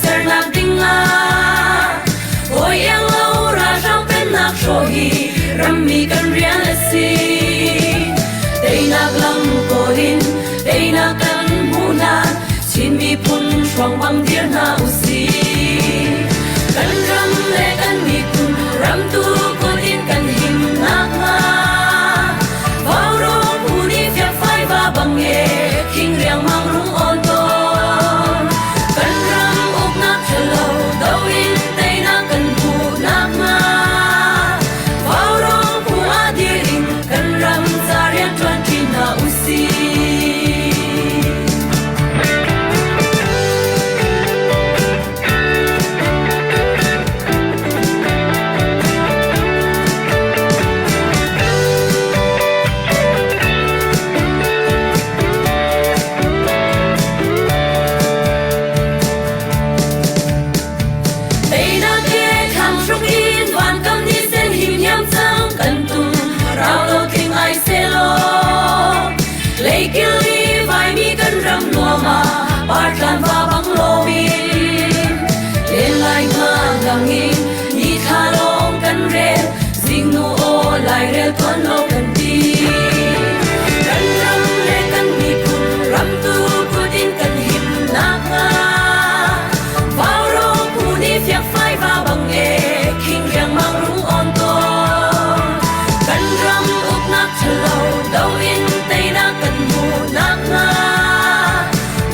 sernak dingah Hawi iang lo ralhrang pennak hrawh hi rammi kan rian a si. Teinak lam kawl in teinak kan hmuh hlan Chin miphun hruang bang dir hna usih. Kan ram le kan miphun ramtu kut in kan him nakhnga Vaurawng phu nih fiakfai va bang e khing riangmang rung awn tawn. Kan ram uknak ṭhalo do in teinak kan hmuh nakhnga Vaurawng phu ah dir in kan ram ca rian ṭuanṭi hna usih. Teinak he thlang hruk in van kam ni sen him hiam cang kan tum rau lo tling ai selaw Leikil i vaimi kan ram nuam ah partlan va bang loin len lai nga lang in ni thla lawng kan rel zingnu aw lairel tuan lo kan ti kan ram le kan miphun ram tu kut in kan him nakhnga Vaurawng phu nih fiakfai va bang e khing riangmang rung on tawn kan ram uknak ṭhalo do in teinak kan hmuh nakhnga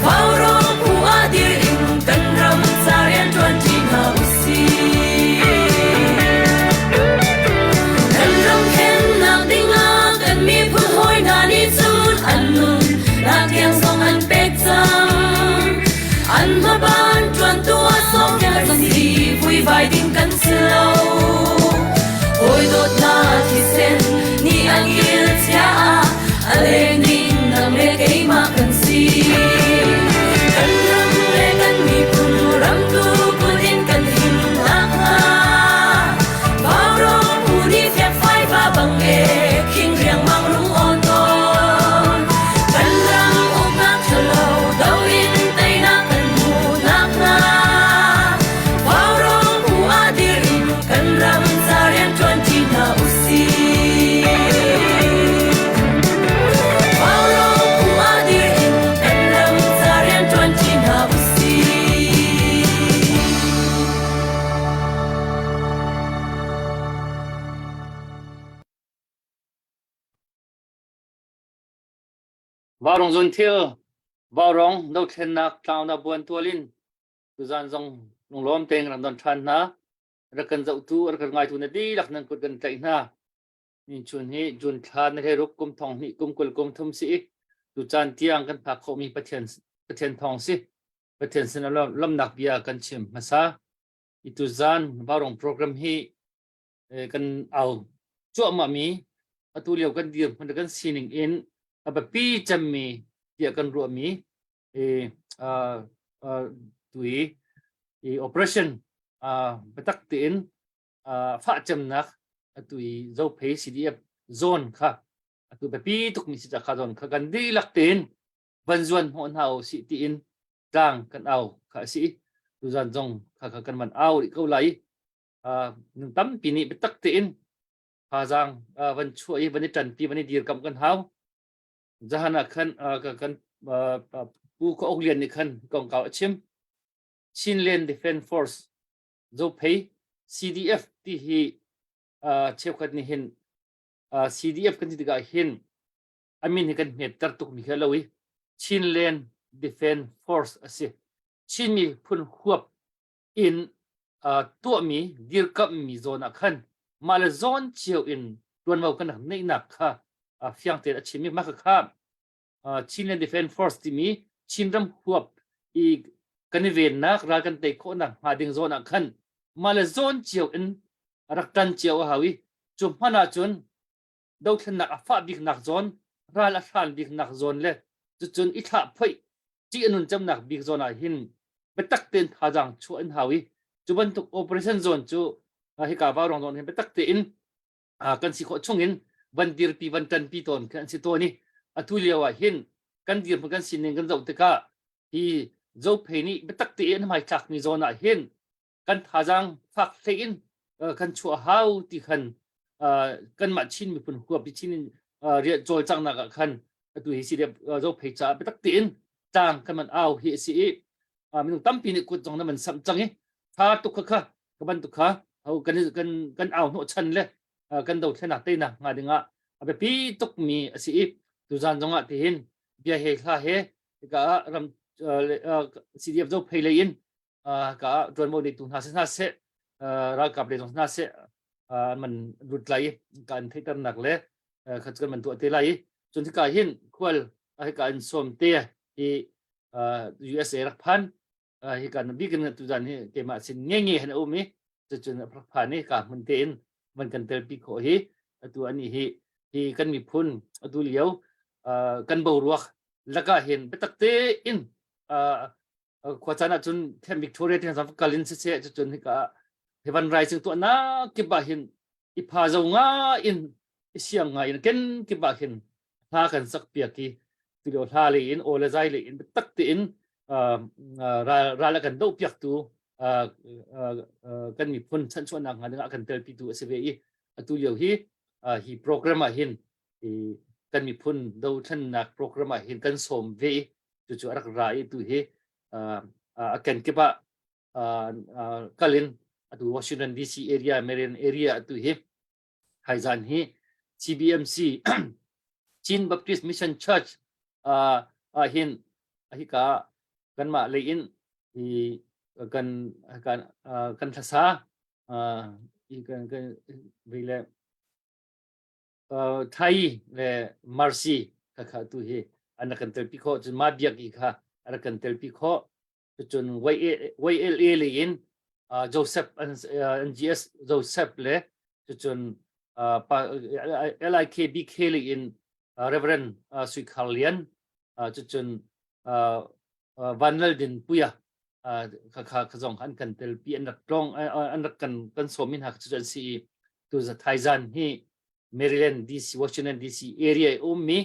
Vaurawng phu ah dir in kan ram ca rian ṭuanṭi hna usih. Kan ram khennak dingah kan miphun hawi hna nih cun an nun nak tiang zong an pek cang. An hmaban ṭuantu ah sawmkel kan si vuivai ding kan si lo. Hawi dawtnak thisen nih an kil chia ah a leng ding nang le keimah kan si. Kan ram le kan miphun ram tu kut in kan him nakhnga Vaurawng phu nih fiakfai va bang e khing riangmang rung awn tawn. Kan ram uknak ṭhalo do in teinak kan hmuh nakhnga Vaurawng phu ah dir in kan ram ca rian ṭuanṭi hna usih. Vaurawng phu ah dir in kan ram ca rian ṭuanṭi hna usih. Vaurawng zun thil, vaurawng dothlennak tlaunak buan tual in tuzan zong lunglawm tein rak don ṭhan hna. Rak kan zohtu, rak kan ngaitu na dihlak nan kut kan tlaih hna. Ni chun hi June thla na ruk kum thong hnih kum 20 kum thum si i tu caan tiang kan phak khawhmi Pathian Pathian thawng si. Pathian sin lawmnak bia kan chim hmasa. I tuzan vaurawng program hi kan au cuahmahmi atu lio kan dirhmun kan sining in a biapi cemmi tiah kan ruahmi tu i operation biatak tein fah cemnak atu i Zophei CDF zone kha atu biapi tukmi si kha zone kha kan dihlak tein van zuan hnawh hna u sih tiin tlang kan au kha a si tuzan zong kha kha kan van au rih ko lai nung tampi nih biatak tein thazaang van chuah i van i ṭanpi van i dirkamh kan hau zahan ah khan kan pu Khaw Ok Lian nih khan kongkau a chim Chinland Defense Force Zophei CDF ti hi cheukhat nih hin CDF kan ti tikah hin a min hi kan hmetter tuk mi khi a lo i Chinland Defense Force a si Chin miphun huap in tuahmi dirkamhmi zawn ah khan mah le zawn cio in ṭuanvo kan rak neihnak kha fiang tein a chim i mah kha Chinland Defense Force timi Chinram huap i kan i vennak ral kan tei khawhnak hnga ding zawn ah khan mah le zawn cio in rak ṭan cio a hau i cu hman ahcun dothlennak a fah biknak zawn ral a hran biknak zawn le cucun i thlah phoih ṭih a nun cemnak bik zawn ah hin biatak tein thazaang chuah in hau i cu bantuk operation zawn cu hika vaurawng zawn hin biatak tein kan si khawh chung in van dirpi van ṭanpi tawn khi an si tawn i atu lio ah hin kan dirhmun kan sining kan zoh tikah hi Zophei nih biatak tein an hmaitlakmi zawn ah hin kan thazaang fak hlei in kan chuah hau ti khan kanmah Chin miphun huap i Chin in rian cawlcanghnak ah khan atu hi CDF Zophei caah biatak tein tlang kan man au hi a si i minung tampi nih kut zong na man samh cang i tha tuk kha kha ka bantuk kha kan kan kan au hnawh chan le kan dothlenak teinak hnga dingah a biapi tukmi a si i tuzan zongah tihin bia he hla he ka ram CDF Zophei lei in ka ṭuanvo neitu hna si hna seh ralkap lei zong hna seh an man lut lai i kan theihternak le kha kan man tuah te lai i cun hika hin khual hika in sawm te hi USA rak phan hika na bikin tuzan hi keimah sin nge nge han um i cucun rak phan i ka hmun te in van kan telpi khawh hi atu ani hi hi kan miphun atu lio kan boruak lakah hin biatak te in khua caan ahcun Camp Victoria ti hna kal in siseh cucun hika heaven rising tuahnak kip ah hin i pha zo nga in i siang nga in ken kip ah hin hla kan sak piak i tulio hla le in aw le zai le in tak tein ral ral a kan doh piak tu kan miphun chanchuahnak hnga dingah kan telpi tu a si ve i atu lio hi hi program ah hin kan miphun dothlennak program ah hin kan sawm ve i cucu a rak ra i tu hi a kenkip ah kal in atu Washington DC area Maryland area atu hi haizan hi CBMC Chin Baptist Mission Church ah hin hika kanmah lei in hi kan kan kan thlasa kan kan le Thai le Mercy kha kha tu hi an rak kan telpi khawh cun mah biak i kha a rak kan telpi khawh cun YLA lei in Joseph NGS Joseph le cun LIKBK lei in Reverend Sui Khar Lian cucun Van Lal Din Puia kha kha kha zong an kan telpi an rak tlong an rak kan kan sawm min ha cu an si i tu za thaizan hi Maryland DC Washington DC area i ummi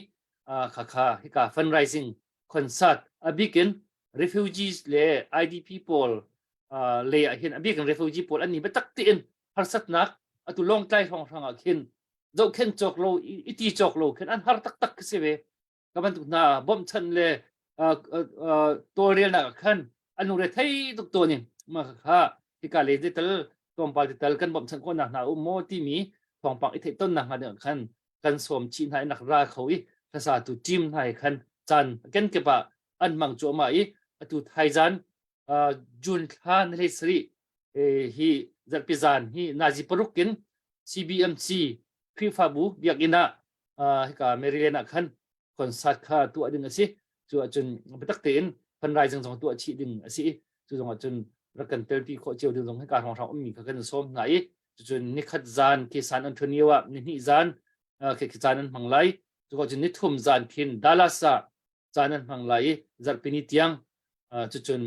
kha kha hika fundraising concert abikin refugees le IDP pawl le ah hin abikin refugee pawl an ni biatak tein harsatnak atu longtlai hrawng hrang ah khin zohkhen cawk lo iti cawk lo khin an har taktak si ve ka bantuk hna bawmhchanh le tawlrelnak ah khan an lungre thei tuk tawn in mah kha hika le tal tlawmpal te tal kan bawmhchanh khawhnak hna um maw timi thawngpang i theih tonnak hnga ding khan kan sawm chih hna in rak ra kho i hlasa tu team hna he khan caan kenkip ah an hmang cuahmah i atu thaizan June thla ni hlei sarih hi zarhpi zan hi nazi paruk in CBMC Khrihfabu biakinn ah hika Maryland ah khan concert kha tuah ding a si. Cu ahcun biatak tein fundraising zong tuah chih ding a si i cu zong ahcun rak kan telpi khawh cio ding zong hika hrawnghrang ummi kha kan sawm hna i cucun nikhat zan khi San Antonio ah nihnih zan khi caan an hmang lai. Cu cun nithum zan khin Dallas ah caan an hmang lai i zarhpini tiang cucun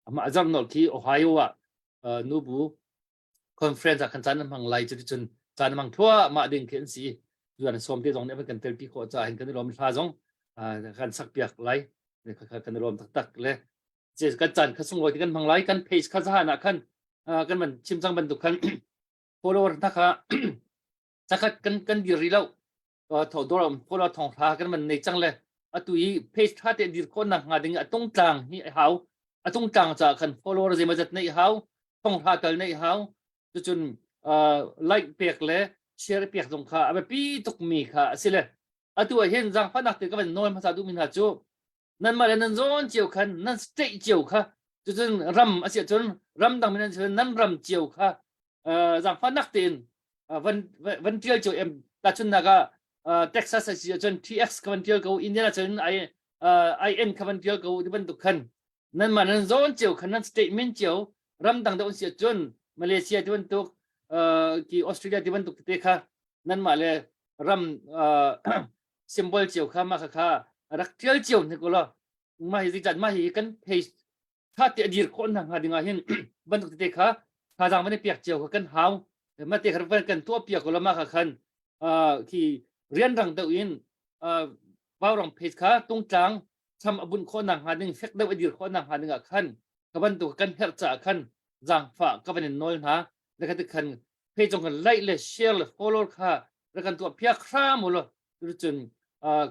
amah zarh nolh khi Ohio ah nubu conference ah khan caan an hmang lai cuticun caan hmang thluahmah ding khi an si tuan sawm te zong nih an kan telpi khawh caah hin kan i lawm hla zong kan sak piak lai kan i lawm taktak le kan caan kha sunglawi kan hmang lai kan page kha zahan ah khan kan van chim cang bantuk khan follower hna kha zakhat kan kan dir rih lo thodor follower thong hra kan man nei cang le atu i page tha te dir khawh nak hnga ding a tung tlang hi a hau a tung tlang ca khan follower zeimazat nei hau thong hra tal nei hau cucun like pek le share pek zong kha a biapi tuk mi kha a si le atu ah hin zaangfahnak te ka van nawl hmasa duh mi hna cu nanmah le nan zawn cio khan nan state cio kha cucun ram a si ahcun ram dang mi nan si nan ram cio kha zaangfahnak tein van van tial cio em tahchunnak ah Texas a si ahcun TX ka van tial ko Indiana cun I IN ka van tial ko ti bantuk khan nanmah nan zawn cio khan nan statement cio ram dang deuh si ahcun Malaysia ti bantuk ki Australia ti bantuk te kha nanmah le ram symbol cio kha mah kha rak tial cio hnik ulaw mah hi zeican mah hi kan page tha te a dir khawh na hnga ding ah hin bantuk tete kha thazaang van i piak cio kha kan hau mah te kha van kan tuah piak ulaw mah kha khan khi rianrang deuh in vaurang page kha tungtlang Sam a bunh khawh nakhnga ding fek deuh a dir khawh nakhnga ding ah khan ka bantuk kan herh caah khan zaangfah ka van in nawl hna. Le kha ti khan page zong kan like le share le follow kha rak kan tuah piak hram u law cun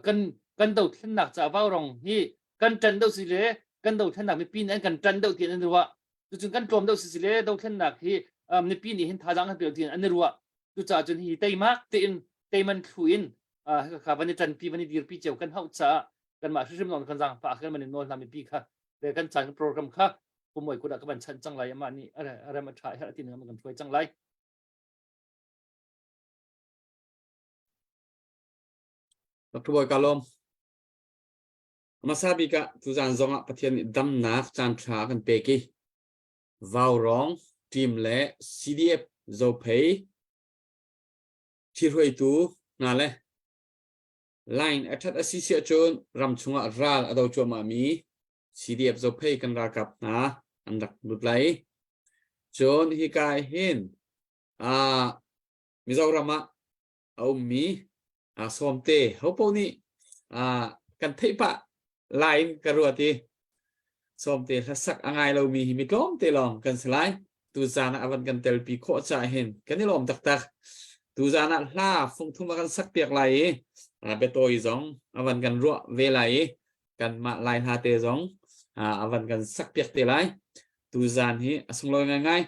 kan kan dothlennak ca vaurong hi kan ṭan deuh si le kan dothlennak mipi nih an kan ṭan deuh ti an ruah. Cucun kan tlawm deuh si le dothlennak hi mipi nih hin thazaang kan pe ti an i ruah. Cucaah cun hi teimak tein teiman thlu in kha van i ṭanpi van i dirpi cio kan hauh caah kanmah hrimhrim lawng kan zaangfah kan man in nawl hna mipi kha le kan caan program kha pumoi kut ah ka van chanh cang lai amah nih a rem a ṭha herh ti ning kan hruai cang lai. Dr. Bawi ka lawm. Hmasa bik ah tuzaan zongah Pathian nih damnak caanṭha a kan pek i Vaurawng team le CDF Zophei ṭhihruaitu hna le line a ṭhat a si si ahcun ram chungah ral a do cuahmahmi CDF Zophei kan ralkap hna an rak lut lai. Cun hika hin Mizoram ah a ummi Sawmte hopo nih kan theih pah lai in ka ruat i Sawmte hlasak a ngai lomi hi mi tlawmte lawng kan si lai. Tuzaan ah a van kan telpi khawh caah hin kan i lawm taktak. Tuzaan ah hla fungthum a kan sak piak lai i biatawi zong a van kan ruah ve lai i kanmah lai hla te zong a van kan sak piak te lai. Tuzaan hi a sunglawi ngaingai.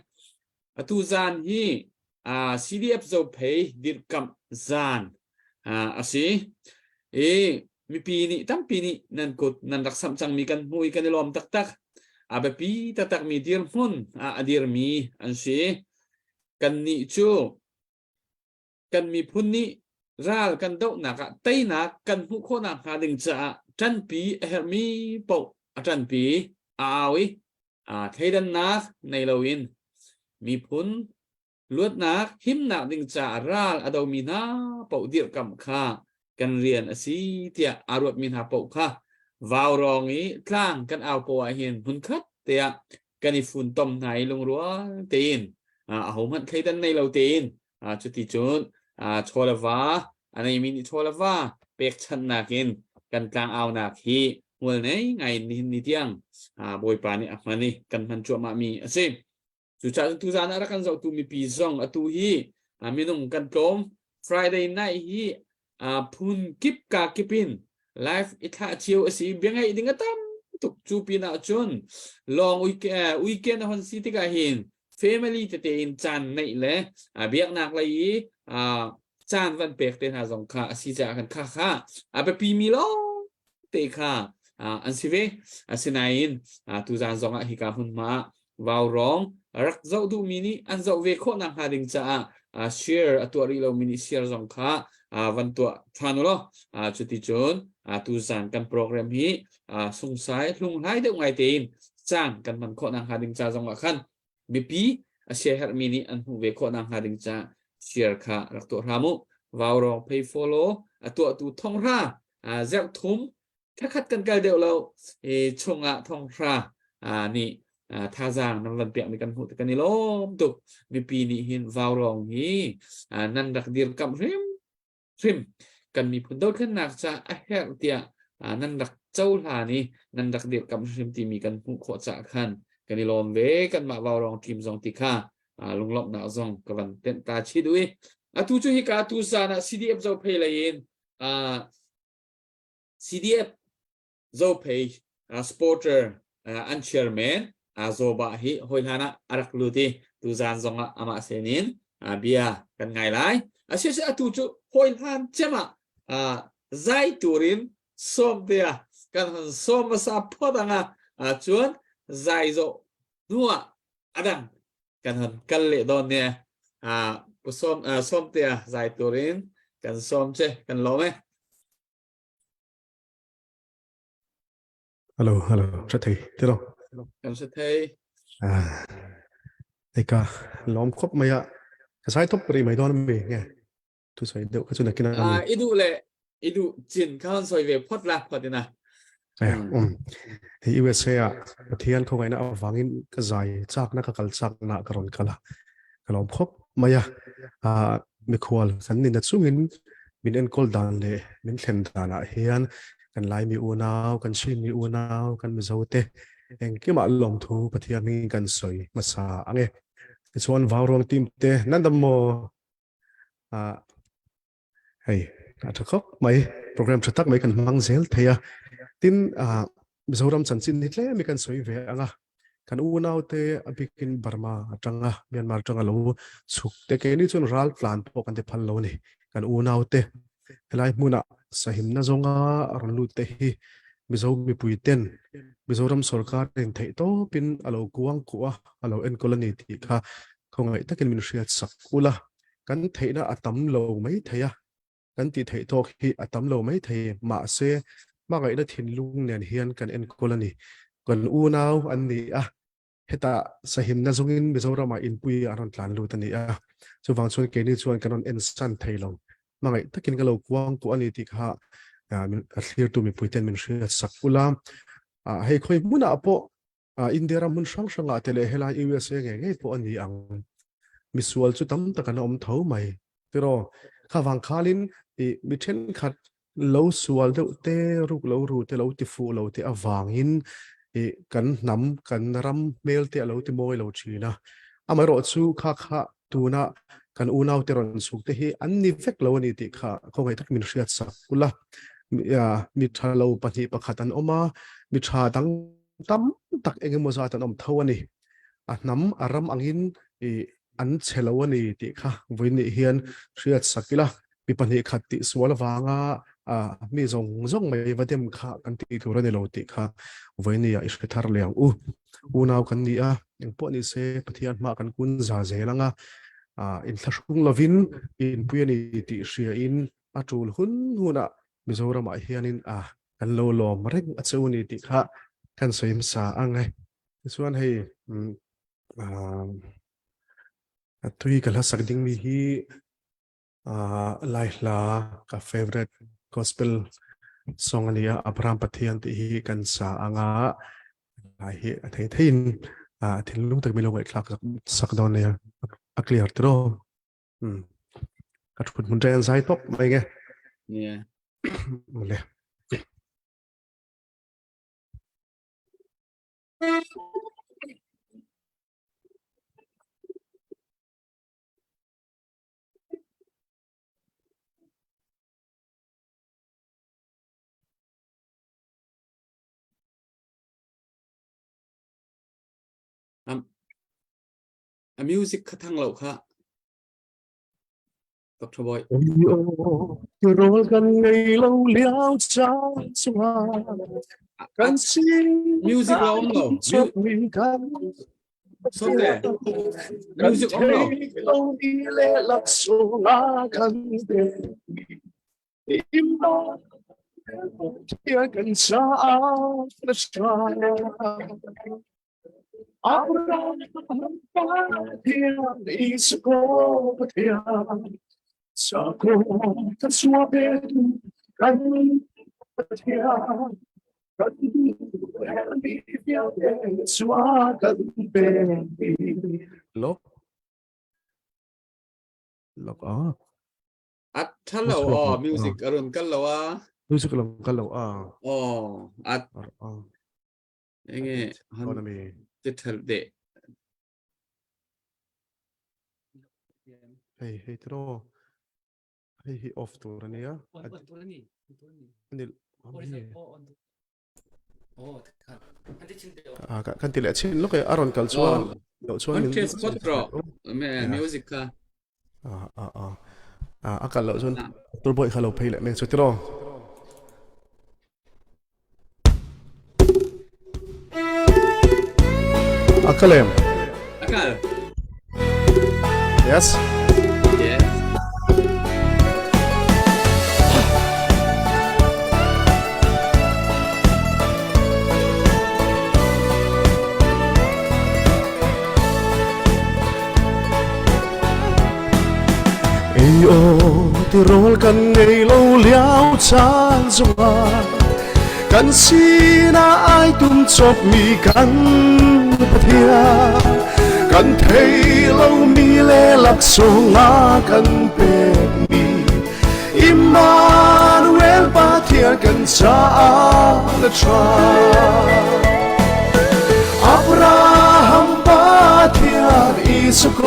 Atu zaan hi CDF Zophei dirhkamh zaan a si i mipi nih tampi nih nan kut nan rak samh cangmi kan hmu i kan i lawm taktak. A biapi taktakmi dirhmun ah a dirmi an si. Kannih cu kan miphun nih ral kan dohnak ah teinak kan hmuh khawhnak hnga ding caah ṭanpi a herhmi paoh a ṭanpi a au i thleidannak nei loin miphun luatnak himnak ding caah ral a domi hna paoh dirhkamh kha kan rian a si tiah aa ruatmi hna paoh kha vaurawng i tlang kan au poah ah hin hmunkhat tiah kan i funtom hna i lungrual tein ahohmanh thleidan nei lo tein cuti cun chaw le va a neimi nih chaw le va pekchanhnak in kan tlangaunak hi hmual nei ngai in nihin ni tiang Bawipa nih a hman i kan hman cuahmah mi a si. Cucaah cun tuzaan ah rak kan zohtu mipi zong atu hi minung kan tlawm. Friday night hi phun kip ka kip in live i thlah cio a si. Bia ngaih ding a tam tuk. Cu pinah cun long weekend a hon si tikah hin family tete in caan neih le biaknak lei i caan van pek te hna zong kha a si caah kan kha kha a biapi mi lawng te kha an si ve. Asinain tuzaan zong ah hika hmunhma ah vaurawng rak zoh duhmi nih an zoh ve khawh nak hnga ding caah share a tuah rih lomi nih share zong kha van tuah ṭhan u law cuticun tuzaan kan program hi sungsai hlunghlai deuh ngai tein caan kan hman khawh nak hnga ding ca zong ah khan mipi a siaherhmi nih an hmuh ve khawh nak hnga ding ca share kha rak tuah hram u. Vaurawng phei follow a tuahtu thonghra zerh thum thakhat kan kal deuh lo i chungah thonghra nih thazaang nan van pekmi kan hmuh kan i lawm tuk. Mipi nih hin vaurawng hi nan rak dirkamh hrim hrim kan miphun dothlennak ca a herh tiah nan rak cohlan i nan rak dirkamh hrim timi kan hmuh khawh caah khan kan i lawm ve. Kanmah vaurawng team zong ti kha lunglawmhnak zong ka van tenh ta chih duh i atu cu hika tu zan ah CDF Zophei lei in CDF Zophei supporter an chairman Zoba hi hawi hlan ah a rak lut i tuzan zong ah amah sin in bia kan ngai lai. Asisi atu cu hawi hlan cem ah zai turin sawm tia kan hon sawm hmasa phot anga cun zai zawh hnuah adang kan hon kal leh dawn ne. Pu sawm sawm tia zai turin kan sawm che kan lawm e. Hello, hello, sa thei ti lo. Kan sa thei. Ah, eka lom khop mai a. Ka sai thop ri mai don mi nge. Tu sai deuh ka chu na kina mi. I du le i du chin kha hon soi ve phot la phot ina. Eh, Hi USA a Pathian kho ngaina awangin ka zai chak na ka kal chak na ka ron kala. Ka lom khop mai a. Ah, mikhual kan ni na chungin min enkol dan le min thlen dan ah hian. Kan Laimi unau, kan Chinmi unau, kan Mizo te engkimah lawmthu Pathian hmingin kan sawi hmasa ange. Tichuan vauruang team te nan dam maw? Ah, hei a tha khop mai program tha tak mai kan hmang zel thei a tin Mizoram chanchin hi tlem hi kan sawi ve anga kan unau te a bikin Burma atanga Myanmar atanga lo chhuk te ke ni chuan ral tlan pawh kan ti phal lo ni kan unau te helai hmuna sahimna zawnga rawn lut te hi Mizo mipui ten Mizoram sorkar in theih tawpin alo kuang kuah a alo enkawl ani tih kha khawngaih takin min hriat sak ula kan theihna a tam lo mai thei a, kan tih theih tawk hi a tam lo mai thei, mahse hmangaihna thinlung nen hian kan enkawl a ni. Kan unau an ni a, hetah sahimna zawngin Mizoramah inpui an rawn tlan lut a ni a, chuvang chuan keini chuan kan rawn ensan thei lo. Hmangaih takin ka lo kuang kuah a ni tih kha a thlirtu mipuiten min hriat sak ula, hei khawi hmunah pawh India ram hmun hrang hrangah te leh helai USA ngei ngei pawh a ni ang. Misual chu tam tak an awm tho mai. Tiraw, kha vang khalin i mi thenkhat lo sual deuh te, ruk lo ru te, lo ti fuh lo te avangin i kan hnam, kan ram hmel te a lo ti mawi lo thin a. Amaherawh chu kha kha tuna kan unau te rawn chhuk te hi an ni vek lo a ni tih kha khawngaih tak min hriat sak ula. Mi tha lo pahnih pakhat an awm a, mi tha dang tam tak engemaw zat an awm tho a ni. A hnam a ram angin i an chhe lo a ni tih kha vawiin hian hriat sak ila, mi pahnih khat tih sual avanga mi zawng zawng mai va dem kha kan tih tur a ni lo tih kha vawiin ah i hre thar leh ang u. Unau kan ni a, engpawh ni se Pathian hma kan kun za zel anga inthlahrung lovin inpui a ni tih hriain a tul hun hunah Mizoramah hianin a kan lo lawm reng a cheu ni tih kha kan sawi hmasa ang e. Tichuan hei a tui ka hla sak ding mi hi lai hla ka favorite gospel song ani a Abraham Pathian tih hi kan sa anga lai hi a thei theiin thinlung tak mi lo ngaihthlak sak dawn nia a clear tiro. Ka thut hmun ṭe an zai tawp mai nge. Yeah. Mawle. A music kha thang lo kha. Dr. Boy. Rol kan ngei lo liao cha chunga kan si music lo om lo Somte music om lo lo ni le lak sunga kan te im lo tia kan sa na sa Abraham Pathian Isako Pathian Sako kan sua petu kan Pathian kan mi vialte sua kan pe Lok lok a At thalo o music arun kal lo a music lo kal lo a oh at Enge han ti thel de. Hei hei tro. Hei hi off tur ania. On tur ani. Ani. Kan ti leh chin lok e aron kal chuan lo chuan min test ro music kha a kal lo chuan tur boy kha lo phei leh mek chu tiro A kal em? A kal. Yes. Yes. Ei aw tirawl kan ngei lo liao caan zongah kan sinah ai tum cawpmi kan Pathian kan thei lomi le laksawng a kan pekmi Immanuel Pathian. Pathian kan caah na ṭha. Abraham Pathian, Isaac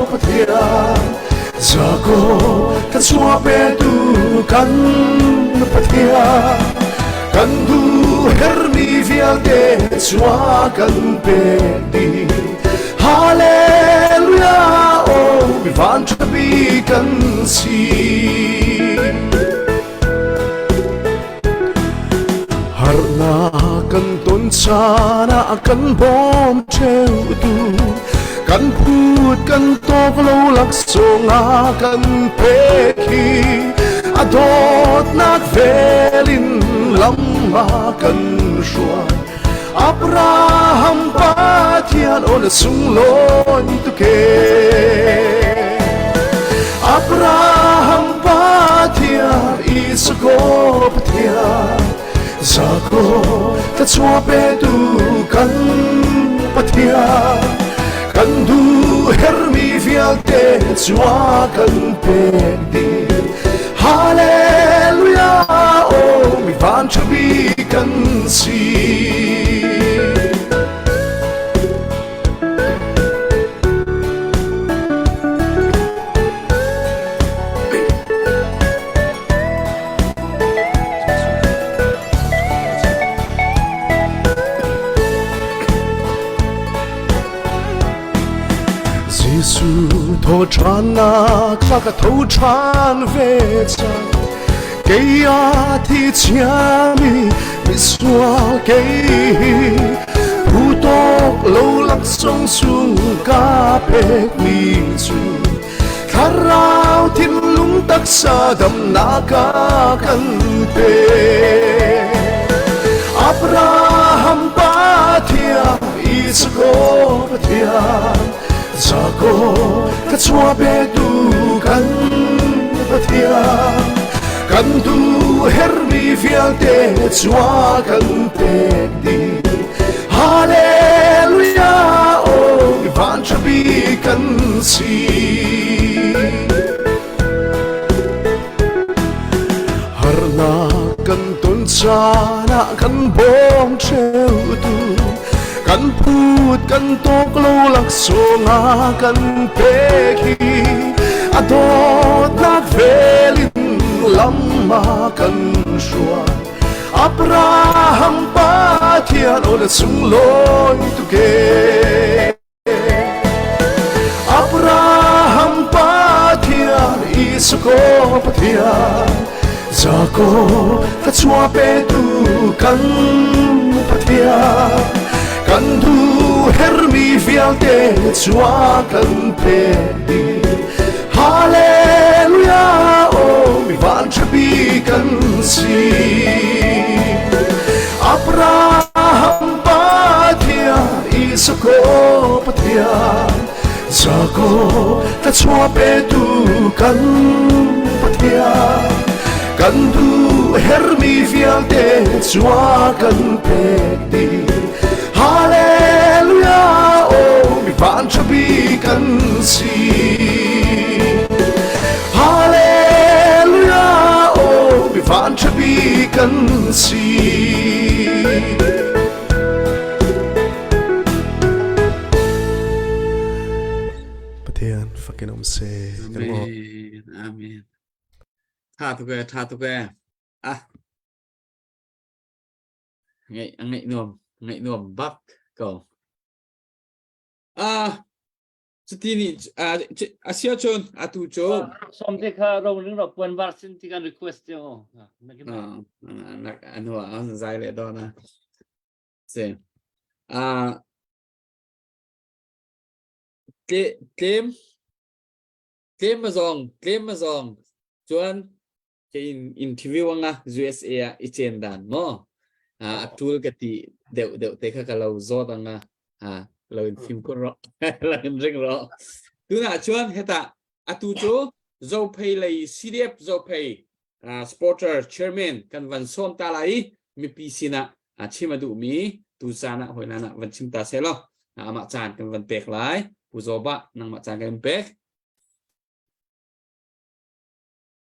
Pathian, Jacob ka chuah petu kan Pathian, kan duh hermi vialte chua kan pek dih. Hallelujah, oh mi van ṭha kan si. Harnak kan ton caan ah kan bawm ṭheutu kan phut kan tawk lo laksawng a kan pek hi a dawtnak vel in lam a kan hruai Abraham Pathian aw na sunglawi tuk ee Abraham Pathian Isaac Pathian Jacob thluachuah petu kan Pathian kan duh hermi vialte chua kan pek dih Hallelujah oh mi van ṭha bik kan si. Jesuh thawṭhannak kha ka tho ṭhan ve cang kei a thi ciami misual kei hi phu tawk lo laksawng sung ka pekmi cu thlarau thinlung taksa damnak a kan pe Abraham Pathian Isaac Pathian Jacob ka chua petu kan Pathian kan du hermi vialte chua kan pek dih Hallelujah oh van ṭha bik kan si Harnak kan ton caan ah kan bawm ṭheutu kan phut kan tawk lo laksawng a kan pek hi a dawtnak vel in lam a kan hruai Abraham Pathian aw na sunglawi tuk ee Abraham Pathian Isaac Pathian Jacob thluachuah petu kan Pathian kan duh hermi vialte chua kan pek dih Hallelujah oh mi van ṭha bik kan si Abraham Pathian Isaac Pathian Jacob thluachuah petu kan Pathian kan duh hermi vialte chua kan pek dih Hallelujah oh mi van ṭha bik kan si Hallelujah oh mi van ṭha bik kan si Pathian fakin um se. Amen. Amen. Tha tuk e, tha tuk e. Ah. Ngai ngai nuam, ngai nuam bak ko. Ah, cuti nih a sia cun atu cu som te kha ro ring ro puan var sin ti kan request yo. Ah, anu a zai le do na. Si. Ah, tlem tlem mazong tlem mazong chuan ke in interview anga USA ah i chen dan mo a tul ka ti deuh deuh te kha ka lo zawt anga ha lo in fim ko ro lo in ring ro tuna chuan heta atu chu zophei lei CDF zophei supporter chairman kan van som ta lai mipi sinah chim a duhmi tu caan ah hoi na van chim ta se lo amah caan kan van pek lai pu zoba nangmah caan kan pek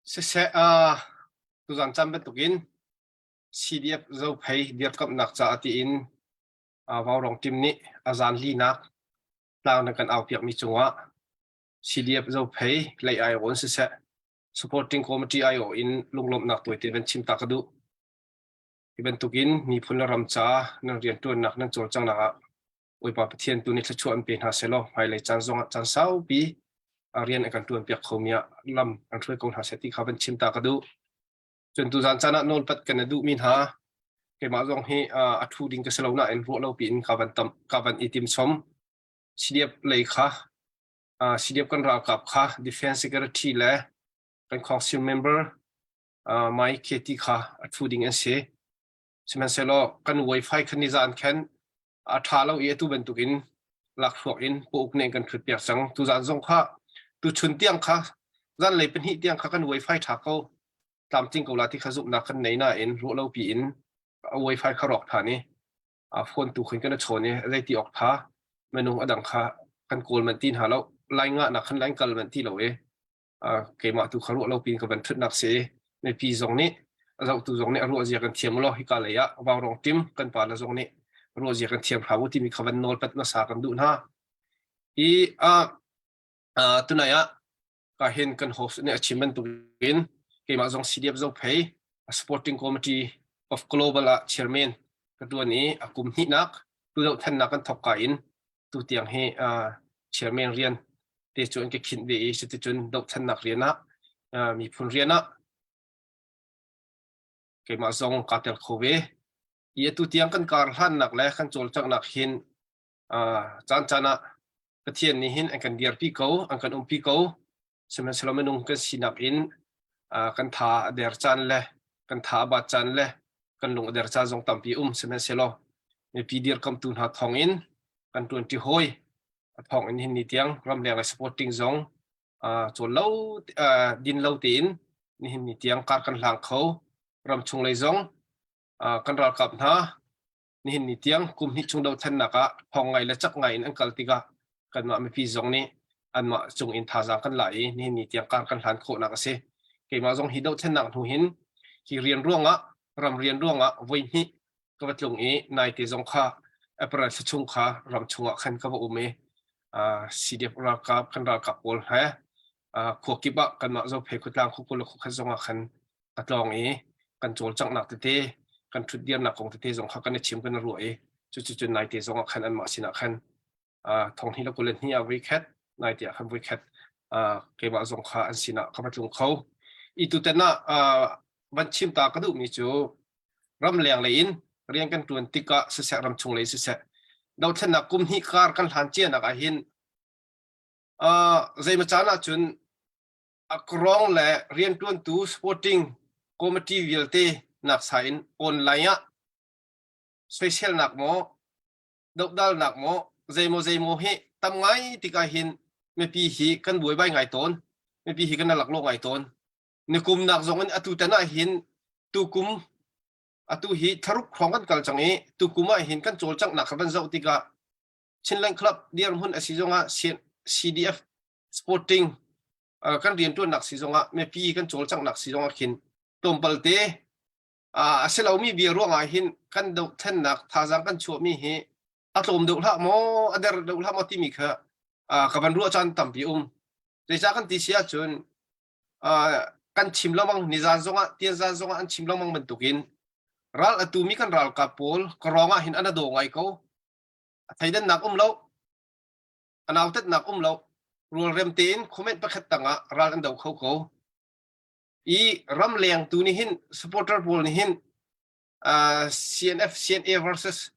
Siseh, tuzan caan bantukin. CDF Zophei dirkamhnak caah tiin Vaurawng team nih a zan linak tlang na kan aupiakmi cungah CDF Zophei lei aiawh in siseh supporting committee aiawh in lunglawmhnak tawite van chim ta ka duh. Hi bantukin miphun le ram ca nan rianṭuannak nan cawlcanghnak ah Bawipa Pathian tu nih thluachuah an pe hna sehlaw hmailei caan zongah caan saupi rian a kan ṭuanpiak khomi ah lam an hruai ko hna seh ti kha van chim ta ka duh. Cun tuzaan caan ah nawlpat kan i duhmi hna keimah zong hi a ṭhu ding ka si lo nain ruah lo piin ka van tam ka van i tim chom. CDF lei kha CDF kan ralkap kha Defense Secretary le kan council member Mike Katie kha a ṭhu ding an si. Sihmanhsehlaw kan wifi khan nizaan khan a ṭha lo i atu bantukin lakhruak in pauk nih kan ṭhut piak cang. Tuzaan zong kha tuchun tiang kha zanlei pahnih tiang kha kan wifi ṭha ko tlamtling ko la ti kha zumhnak kan nei nain ruah lo piin a wifi kha rawk ṭhan i a phone tu khin kan i chawn i zeiti awk ṭha minung a dang kha kan kawl manh ti hna lo lai ngahnak khan lai kal manh ti lo i keimah tu kha ruah lo pin ka van ṭhutnak si i mipi zong nih a zohtu zong nih a ruah zia kan thiam law hika lei ah vaurawng tim kan pa le zong nih ruah zia kan thiam hram u timi kha van nawl pat hmasa kan duh hna i a tunai ah ka hin kan host nih a chim bantukin keimah zong CDF Zophei a supporting committee of global ah chairman ka tuan i a kum hnihnak tu dohthannak kan thok ka in tu tiang hi chairman rian te cu an ka khinh ve i cuticun dohthlennak rian ah miphun rian ah keimah zong kaa tel kho ve. I atu tiang kan kar hlannak le kan cawlcanghnak hin caan caan ah Pathian nih hin an kan dirpi ko, an kan umpi ko. Sihmanhsehlaw minung kan sinak in kan tha a der caan le kan tha a bat caan le kan lung a der caan zong tampi um. Sihmanhsehlaw mipi dirkamtu hna thawng in kan ṭuanṭi hawi. A thawng in hin ni tiang ramleng le supporting zong cawl lo din lo tein nihin ni tiang kar kan hlang kho. Ramchung lei zong kan ralkap hna nihin ni tiang kum hnih chung dothlennak ah thawng ngai le cak ngai in an kal tikah kanmah mipi zong nih anmah cung in thazaang kan la i nihin ni tiang kar kan hlan khawhnak a si. Keimah zong hi dothlennak hnu hin hi rian ruangah ram rian ruangah voi hnih ka va tlung i naite zong kha April thla chung kha ram chungah khan ka va um i CDF ralkap kan ralkap pawl he khua kip ah kanmah Zophei khuatlang khuakul le khuakhat zongah khan ka tlawng i kan cawlcanghnak tete kan ṭhutdirnak kong tete zong kha kan i chim kan i ruah i cuticun naite zong ah khan anmah sinah khan thong hnih le 22 ah voi khat naite ah khan voi khat keimah zong kha an sinah ka va tlung kho. I tutan ah van chim ta ka duhmi cu ramleng lei in rian kan ṭuan tikah siseh ramchung lei siseh dothlennak kum hnih kar kan hlan cianak ah hin zeimaw caan ahcun a krawng le rianṭuantu supporting committee vialte naksa in online ah soiselnak maw dohdalnak maw zeimaw zeimaw hi tam ngai tikah hin mipi hi kan buaibai ngai tawn mipi hi kan laklawh ngai tawn nikum nak zong in atu tan ah hin tukum atu hi tharuk hrawng kan kal cang i tukum ah hin kan cawlcanghnak kha van zoh tikah Chinland Club dirhmun a si zongah CDF sporting kan rianṭuannak si zongah mipi kan cawlcanghnak si zongah khin tlawmpal te a si lomi bia ruangah hin kan dohthlennak thazaang kan chuahmi hi a tlawm deuh hlah maw a der deuh hlah maw timi kha ka van ruah caan tampi um zeicah kan ti si ahcun kan chim lengmang nizan zongah tianzan zongah an chim lengmang bantukin ral a tumi kan ralkap pawl ka rawng ah hin an a daw ngai ko a theidannak um lo A nautatnak um lo. Rualrem tein comment pakhat tangah ral an do kho ko. I ramleng tu nih hin supporter pawl nih hin uh, CNF CNA versus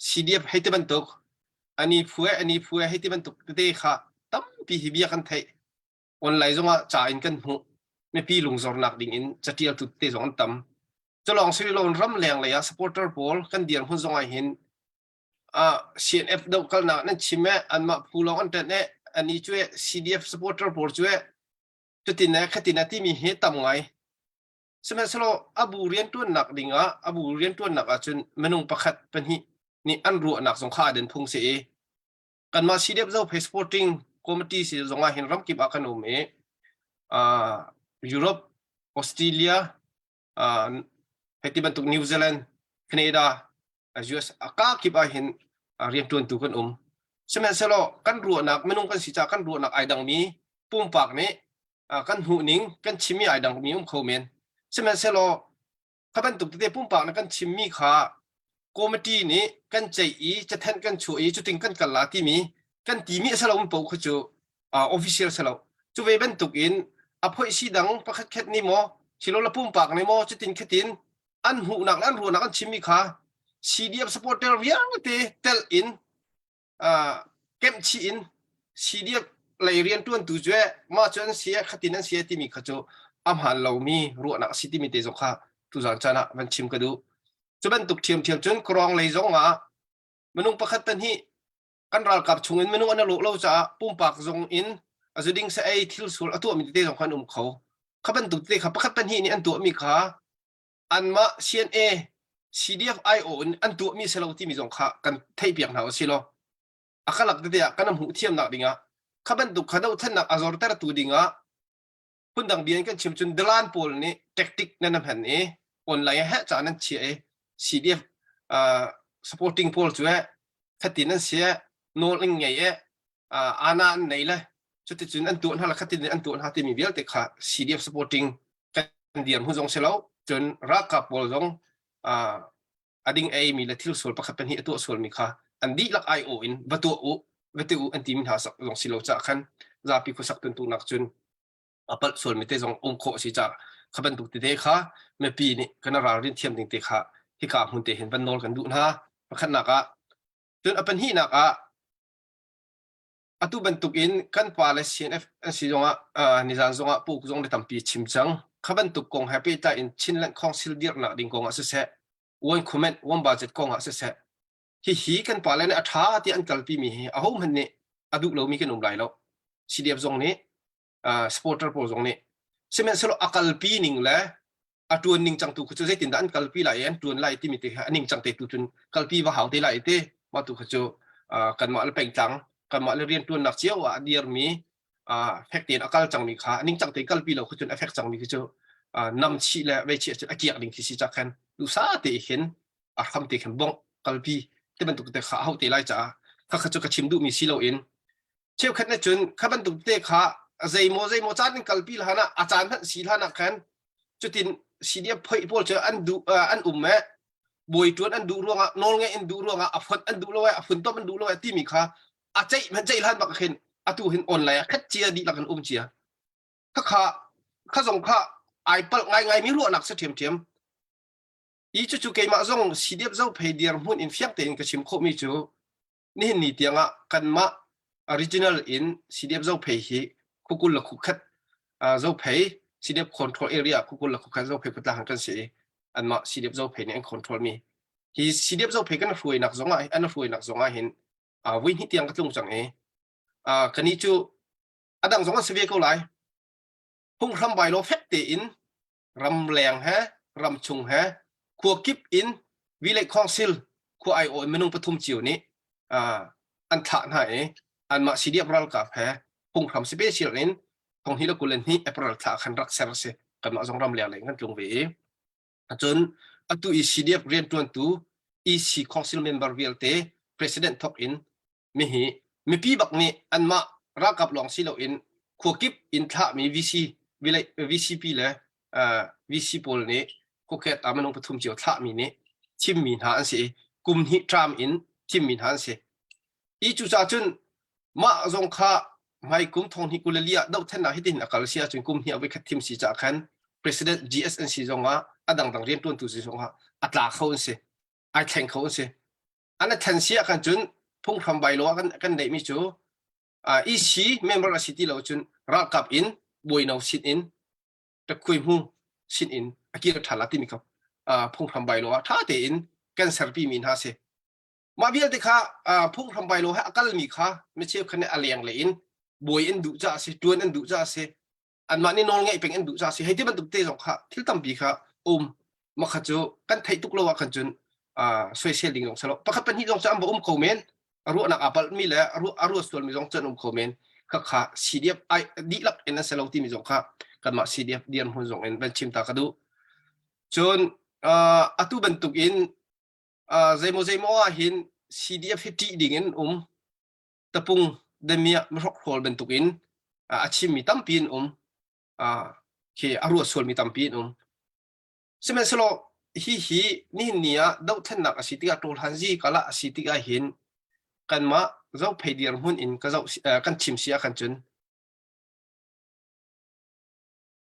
CDF hei ti bantuk ani phu ani phu hei ti bantuk tete kha tampi hi bia kan theih online zongah ca in kan hmuh mipi lungzornak ding in catial tu te zong an tam culong silo ramleng lei ah supporter pawl kan dirhmun zongah hin CNF dohkalnak nan chim eh anmah phu lawng an ṭanh eh ani cu eh CDF supporter pawl cu eh cutin eh khatin eh timi hi tam ngai sihmanhsehlaw a bu rianṭuannak ding ah a bu rianṭuannak ahcun minung pakhat pahnih nih an ruahnak zong kha a den phung si i kanmah CDF Zophei supporting committee si zong ah hin ramkip ah kan um i Europe Australia. Hei ti bantuk New Zealand, Canada, US a ka kip ah hin rianṭuantu kan um. Sihmanhsehlaw kan ruahnak minung kan si caah kan ruahnak ai dangmi pumpak nih kan hmuhning kan chimmi ai dangmi um kho men. Sihmanhsehlaw kha bantuk tete pumpak na kan chimmi kha committee nih kan ceih i cathanh kan chuah i cutin kan kal la timi kan timi a si lo paoh kha cu official si lo. Cu ve bantuk in a phoihsi dang pakhat khat nih maw silola pumpak nih maw cutin khatin an hmuhnak le an ruahnak an chimmi kha CDF supporter vialte telh in kemh chih in CDF lei rianṭuantu cu mah cu an si khatin an si timi kha cu a hmaan lomi ruahnak a si timi te zong kha tuzaan caan ah van chim ka duh. Cu bantuk ṭhiamṭhiam cun khuarawng lei zong ah minung pakhat pahnih kan ralkap chungin minung an lawh lo caah pumpak zong in a zuding sa ei thil sual a tuahmi tete zong kha an um kho. Kha bantuk tete kha pakhat pahnih nih an tuahmi kha anmah CNA CDF IO in an tuahmi si lo timi zong kha kan theihpiak hna usih law a kalak tete ah kan hmuh thiamnak dingah kha bantuk kha dohthlennak a zortertu dingah phundang bia in kan chim cun dalan pawl nih tactic nan hman i online he ca nan chia i CDF uh, supporting pawl cu eh khatin an si nawl in ngei e ana an nei le cuticun an tuah hna le khatin an tuah hna timi vialte kha CDF supporting kan dirhmun zong si lo cun ralkap pawl zong a ding ei mi le thil sual pakhat pahnih a tuah sual mi kha an dihlak ai aw in va tuah u va ti u an ti mi hna zong si lo ca khan zapi khuasak tuntuknak cun a palh sual mi te zong um khawh si ca kha bantuk tete kha mipi nih kan ralrin thiam ding te kha hika hmun te hin van nawl kan duh hna pakhatnak ah cun a pahnihnak ah Atu bantukin kan pa le CNF an si zongah nizan zongah puk zong le tampi chim cang. Kha bantuk kong he pehtlai in Chinland Council dirhnak ding kong ah siseh, one comment, one budget kong ah siseh, hihi kan pa le nih a ṭha ti an kalpi mi hi ahohmanh nih a duh lomi kan um lai lo. CDF zong nih, supporter pawl zong nih. Sihmanhsehlaw a kalpi ning le a tuan ning cang tu khu cu zeitindah an kalpi lai i an tuan lai timi te kha a ning cang te tu cun kalpi va hau te lai te mah tu kha cu kanmah le pengtlang kanmah le rian tuannak cio ah a dirmi fek tein a kal cangmi kha a ning cang te kalpi lo khu cun a fek cangmi khi cu nam chih le vei chih cun a kiak ding khi si ca khan duhsa te hin a hram te khan bongh kalpi te bantuk te kha a hau te lai caah kha kha cu ka chim duhmi si loin cheukhat nih cun kha bantuk te kha zeimaw zeimaw caan in kalpi hlan ah a caan hmanh si hlan ah khan cutin CDF phoi pawl cu an duh an um eh bawi tuan an duh ruangah nawl ngeih an duh ruangah a font an duh lo eh a funtom an duh lo eh timi kha a ceih hmanh ceih hlan bak khin atu hin online ah khat cia dihlak in um cia kha kha kha zong kha ai palh ngai ngai mi ruahnak si ṭhiamṭhiam i cucu keimah zong CDF zo phei dir hmun in fiang tein ka chim khawhmi cu nihin ni tiangah kanmah original in CDF Zophei hi khukul le khukhat Zophei CDF control area khukul le khukhat Zophei kutlang kan si i anmah CDF Zophei nih an control mi hi CDF Zophei kan hruainak zongah an hruainak zongah hin vui hnih tiang ka tlung cang i kani cu adang zong an si ve ko lai phunghram bylaw fek tein ramleng he ramchung he khua kip in village council khua aiawh in minung pathum cio nih an thlah hna i anmah CDF ralkap he phunghram special in thonghnih le 22 April thla khan rak ser si kanmah zong ramleng lei kan tlung ve i cun atu i CDF riantuantu EC council member vialte president thok in mihi mipi bak nih anmah ralkap lawng si loin khuakip in thlahmi VC VCP le VC pawl nih khuakhet ah minung pathum cio thlahmi nih thimmi hna an si i kum hnih term in thimmi hna an si. I cucaah cun mah zong kha hmai kum thong hnih 22 ah dohthlennak hitin a kal si ahcun kum hnih ah voikhat thim si caah khan President GSNC zong ah a dangdang riantuantu si zong ah a tla kho an si ai thleng kho an si an a then si ah khan cun phunghram bylaw ah kan kan neihmi cu EC member a si ti lo cun ralkap in buaino sin in takhui hmu sin in a kir ṭhan la timi kha phunghram bylaw ah ṭha tein kan serpi mi hna si mah vialte kha phunghram bylaw he a kalmi kha mi cheukhat nih a leng le in buai in duh caah si ṭuan an duh caah si anmah nih nawl ngeih peng an duh caah si hei ti bantuk te zong kha thil tampi kha um makha cu kan theih tuk lo ah khan cun soisel ding zong selo pakhat pahnih zong cu an va um kho men ruahnak aa palhmi le a ruat sualmi zong cu an um kho men kha kha CDF ai dihlak in an selo timi zong kha kanmah CDF dirhmun zong in van chim ta ka duh cun. Uh, atu bantuk in uh, zeimaw zeimaw ah hin CDF hi ṭih ding in um tapung damiah mihrokhrawl bantuk in uh, a chimmi tampi in um uh, khi a ruah sualmi tampi in um sihmanhsehlaw hi hi nihin ni ah dohthlennak a si tikah ṭawlhanzi kala a si tikah hin kanmah zophei dirhmun in ka zoh uh, kan chim si ah khan cun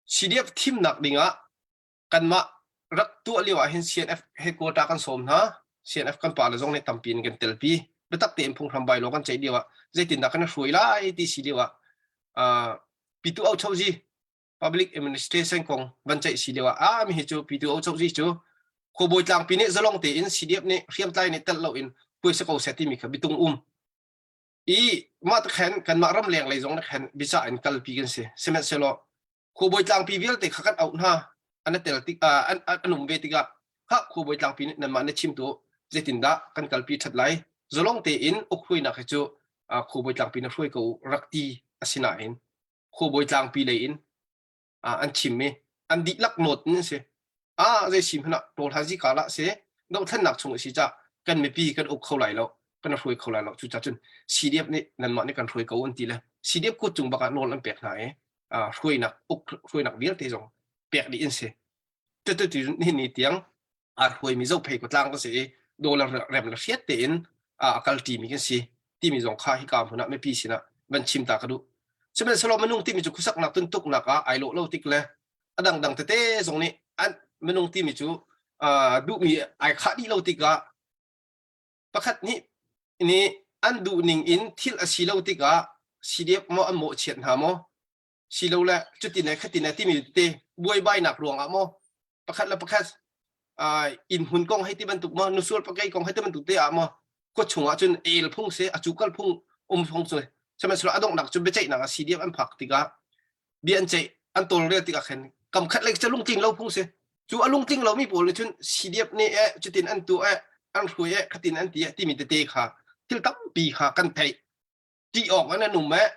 CDF thimnak dingah kanmah rak tuah lio ah hin CNF headquarter kan sawm hna. CNF kan pa le zong nih tampi in kan telpi. Biatak tein phunghram bylaw kan ceih lio ah zeitindah kan hruai lai ti si lio ah uh, Pitu Au Chozi public administration kong van ceih si lio ah ah mi hi cu Pitu Au Chozi cu khuabawi tlangpi nih zalong tein CDF nih hriamtlai nih telh loin puai se ko seh timi kha bitung um i mah te khan kanmah ramleng lei zong na khan bica in kalpi kan si sihmanhsehlaw khuabawi tlangpi vialte kha kan auh hna an tel tik an an um ve tikah kha khuabawi tlangpi nih nanmah na chim tu zeitindah kan kalpi that lai zalong tein uk hruainak hi cu khuabawi tlangpi na hruai ko rak ti asinain khuabawi tlangpi lei in an chim i an dihlak nawt in si a zei si hmanh ah tawlhan zi ka lah si dohthlennak chung a si ca kan mipi kan uk kho lai lo kan hruai kho lai lo cu ca cun CDF nih nanmah nih kan hruai ko an ti le CDF kut cung bak ah nawl an pek hna i hruainak uk hruainak vialte zong pek dih in si cutu ni ni tiang aa hruaimi zophei kutlang ka si i dollar rem le hriat tein a kal ṭimi kan si timi zong kha hika hmun ah mipi sinah van chim ta ka duh. Sihmanhsehlaw minung timi cu khuasaknak tuntuknak ah ai lawh lo tik le a dangdang tete zong nih an minung timi cu duhmi ai khah dih lo tikah pakhat nih nih an duh ning in thil a si lo tikah CDF maw an mawhchiat hna maw silole cutin le khatin le timi te buaibainak ruangah maw pakhat le pakhat inn hmun kong hei ti bantuk maw nusual pakei kong hei ti bantuk te ah maw khua chungah cun el phung si a cu kal phung um phung cu sihmanhsehlaw a donghnak cu biaceihnak a CDF an phak tikah bia an ceih an tawlrel tikah khin kam khat lei cu lungtling lo phung si cu a lungtling lomi pawl nih cun CDF nih eh cutin an tu eh an hruai eh khatin an ti eh timi tete kha thil tampi kha kan theih ṭih awk an an um eh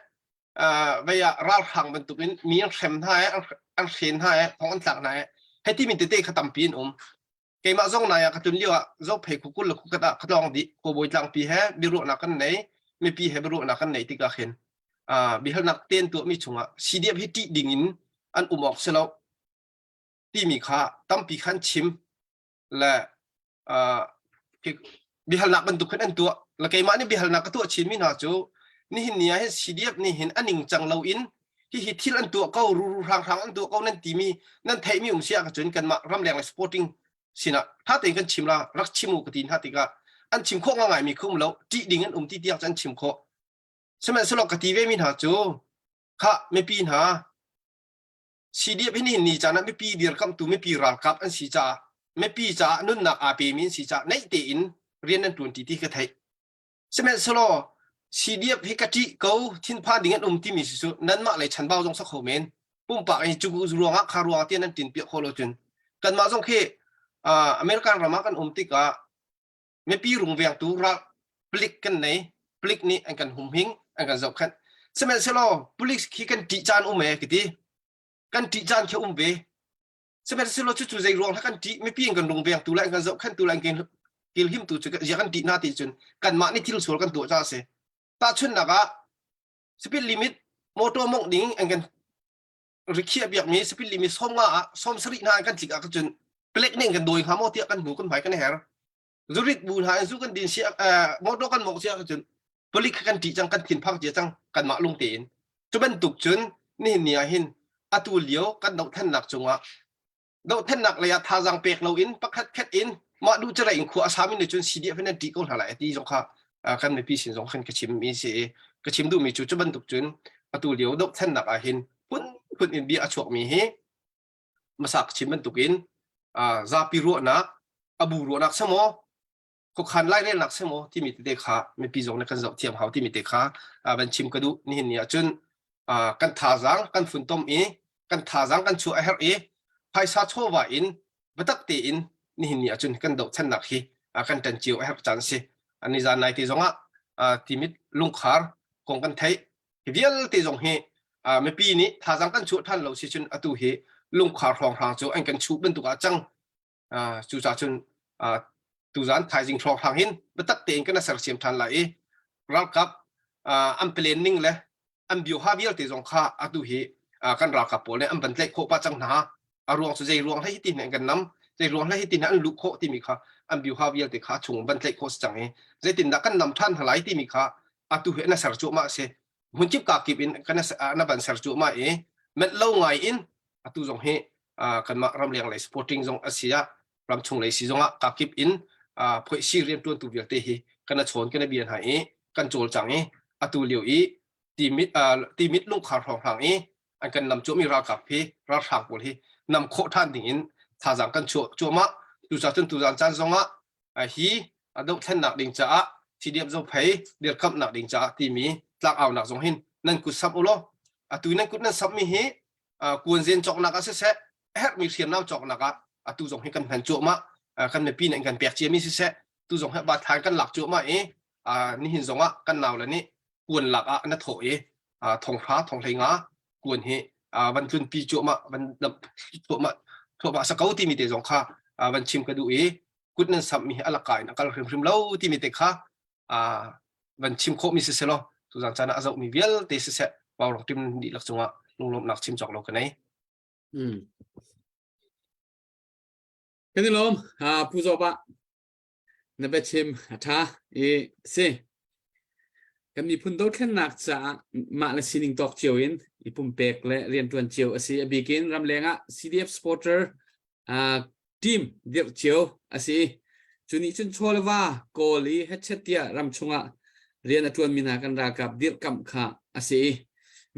vei ah ralhrang bantukin mi an hrem hna eh an hren hna eh thong an tlak hna eh hei timi tete kha tampi an um keimah zong nai ah ka tlun lio ah zophei khukul le khukat ah ka tlawng dih khuabawi tlangpi he biaruahnak kan nei mipi he biaruahnak kan nei tikah khin biahalnak ten tuahmi chungah CDF hi ṭih ding in an um awk si lo timi kha tampi khan chim le biahalnak bantuk khin an tuah le keimah nih biahalnak ka tuah chinmi hna cu nihin ni ah hin CDF nih hin a ningcang loin hihi thil an tuah ko ruru hranghrang an tuah ko nan timi nan theihmi um si ah cun kanmah ramleng le supporting sinah tha tein kan chim la rak chim u ka ti hna tikah an chim khawh ngai mi khum lo ṭih ding an um ti tiang an chim khawh sihmanhsehlaw ka ti ve mi hna cu kha mipi hna CDF hi nihin ni caan ah mipi dirkamhtu mipi ralkap an si caah mipi caah nunnak aa pemi an si caah naih tein rian an ṭuanṭi ti ka theih. Sihmanhsehlaw CDF hi ka ṭih ko thinphan ding an um timi si cu nanmah lei chanbau zong sak kho men. Pumpak in cu ruangah kha ruangah tian an ṭin piak khawh lo cun kanmah zong khi American ram ah kan um tikah mipi rungvengtu ral palik kan nei palik nih an kan humhing an kan zohkhenh sihmanhsehlaw police khi kan ṭih caan um e kiti kan ṭih caan khi um ve sihmanhsehlaw cucu zei ruang kan ṭih mipi in kan rungvengtu le an kan zohkhenhtu le an kan kilhimtu cu zia kan ṭih hna ti cun kanmah nih thil sual kan tuah caah a si tahchunhnak ah speed limit motor mongh ding an kan rikhiah biakmi speed limit som nga ah som sarih hna an kan tlik ah cun palek nih an kan dawi hnga maw tiah kan hnu kan hmai kan her zurit bu hna in zu kan din sia motor kan mok sia cun palik kan ṭih cang kan thinphang cia cang kanmah lung tein cu bantuk cun nihin ni ah hin atu lio kan dohthlennak cungah dohthlennak lei ah thazaang pek loin pakhat khat in mah duh cara in khua a sami nih cun CDF in an ṭih ko hna lai ti zong kha kan mipi sin zong khan ka chim mi si i ka chim duhmi cu cu bantuk cun atu lio dohthlennak ah hin phun phun in bia a chuakmi hi hmasa ka chim bantukin zapi ruahnak a bu ruahnak semaw khuakhan lairelnak semaw timi tete kha mipi zong nih kan zoh thiam hau timi te kha van chim ka duh nihin ni ahcun kan thazaang kan funtom i kan thazaang kan chuah a herh i phaisa chawva in biatak tein nihin ni ahcun kan dohchannak hi kan ṭan cio a herh caan a si ani zan nai te zongah timit lungkhar kong kan theih Hi vialte zong hi mipi nih thazaang kan chuah ṭhan lo si cun atu hi lungkhar hrawnghrang cu an kan chuh bantuk ah cang. Cucaah cun tuzan thaizing hrawnghrang hin biatak tein kan sersiam ṭhan lai i ralkap an plan ning le an bioha vialte zong kha atu hi kan ralkap pawl nih an van tlaih khawh pah cang hna. A ruang cu zei ruang hlei hi ti an kan nam, zei ruang hlei hi ti an luh khawh timi kha an bioha vialte kha a chung van tlaih khawh si cang i zeitindah kan nam ṭhan hna lai timi kha atu hi an ser cuahmah a si. Hmunkip ka kip in kan na van ser cuahmah i menh lo ngai in atu zong hi kanmah ramleng lei supporting zong a si ah ramchung lei si zongah kakip in phoihsi riantuantu vialte hi kan a chawn kan a bia hna i kan cawlcang i atu lio i timit timit lungkhar hrawnghrang i an kan nam cuahmi ralkap hi ralhrang pawl hi nam khawh ṭhan ding in thazaang kan chuah cuahmah. Tucah cun tuzaan caan zongah hi dohthlennak ding caah CDF Zophei dirkamhnak ding caah timi tlangaunak zong hin nan kut samh u law atu nan kut nan samhmi hi kuanzen cawknak ah siseh a herhmi hriamnam cawknak ah atu zong hi kan hman cuahmah. Kan mipi nih an kan pek ciami siseh tu zong hi bathan kan lak cuahmah i nihin zong ah kan nau le nih kuan lak ah na thawh i thonghra thonghlei nga kuan hi van tlunpi cuahmah van cuahmah thuahmah sa ko timi te zong kha van chim ka duh i kut nan samhmi hi a laka in a kal hrimhrim lo timi te kha van chim khawhmi siseh law tuzan caan ah a zohmi vialte siseh Paurong tim dihlak cungah lunglawmhnak chim cawk lo ka nei. Mm. Kan i lawm Pu Zawba na biachim a ṭha i si kan miphun dothlennak caah mah le sining tawk cio in i pumpek le rianṭuan cio a si. A bikin ramleng ah CDF supporter team dirh cio a si. Cu nih cun chaw le va kawl i hetchet tiah ram chungah rian a ṭuanmi hna kan ralkap dirhkamh kha a si i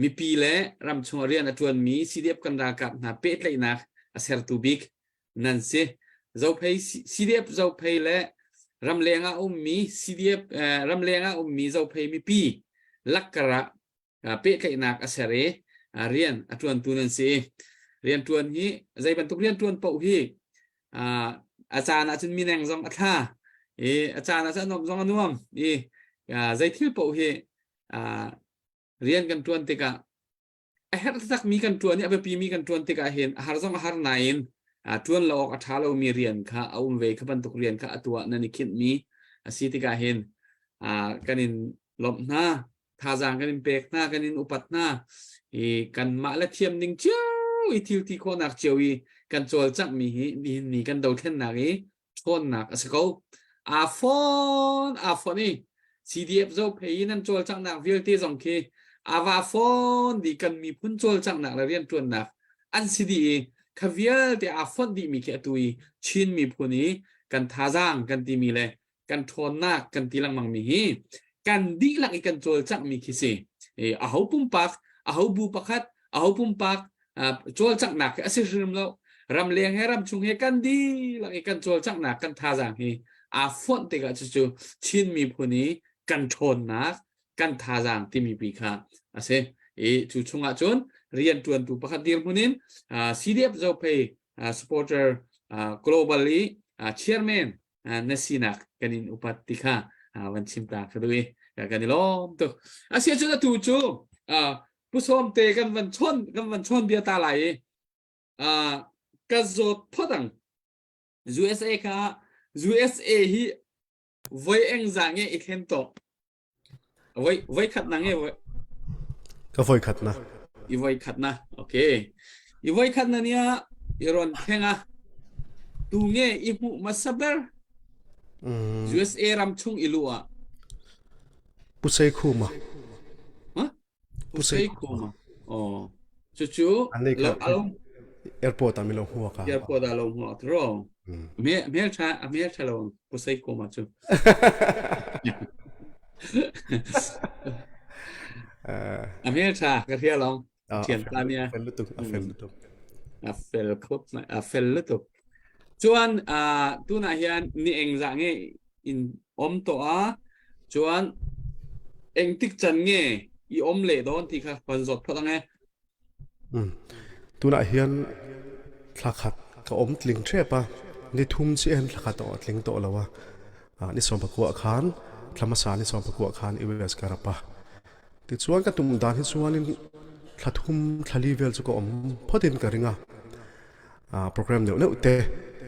mipi le ram chungah rian a ṭuanmi CDF kan ralkap hna pehtlaihnak a sertu bik nan si. Zophei CDF Zophei le ramleng ah ummi CDF ramleng ah ummi Zophei mipi lakkar ah pehtlaihnak a ser i rian a ṭuantu nan si. Rian ṭuan hi zei bantuk rian ṭuan paoh hi a caan ahcun mineng zong a thla i a caan ahcun a nuam zong a nuam i zei thil paoh hi rian kan ṭuan tikah a herh takmi kan ṭuan i a biapimi kan ṭuan tikah hin a har zong a har nain ṭuan lo awk a ṭha lomi rian kha a um ve. Kha bantuk rian kha atu ah nan i khinhmi a si tikah hin kan in lawmh hna, thazaang kan in pek hna, kan in upat hna i kanmah le thiam ning cio i thil ti khawhnak cio i kan cawlcanghmi hi nihin ni kan dothlennak i ṭhawnnak a si ko. Aa fawn aa fawn i CDF Zophei in an cawlcanghnak vialte zong khi ava fawn dih kan miphun cawlcanghnak le rianṭuannak an si dih i kha vialte aa fonh dihmi khi atu i Chin miphun i kan thazaang kan timi le kan ṭhawnnak kan ti lengmang mi hi kan dihlak i kan cawlcanghmi khi si. Aho pumpak, aho bu pakhat, aho pumpak cawlcanghnak khi a si hrim lo. Ramleng he ramchung he kan dihlak i kan cawlcanghnak kan thazaang hi aa fonh tikah cucu Chin miphun i kan ṭhawnnak kan thazaang timi pi kha a si. I cu chungah cun rianṭuantu pakhat dirhmun in CDF Zophei supporter global i chairman na sinak kan in upat ti kha van chim ta ka duh i kan i lawm tuk. Asi cun atu cu Pu Sawmte kan van chawn kan van chawn bia ta lai i ka zawt phot ang. USA kha USA hi voi eng za nge i thlen to Voi voi khat na nge voi. Ka voi khat na. I voi khat na. Okay. I voi khat na nia i ron thenga tu nge i hmu masa ber USA ram chung i lu ah. Pusei khuma. Ha? Pusei khuma. Oh. Cu cu lo alo airport ah mi lo hmuak a. Airport ah lo hmuak tro. Me me tha a me tha lo Pusei khuma cu. A hmel ṭha ka hria long. Thian ta nia. A fel lutuk, a fel lutuk. A fel khop mai, a fel lutuk. Chuan tunah hian ni eng za nge in om to a chuan eng tik chan nge i om le don ti kha kan zot phot ange. Tunah hian thla khat ka awm tling ṭhep a, ni thum chiah hin thla khat a tling tawh lo a. Ni sawmpakua khan thla hmasa ni sawmpakua khan US ka rap a. Tichuan ka tum dan hi chuanin thla thum thla li vel chu ka awm phawtin ka ring a. Program neuh neuh te.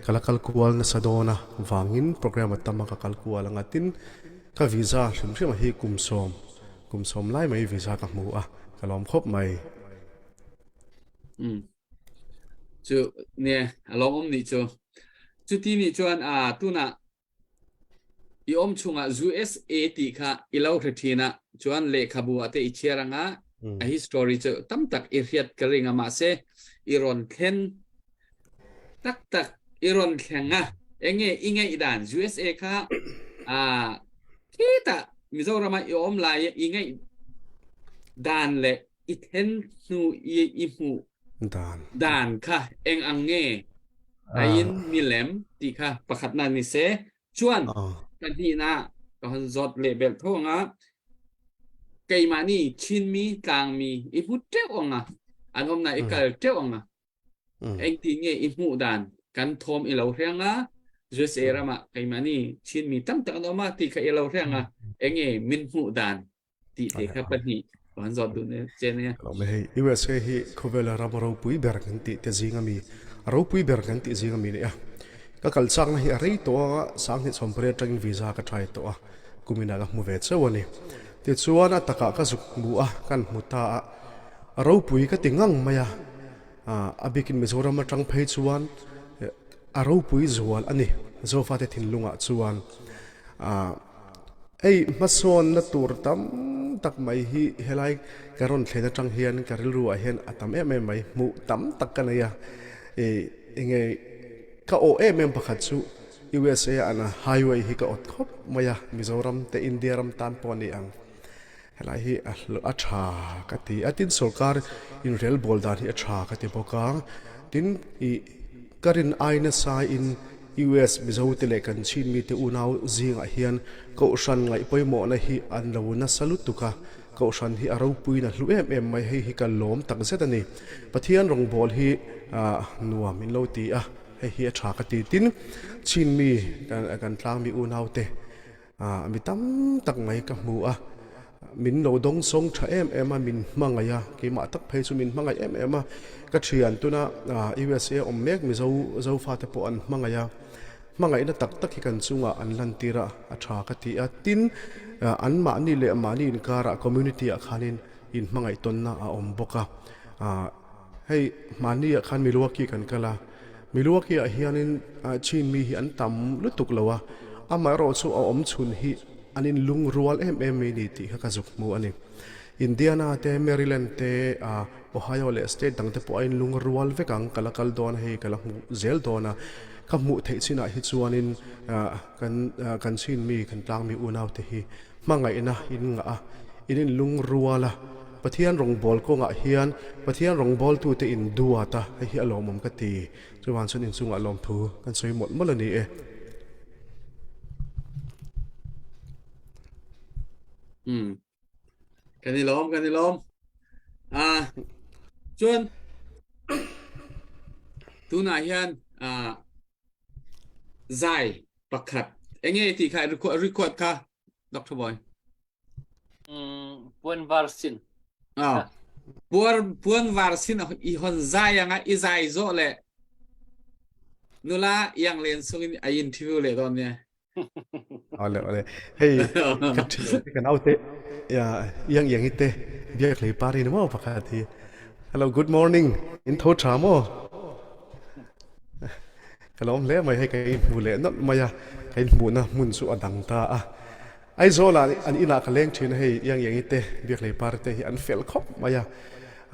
Ka la kal kual nasa dawn a vangin program a tam a ka kal kual anga tin ka visa hrimhrim a hi kum sawm kum sawm lai mai visa ka hmu a ka lawm khawp mai. Mm. Cu ne a lawm um nih cu. Cuti nih chuan a tuna I um chungah USA ti kha i lo hre ṭhin ah cun lehkhabu ah teh i chiar anga a history cu tamtak i hriat ka ring a mahse i ron thlen taktak i ron thleng ah enge i ngeih dan USA kha a khita Mizoram ah i um lai i ngeih dan le i then hnu i i hmuh Dan. dan kha eng ang nge ain milem ti kha pakhat na ni se chuan pahnih na ka hon zawt le bel thonga keimah ni Chinmi tlangmi i hmu teuh anga an om na i kal teuh anga engti nge i hmuh dan kan thom i lo hrenga USA rama keimah ni Chinmi tam tak an oma ti kha i lo hrenga enge min hmuh dan ti te kha pahnih kan zawt duh ne che ne. Lo hei USA hi khawvel ram ropui ber kan ti te zing ami ropui ber kan ti zing ami ni a ka kal chak na hi a rei to a sang ni chom pare tangin visa ka try to a kumina ka hmu ve cheu ani ti chuan a taka ka zuk mu a kan hmu ta a ropui ka ti ngang mai a a bikin Mizoram atang phei chuan a ropui zual ani zofate thinlungah chuan Hei hmasawnna tur tam tak mai hi helai ka rawn thlen atang hian ka rilru ah hian a tam em em mai hmuh tam tak ka nei a ih enge ka awh em em pakhat chu USA ah na highway hi ka awt khawp mai a Mizoram te India ram tan pawh a ni ang. Helai hi a a tha ka ti a, tin sorkar inrel bawl dan hi a tha ka ti bawk a, tin ih ka rin ai nasa in US Mizo te leh kan Chin mite unau zingah hian Kohhran ngaih pawimawhna hi an lo nasa lutuk a, Kohhran hi a ropuiin a hlu em em mai, hei hi ka lawm tak zet a ni. Pathian rawngbawl hi ah nuam in lo ti a, hei hi a tha ka ti, tin Chin mi kan tlangmi unau te Mi tam tak mai ka hmu a, min lo dawngsawng tha em em a, min hmangaih a, keimah tak phei chu min hmangaih em em a, ka thian tuna USA awm mek Mizo Zofate pawh an hmangaih a, hmangaihna tak tak hi kan chungah an lantir a, a tha ka ti a, tin anmahni leh mahni inkarah community ah khanin inhmangaih tawnna a awm bawk a. Hei hmani ah khan Milwaukee kan kal a, Milwaukee ah hianin Chin mi hi an tam lutuk lo a, amaherawh chu a awm chhun hi an in lungrual em em mai ni tih kha ka zuk hmu a ni. Indiana te, Maryland te, Ohio leh state dang te pawh a in lungrual vek ang, ka la kal dawn a hei ka la hmu zel dawn a, ka hmuh theih chinah hi chuanin kan kan Chin mi kan tlang mi unau te hi Hmangaihna in ngah a, in inlungrual a, Pathian rawngbâwl kawngah hian Pathian rawngbâwltute in duat a, hei hi a lawmawm ka ti. Chuvang chuan inchungah lawmthu kan sawi mawlh mawlh a ni e. Umm. Kan i lawm, kan i lawm. Ah, chuan tunah hian ah zai pakhat enge ti kha record record kha Dr. Boy. Mm, puan var sin. Ah. Puar puan var sin i hon zai anga i zai zo le nula yang len sungin a interview le don ne. Ole ole. Hei ka thi kan aute ya yang yang ite biak lei pari ni mo pakhat hi. Hello good morning. In tho tha mo. Ka lawm hle mai hei ka inhmu leh nawlh mai a, ka inhmuhna hmun chu a dang ta a. Aizawl ah an inah ka leng thin a hei Iang Iangi te, Biakhlei Par te hi an fel khawp mai a,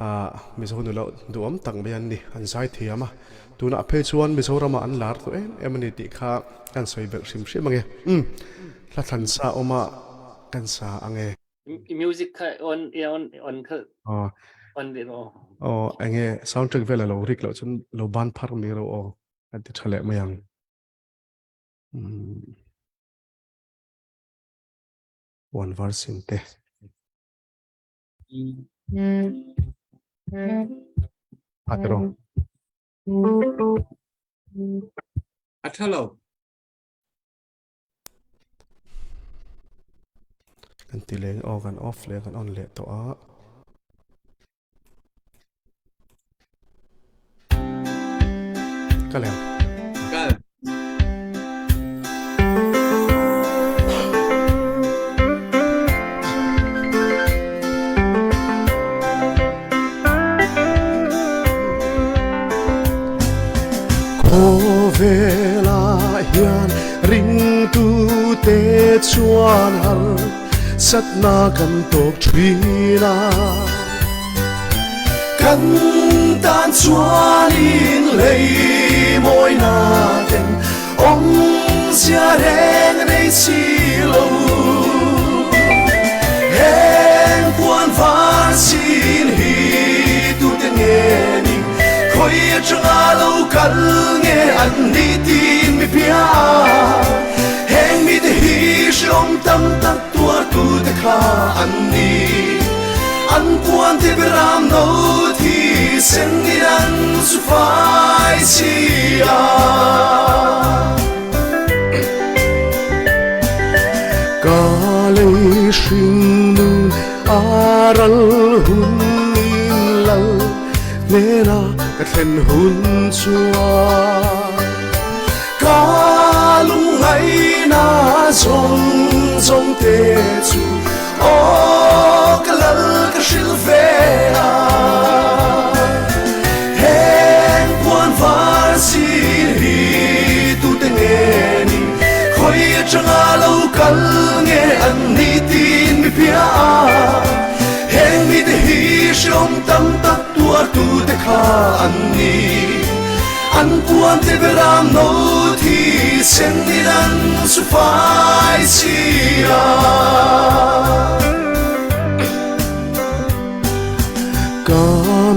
aah Mizo nula duhawm tak mai an ni, an zai thiam a. Tunah phei chuan Mizoram ah an lar tawh em em a ni tih kha kan sawi belh hrim hrim ange. Umm hla thlan sa awm a kan sa ange. Music kha on on on kha on ve ro. Aw enge soundtrack vel a lo rik loh chuan lo ban phar mai ro aw kan ti tha leh mai ang. Umm one verse in te. A tiro. A tha lo. Kan ti leng aw kan off leh kan on leh tawh a. Ka lem. Kal. Khawvelah hian ringtute chuan harsatna kan tawk thin a. Kan tan chuanin lei mawina ten awmzia reng nei si lo. Heng puan var sin hi tute nge ni khoi atanga lo kal nge an ni tin mi pia heng mi te hi hreawm tam tak tuar tu te kha an ni an puan te beram no thi sen in an su fai si a Ka lei hringnun a ral hun in lal hnena ka thlen hun chuan ka lungngaihna zawng zawng te chu aw ka lal ka hrilh ve a heng puan var sin hi tute nge ni khoi atanga lo kal nge an ni tin mi pia heng mi te hi hreawm tam tak tuar tu te kha an ni an puan te beram no thi sen in an su fai si a Ka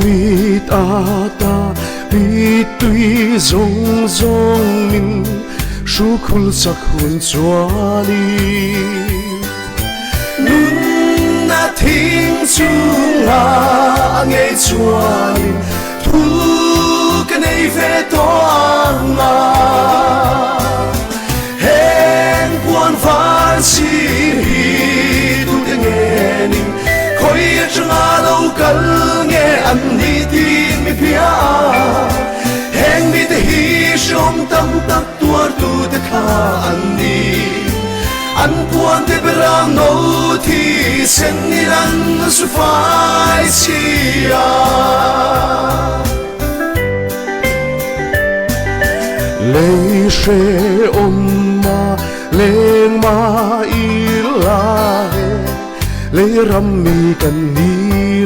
mit ata mittui zawng zawng min hrukhul sak hun chuanin Nunna thing chungah a ngei chuanin thu ka nei ve tawh ang a Heng puan var sin hi tute nge ni khoi atanga lo kal nge an ni tin mi pia heng mi te hi hreawm tam tak tuar tu te kha an ni an puan te beram no thi sen in an su fai si a Lei hreawm ma leng ma ila he lei ram mi kan ni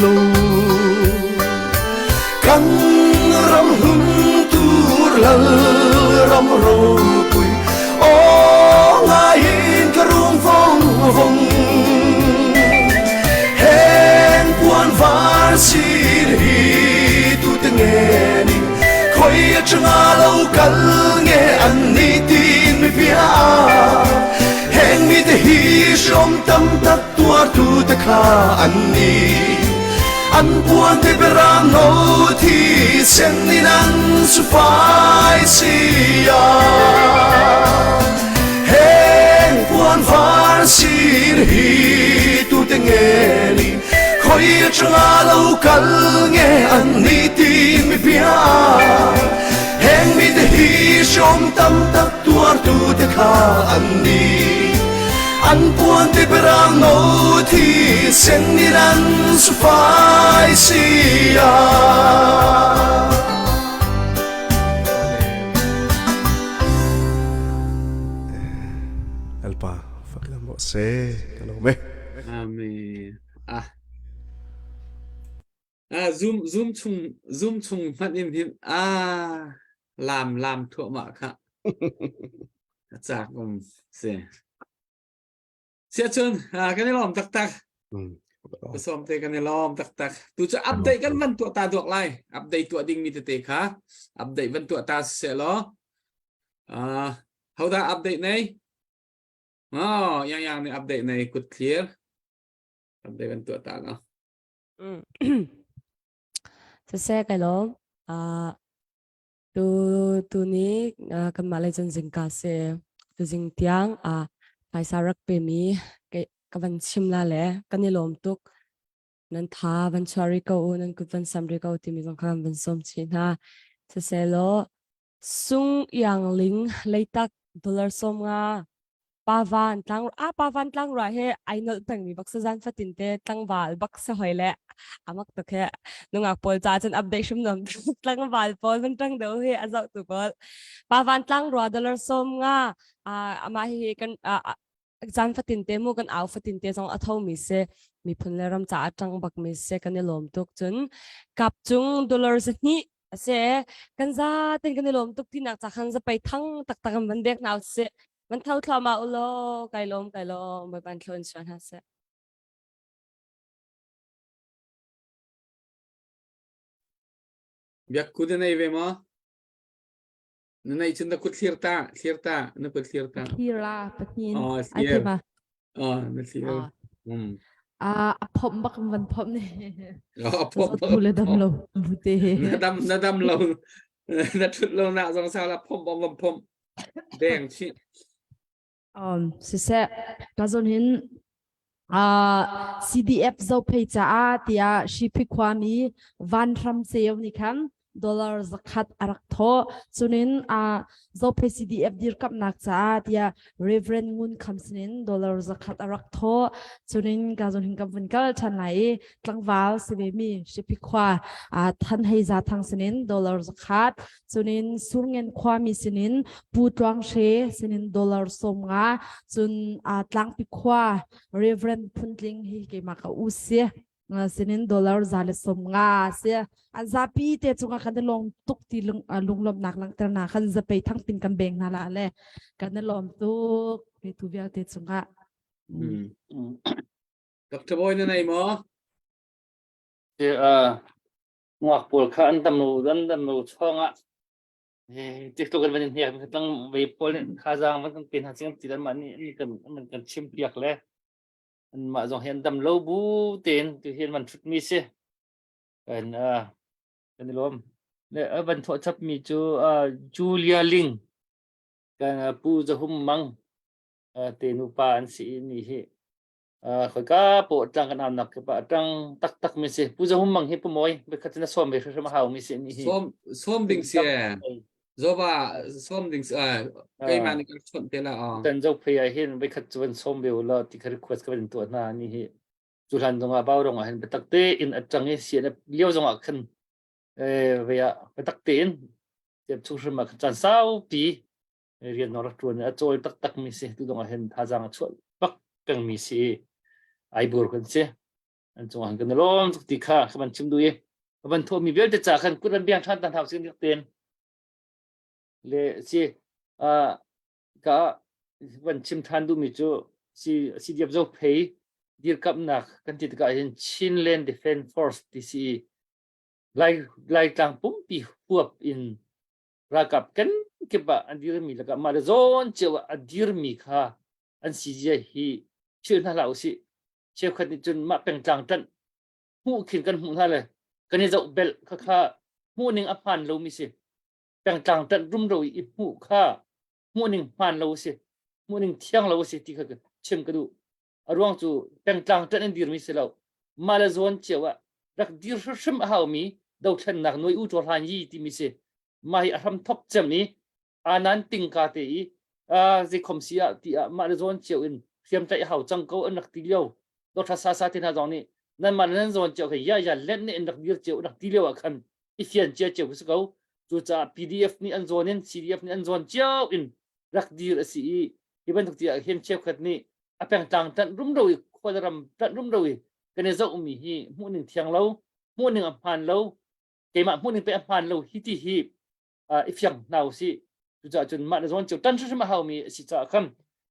lo kan ram hun tur lal ram ropui aw ngaiin ka rum vawng vawng heng puan var sin hi tute nge ni khoi atanga lo kal nge an ni tin mi pia heng mi te hi hreawm tam tak tuar tu te kha an ni an puan te beram no thi sen in an su fai si a heng puan var sin hi tu te nge ni khoi atanga lo kal nge an ni tin mi pia heng mi te hi hreawm tam tak tuar tu te kha an ni an puan te beram no thi sen in an su fai si a Lalpa faklam rawh se ka lawm e. Amen. Ah. Ah, zoom zoom chung zoom chung hmanh in hin ah lam lam thuahmah kha. A cak um si. Sia cun ah, kan i lawm taktak. Ka sawm te kan i lawm taktak. Tu cu update kan van tuah ta duak lai. Update tuah ding mi tete kha update van tuah ta seh law. Ah, hodah update nei? Oh, yang yang nih update nei kut clear. Update van tuah ta no. Siseh kai lawm. Uh, tu tu ni uh, kanmah lei cun zingka si. Tu zing tiang uh, phaisa rak pe mi ke ka van chim la le kan i lawm tuk. Nan tha van chuah ri ko u, nan kut van sam ri ko timi zong kha kan van sawm chih hna. Siseh law sung iang ling leitak dollar 50. Pavan tlang a Pavan tlang ra he ai nolh pengmi bak sa zan fatin te tlangval bak sa hoi le amak tuk he nungak pawl ca cun update hrim nom tlangval pawl van tang deuh he a zoh tu pawl Pavan tlang rua dollar som nga ama hi kan zan fatin te mu kan au fatin te zong a tho mi se miphun le ram ca a tang bak mi se kan i lawm tuk cun kap cung dollar zahnih ase kan za ten kan i lawm tuk tinak ca khan zapei thang taktak an van bek nau se van tho thluahmah u law kai lawm kai lawm Bawipa in thlua in suan hna seh. Biak ku na nei ve maw? Na nei cun na kut thlir ta, thlir ta, na kut thlir ta. Thlir la pathin. Oh, Ai thlir. ma. Oh, na thlir. Ah. Mm. Ah, a phom bak van phom ne. Oh, a phom bak. Le dam lo bute. Na dam na dam lo. Na thut lo na zong sa la phom bom bom phom. Deng chi. Um, siseh, ka zon hin uh, CDF Zophei caah tiah Shiphi khuami Van Hram Ceu nih khan dollar zakhat a rak thawh. Cunin uh, Zophei CDF dirkamnak caah tiah Reverend Ngun Kham sinin dollar zakhat a rak thawh. Cunin ka zon hin kan vun kal ṭhan lai i tlangval si ve mi Shiphi khua uh, Than Hei Za Thang sinin dollar zakhat Cunin Surngen khuami sinin Pu Tluang Hre sinin dollar 50 cun Tlangpi khua Reverend Phuntling hi keimah ka u si sinin dollar 150 si an zapi te cungah kan i lawm tuk ti lunglawmhnak langhternak kan zapei thangpin kan beng hna la le kan i lawm tuk pe tu vialte cungah Dr. Boy na nei maw? Nguak pawl kha an dam lo an dam lo chawngah tiktuk kan van in hniak tlang ve pawl nih thazaang van kan pe hna cing ti anmah nih an kan an kan chim piak le anmah zong hi an dam lo bu tein tu hi an van thut mi si kan kan i lawm le a van thawh chap mi cu Julia Ling kan Pu Zahum Mang te nupa an si ni hi khoika po tlang kan aunak ke pa tang tak tak mi si pu zahum mang hi pu moi be khat na som ve hrim hau mi si ni hi som som ding si zoba som ding si keimah nih kan chawnh te la tan zo phei ai hin be khat chuan som ve la ti kha request ka van tu na ni hi chu hlan zong ah bau rong ah hin be tak te in atang i sian lio zong ah khan eh ve ah be tak te in tiap chung hrim ah chan sau pi rian rak ṭuan a cawl taktak mi si tu dong ah hin thazaang a chuah bak peng mi si ai bur kan si an cung ah kan lawm tuk ti kha ka van chim du i ka van thawh mi vialte ca khan kut an biang ṭhan tan hau sin ten le si a ka van chim ṭhan du mi cu si si diap zo phei dirkamnak kan ti tikah hin Chinland Defense Force ti si lai Laitlang pumpi huap in ralkap kan kip ah an dirmi lakah mah le zawn cio ah a dirmi kha an si zia hi philh hna hlah usih cheukhat nih cun mah pengtlang ṭanh hmuh khin kan hmuh hna le kan i zoh belh kha kha hmuh ning a hmaan lomi si pengtlang ṭanh rumro i hmuh kha hmuh ning hmaan lo si hmuh ning thiang lo si ti kha chim ka duh a ruang cu pengtlang ṭanh an dirmi si lo mah le zawn cio ah rak dir hrimhrim a haumi dothlennak nuai u ṭaw hlan yi timi si mah hi a hram thok cem i anan tingka te i zeikhom si ah ti ah mah le zawn cio in hriam tlaih hau cang ko an rak ti lio dawtha sa sa te hna zong nih nan mah nan zawn cio kha ya ya len nih an rak dir cio rak ti lio ah khan i fian cia cio si ko cucaah PDF nih an zawn in CDF nih an zawn cio in rak dir a si i hi bantuk ti ah hin cheukhat nih a pengtlang ṭanh rumro i khuaram ṭanh rumro i kan i zohmi hi hmuhning thiang lo hmuhning a hmaan lo keimah hmuhning pe a hmaan lo hi ti hi i fiang hna usih cucaah cun mah le zawn cio ṭan hrimhrim a haumi a si caah khan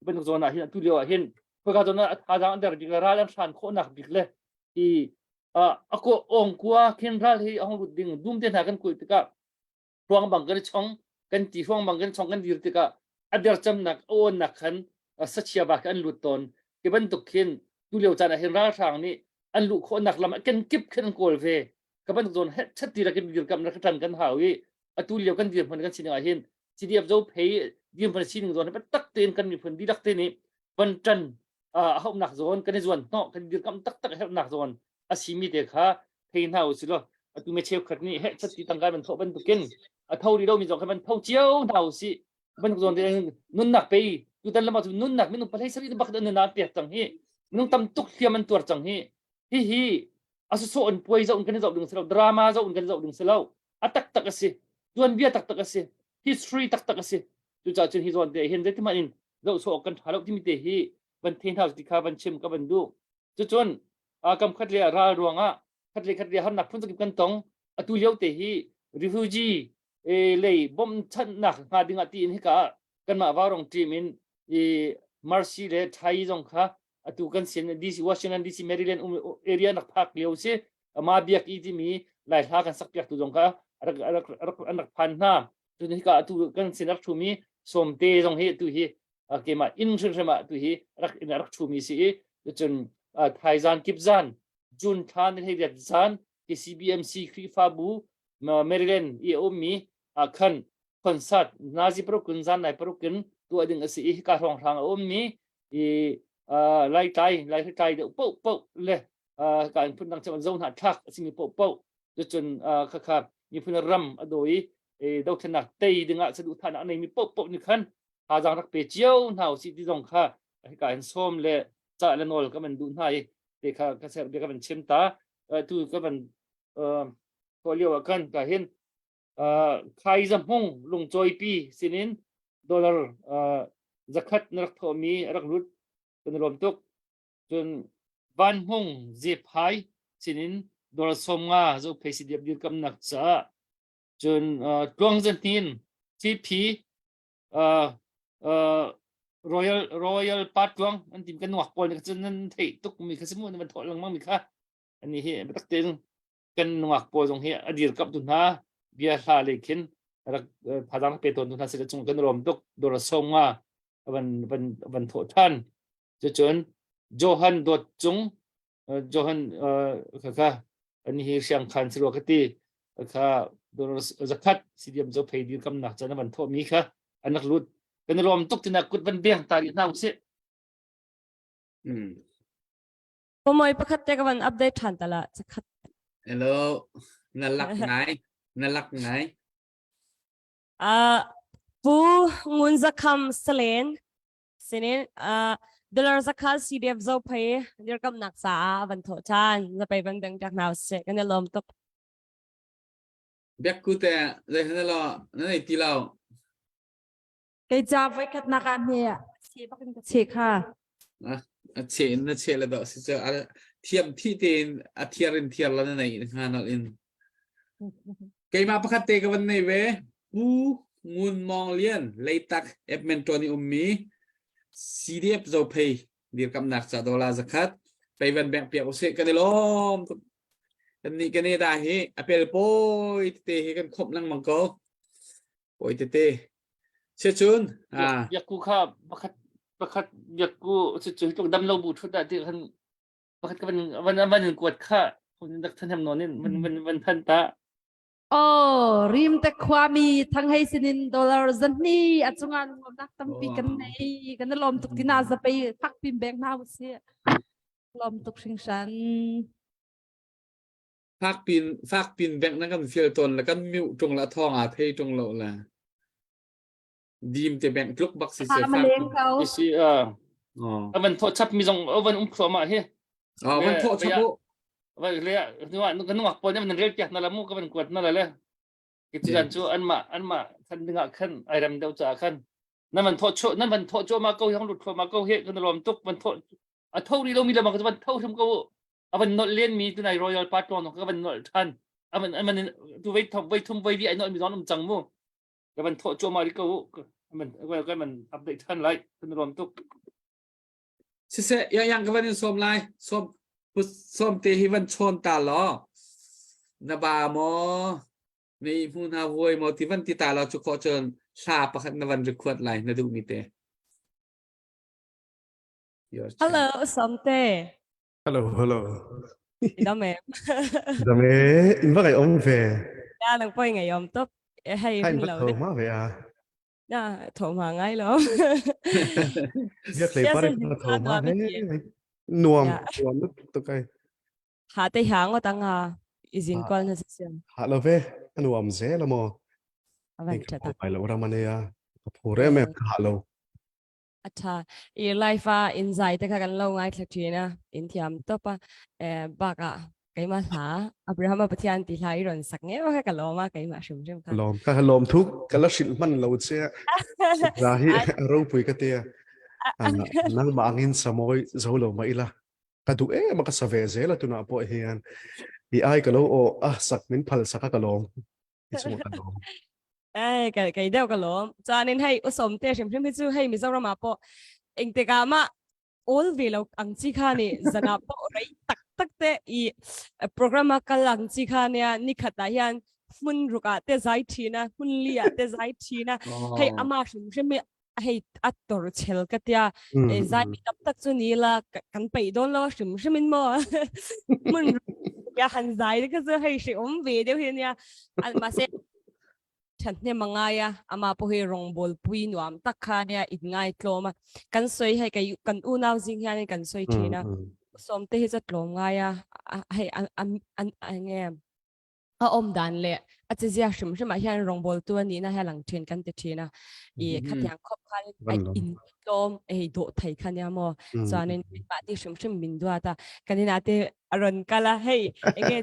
bantuk zawn ah hin atu lio ah hin khoika zawn ah a thazaang an der bik le ral an hran khawhnak bik le hi a ko ong kua khin ral hi a hong lut ding dum te hna kan kulh tikah hruang bang kan i chong kan ti hruang bang kan chong kan dir tikah a dercamnak a awnnak khan sachia ba kha an lut tawn ti bantuk khin tu lio caan ah hin ralhrang nih an luh khawhnak lam a kenkip khin an kawl ve ka bantuk zawn chat ti rakin dirkam rak ṭan kan hau i atu lio kan dirhmun kan sining ah hin CDF zo phei dirhmun sining zawn tak tein kan miphun dihlak te nih van ṭan a haumnak zawn kan i zuan hnawh kan dirkam taktak a herhnak zawn a simi te kha thei hna u silo atu me cheukhat nih heh chat ti tangka man thawh bantukin a tho ri lomi zong kha man tho cio hna u si bantuk zawn te nunnak pei. Tutan lama cu nunnak minung palei sari bak an na pek cang hi. Minung tam tuk hliam an tuar cang hi. Hi hi asuso an puai zo kan zoh ding si lo drama zo kan zoh ding si lo a taktak a si tuanbia taktak a si history taktak a si cucaah cun hi zawn te hin zeitimah in zoh sawh kan ṭha lo timi te hi van the hna ti kha van chim ka van duh cucun kam khat le ral ruangah khat le khat le harnak phun zakip kan tong atu lio te hi refugee lei bawmchanhnak hnga dingah tiin hika ah kanmah Vaurong team in i Mercy le Thai zong kha atu kan sin DC Washington DC Maryland um area nak phak lio si ama biak i timi lai hla kan sak piak tu zong kha rak rak rak an rak phan hna cun hika atu kan sin rak thumi somte zong hi tu hi keimah inn hrimhrim ah tu hi rak in rak thumi si i cun thaizan kipzan June thla ni hlei riat zan KCBMC Khrihfabu Maryland i a ummi ah khan concert nazi paruk in zan nai paruk in tuah ding a si i hika hrawnghrang a ummi i lai tlai lai tlai deuh poh poh le ka in phun dang cem zo hna thlak a simi poh poh cun khakha miphun ram a dawi i dothlennak tei dingah saduhthahnak a neimi poh poh nih khan thazaang rak pe cio hna usih ti zong kha hika in sawm le cah le nawl ka van duh hna i te kha ka ser bia ka van chim ta tu ka van ko lio ah khan ka hin khai za hmung lungcawipi sinin dollar zakhat na rak thawhmi a rak lut kan i lawm tuk cun van hmung zephai sinin dollar 50 zo phei si diap dirkamnak caah cun tluang zahnin TP Royal Royal Patluang an tim kan nuak pawl nih cun nan theih tuk mi kha si mu nan van thawh lengmang mi kha ani hi biatak tein kan nungak pawl zong hi a dirkamh tu hna bia hla lei khin rak thazang pe tawn tu hna si chung kan rom tuk dora songa van van van thawh than cucun Johan dawt cung Johan kha kha ani hi siang khan sirwa ka ti kha dora zakhat sidiam zo phei dir kam nak chan van thawh mi kha anak lut kan rom tuk tina kut van beng ta ri hna usih Hmm. Pomoi pakhat te ka van update than tala chakhat. Hello, na lak ngai, na lak ngai. Uh, Pu Ngun Zakham Salen sinin uh, dollar zakha CDF zo phei dirkam nak sa van tho chan zapai van dang tak naw se kan lom tuk. Biak ku te zai hna lo na nei ti lo. Kei ca voikhat nak ah hme che bak in ka che kha. A che in na che le do si cu a thiam thi tein a thiar in thiar la na nei hnga nal in. Keimah pakhat te ka van nei ve. Pu Ngun Mong Lian Leitak Edmonton i ummi CDF Zophei dirkamnak ca dollar zakhat peivan bank piak usih kan i lawm tuk. Kan nih kan da hi a pel pawi tete hi kan khomh lengmang ko. Pawi tete. Siacun ah Biakku kha pakhat pakhat biakku cu cu tluk dam lo bu thut ah ti khan pakhat ka van van van in kuat kha hun dak than hem non in van van van than ta Oh, rim te khuami thanghei sinin dollar zahni a chunga ngomnak tampi kan nei kan lom tuk tina zapei thak pim beng hna usi lom tuk hringhran Fak pin fak pin beng na kan fial ton la kan miu tung la thong a thei tung lo la dim te beng tluk bak si se fak si a a van tho chap mi zong a van um thlo ma hi a van tho chap u va le nuwa kan nuak pon nan rel piak na la mu ka van kuat na la le ki chu cu an ma an ma khan dinga khan ai ram deuh cha khan nan van tho chu nan van tho chu ma ko hong lut thlo ma ko he kan lom tuk van tho a tho ri lo mi le ma ka van tho hrim ko a van nolh len mi tunai royal patron ka van nolh than a van an tu vei thom vei thum vei vi ai nolh mi zon um cang mu ka van thawh cuahmah rih ko man ka man update than lai kan rom tuk siseh yang yang ka van in som lai som som te hi van chawn ta law na ba maw nei hmu na vuai maw ti van ti ta law chu kho chon hla pakhat na van record lai na duh mi te Hello, Somte. Hello, hello. Dam em. Dam e, in va ngai om ve. Ya nang poi ngai om top. Hei Hai in va tho ma ve a. Na tho ma ngai lo. Biak lei pare ka tho ma he. Nuam, nuam tuk ai. Ha te hang o tang ha izin kwal na siam. Ha lo ve, nuam ze la mo. Avan tha tak. Pai lo ramane ya. Ka phore me ka ha lo. A tha. I life a in zai te kha kan lo ngai thla thin a in thiam top a eh bak ah keimah hla Abraham a Pathian ti hla i ron sak nge kha ka lawm a keimah hrim hrim kha. Lawm ka lawm thuk ka la hrilh hman lo che ra hi ropui ka tia nangmah angin samawi zo lo ma ila ka duh em a ka sa ve zel a tunah pawh hian i ai ka lo aw a sak min phal sak a ka lawm i chungah ka lawm. Ai ka kei deuh ka lawm. Chuanin hei usom te hrim hrim hi chu hei Mizoram ah pawh engtikah mah awl ve lo ang chi kha ni zana pawh rei tak tak te i program a kal ang chi kha nia ni khat ah hian hmun ruk ah te zai thin a hmun li ah te zai thin a hei ama hrim hrim hi hei a tor chel ka tia e zai mi tam tak chu ni la kan peih dawn lo hrim hrim in mo hmun ya han zai ka chu hei hri om ve deuh hi nia ma se Ṭhahnem a ngai a, amah pawh hi rawngbâwl pui nuam tak kha nia in ngaitlawm a. Kan sawi hei kei kan unau zing hianin kan sawi ṭhin a, Sawmte hi chu a tlawm ngai a, hei a eng nge a awm dan leh a chezia hrim hrimah hian rawngbâwltu a nihna hi a lang ṭhin kan ti ṭhin a. I khatiang khawp khanin a intlawm hei dawh thei kha nia maw. Chuanin keimahni hrim hrim min duat a, kan inah te a rawn kal a hei enge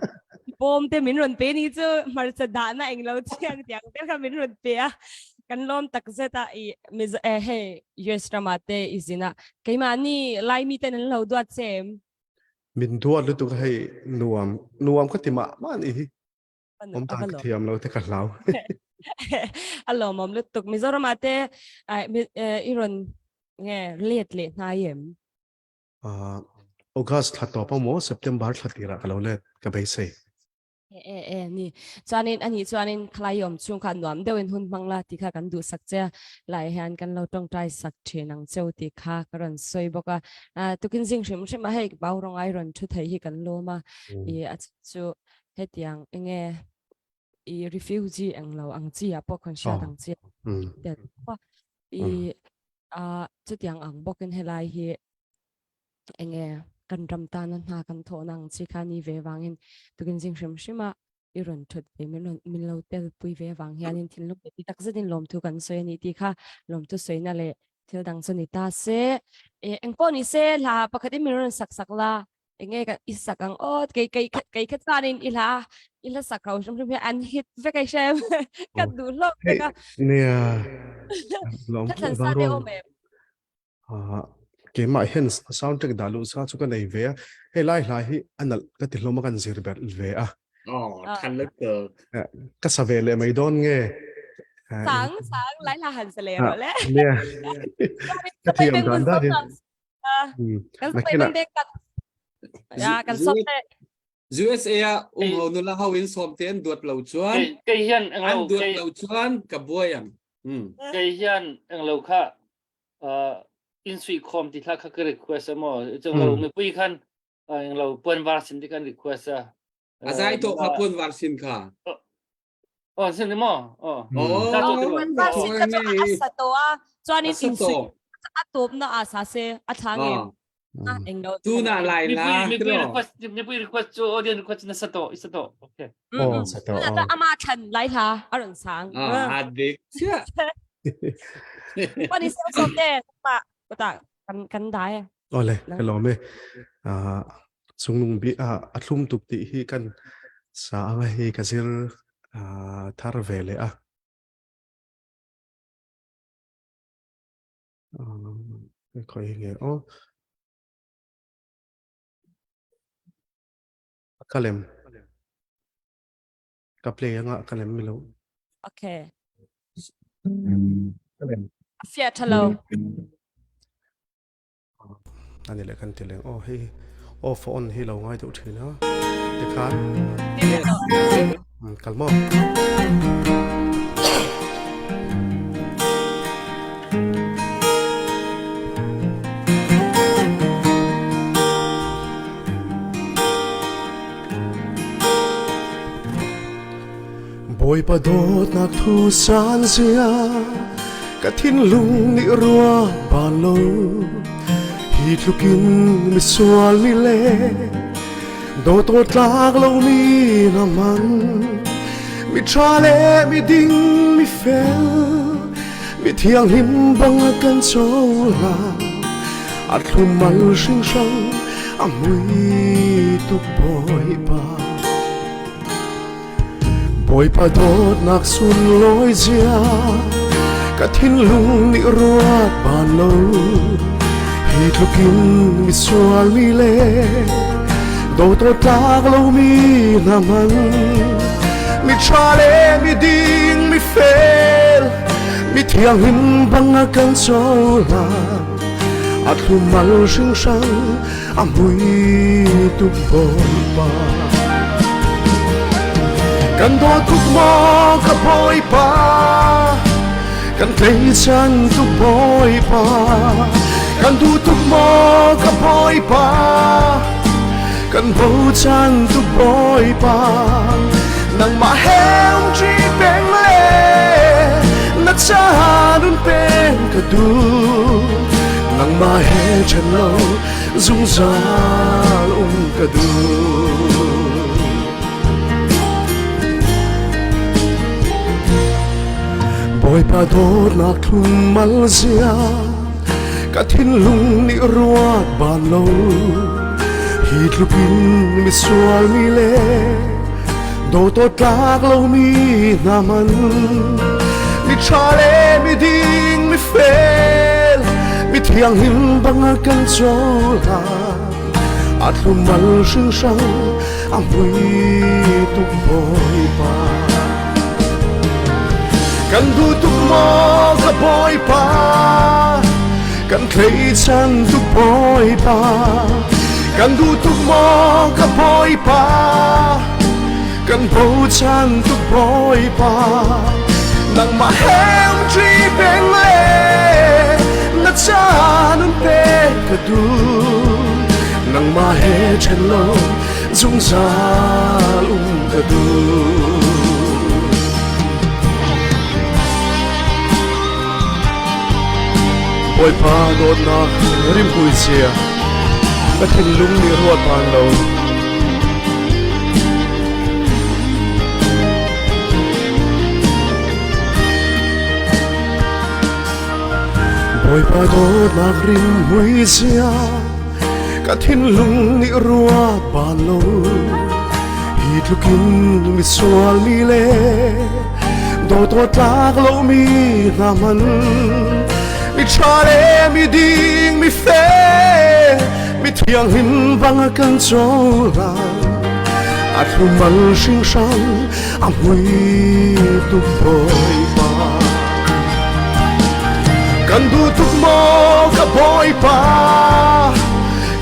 bawm te min rawn pe ni chu hmarcha dahna eng lo chiang tiang te kha min rawn pe a kan lawm tak zet a i mizo eh hei US rama te i zin a keimahni Laimi ten an lo duat che em min duat lutuk hei nuam nuam ka ti mah mah ni hi om ta ka thiam lo te ka hlau a lawmawm lutuk Mizoram ah te i rawn nge let leh hnai em Uh, August thla tawp emaw September thla tirah ka lo let ka beisei. E e e ni chuanin ani chuanin khalai awm chung kha nuam deuhin hun hmang la ti kha kan duh sak che lai hian kan lo tawngtai sak thin ang cheu ti kha ka rawn sawi bawk a tukin zing hrim hrim a hei bau rawngai rawn thu thei hi kan lawm a i a chu hetiang enge i refugee eng lo ang chi ah pawh khawn hriat ang chi tel i a chutiang ang bawkin helai hi enge kan ram tana hna kan thawhna ang chi kha ni ve vangin tukin zing hrim hrima i rawn thut ve min rawn min lo tel pui ve vang hianin thinlung leh ti tak zetin lawmthu kan sawi a ni tih kha lawmthu sawina leh thil dang chu ni ta se e engpawh ni se hla pakhatin min rawn sak sak la enge ka i sak ang aw kei kei kei kha chuanin i hla i hla sak ho hrim hrim hi an hit vek ai hrem ka duh hlawk vek a nia lawm ka thlan sa te awm em keimah hian soundtrack dah luh sa chu ka nei ve a hei lai hla hi a nalh ka ti hlawm a kan zir ber ve a Oh, than le ka sa ve leh mai dawn nge sang sang lai hla han sa le ro le nia ka thiam dan dan in Kan sawi beng beng kan ya kan sop te USA ah um ho nula ho in sawm te an duat lo chuan kei hian englo an duat lo chuan ka buai ang kei hian englo kha in sui khom ti thla kha ka request amo chung lo mipui khan englo puan var sin ti kan request a a zai to kha puan var sin kha Oh, sin ni maw? Oh. Oh, Puan sin kha chu a sa to a chuan in in sui a tawp na a sa se a thla nge a eng lo tu na lai la mipui request mipui request chu audience request na sa to isa to okay Oh, sa to. Ama than lai hla a ron sang. Ah, dik chia. Quan ni sem som te ma ta kan kan dai. Ole, ka lawm e. Ah, chungnung bi a a thlum tuk ti hi kan sa anga hi ka zir ah, thar ve le a. Ah, khoi nge o. Kalem. Ka play anga kalem milo. Okay. Kalem. Fiat thalo. Ani leh kan ti leng aw hei off on hi lo ngai deuh thin a tikhan kal maw Bawipa dawtnak thu san zia ka thinlung nih rua ban lo hi tlukin misual mi le dawt aw tlak lo mi na man mi ṭha le mi ding mi fel. Mi thianghlim bang a kan cohlan a thlum al hringhran a mui tuk Bawipa. Bawipa dawtnak sunlawi zia ka thinlung nih ruat ban lo hi tlukin misual mi le dawt tlak lomi hna man mi ṭha le mi ding mi fel mi thianghlim bang a kan cohlan a thlumal hringhran a mui tuk Bawipa. Kan dawt tuk maw ka Bawipa, kan tleichan tuk Bawipa, kan duh tuk maw ka Bawipa, kan bochan tuk Bawipa. Nangmah he um ṭi peng le na caan un peng ka duh. Nangmah he ṭhen lo zungzal um ka duh. Bawipa dawtnak thlum mal zia ka thinlung nih ruat ban lo hi tlukin misual mi le dawt tlak lomi hna man mi ṭha le mi ding mi fel mi thianghlim bang a kan cohlan a thlumal hringhran a mui tuk Bawipa kan duh tuk maw ka Bawipa kan tleichan tuk Bawipa kan duh tuk maw ka Bawipa kan bochan tuk Bawipa nangmah he um ṭi peng le na caan un pek ka duh nangmah he ṭhen lo zungzal um ka duh. Bawipa dawtnak rimhmui cia ka thinlung nih ruat baan lo. Bawipa dawtnak rimhmui cia ka thinlung nih ruat baan lo hi tlukin misual mi le dawt tlak lomi hna man mi ṭha le mi ding mi fel mi thianghlim bang a kan cohlan a thlumal hringhran a mui tuk Bawipa Kan duh tuk maw ka Bawipa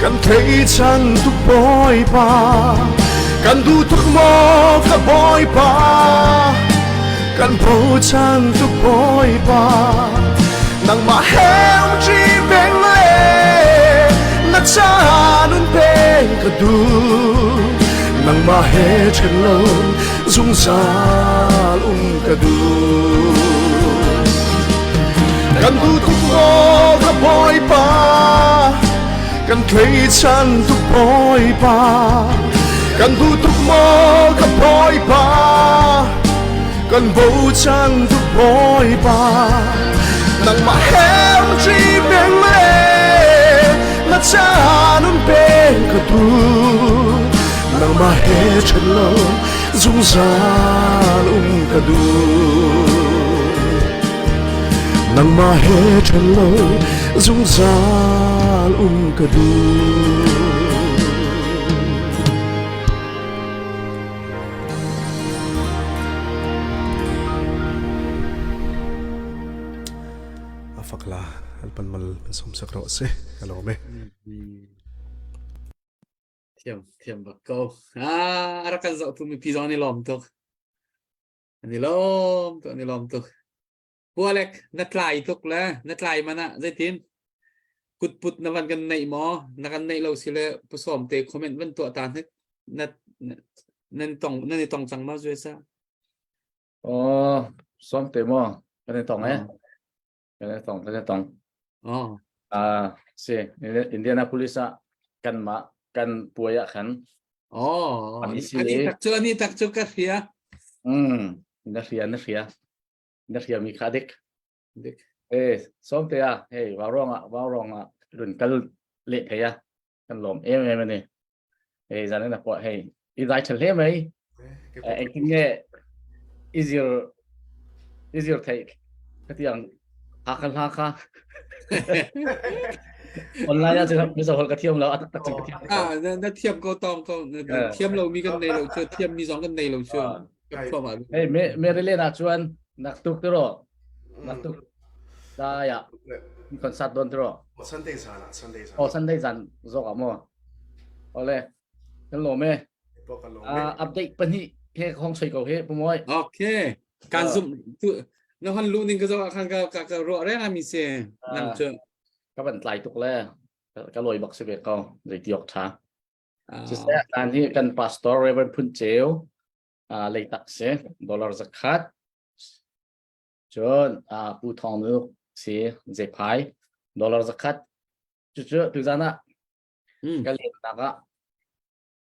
kan tleichan tuk Bawipa kan duh tuk maw ka Bawipa kan bochan tuk Bawipa nangmah he um ṭi peng le na caan un peng ka duh nangmah he ṭhen lo zungzal um ka duh. Kan duh tuk maw ka Bawipa, kan tleichan tuk Bawipa, kan duh tuk maw ka Bawipa, kan bochan tuk Bawipa. Nangmah he um ṭi peng le na caan un peng ka duh. Nangmah he ṭhen lo zungzal um ka duh nangmah he ṭhen lo zungzal um ka duh afakla alpan mal som sak ro se hello me Thiam, thiam bak ko. Ah, a rak kan zohtu mipi zong an i lawm tuk. An i lawm tuk, an i lawm tuk. Pualek, na tlai tuk le, na tlai man ah zeitin? Kutput na van kan neih maw? Na kan neih lo si le pusawm te comment van tuah ta hnik. Na, nan tong, nan i tong cang ma zue sa? Oh, sawm te maw? Kan i tong eh? Kan i tong, kan i tong. Oh. Ah, si Indianapolis ah kan mah kan puai ah khan. Oh, ani tak cu ani tak cu ka hria. Mm, na hria na hria. Na hria mi kha dik. Dik. Eh, sawmte ah, hei, vau rong ah, vau rong ah, run kal le thei ah, kan lawm em em ani. Hei, zan na kwa hei, i zai ṭha hle mai. Engtin nge i zir i zir theih khatiang ha kha hla kha online ah cun mizo holh ka thiam lo a taktak cun ka thiam Ah, na, na thiam ko tong ko na thiam lo mi kan nei lo chu thiam mi zong kan nei lo chu Hey, me Maryland ah chuan nak tuk tiro nak tuk dai ah concert don tiro Sunday zan ah Sunday zan oh Sunday zan zok ah mo ole Kan lawm e. Uh, update pahnih he hong soi ko he pumoi. Okay. Kan zum tu na hon lu ning ka zo khan ka ka ka ro reng ami se nang chu. Ka ban tlai tuk le ka loi bak se ve ko zei ti ok tha. Siseh tan hi kan pastor Reverend Phun Cheu leitak se dollar zakhat cun Pu Thong Nuk si zephai dollar zakhat cucu tuzan ah Ka lennak ah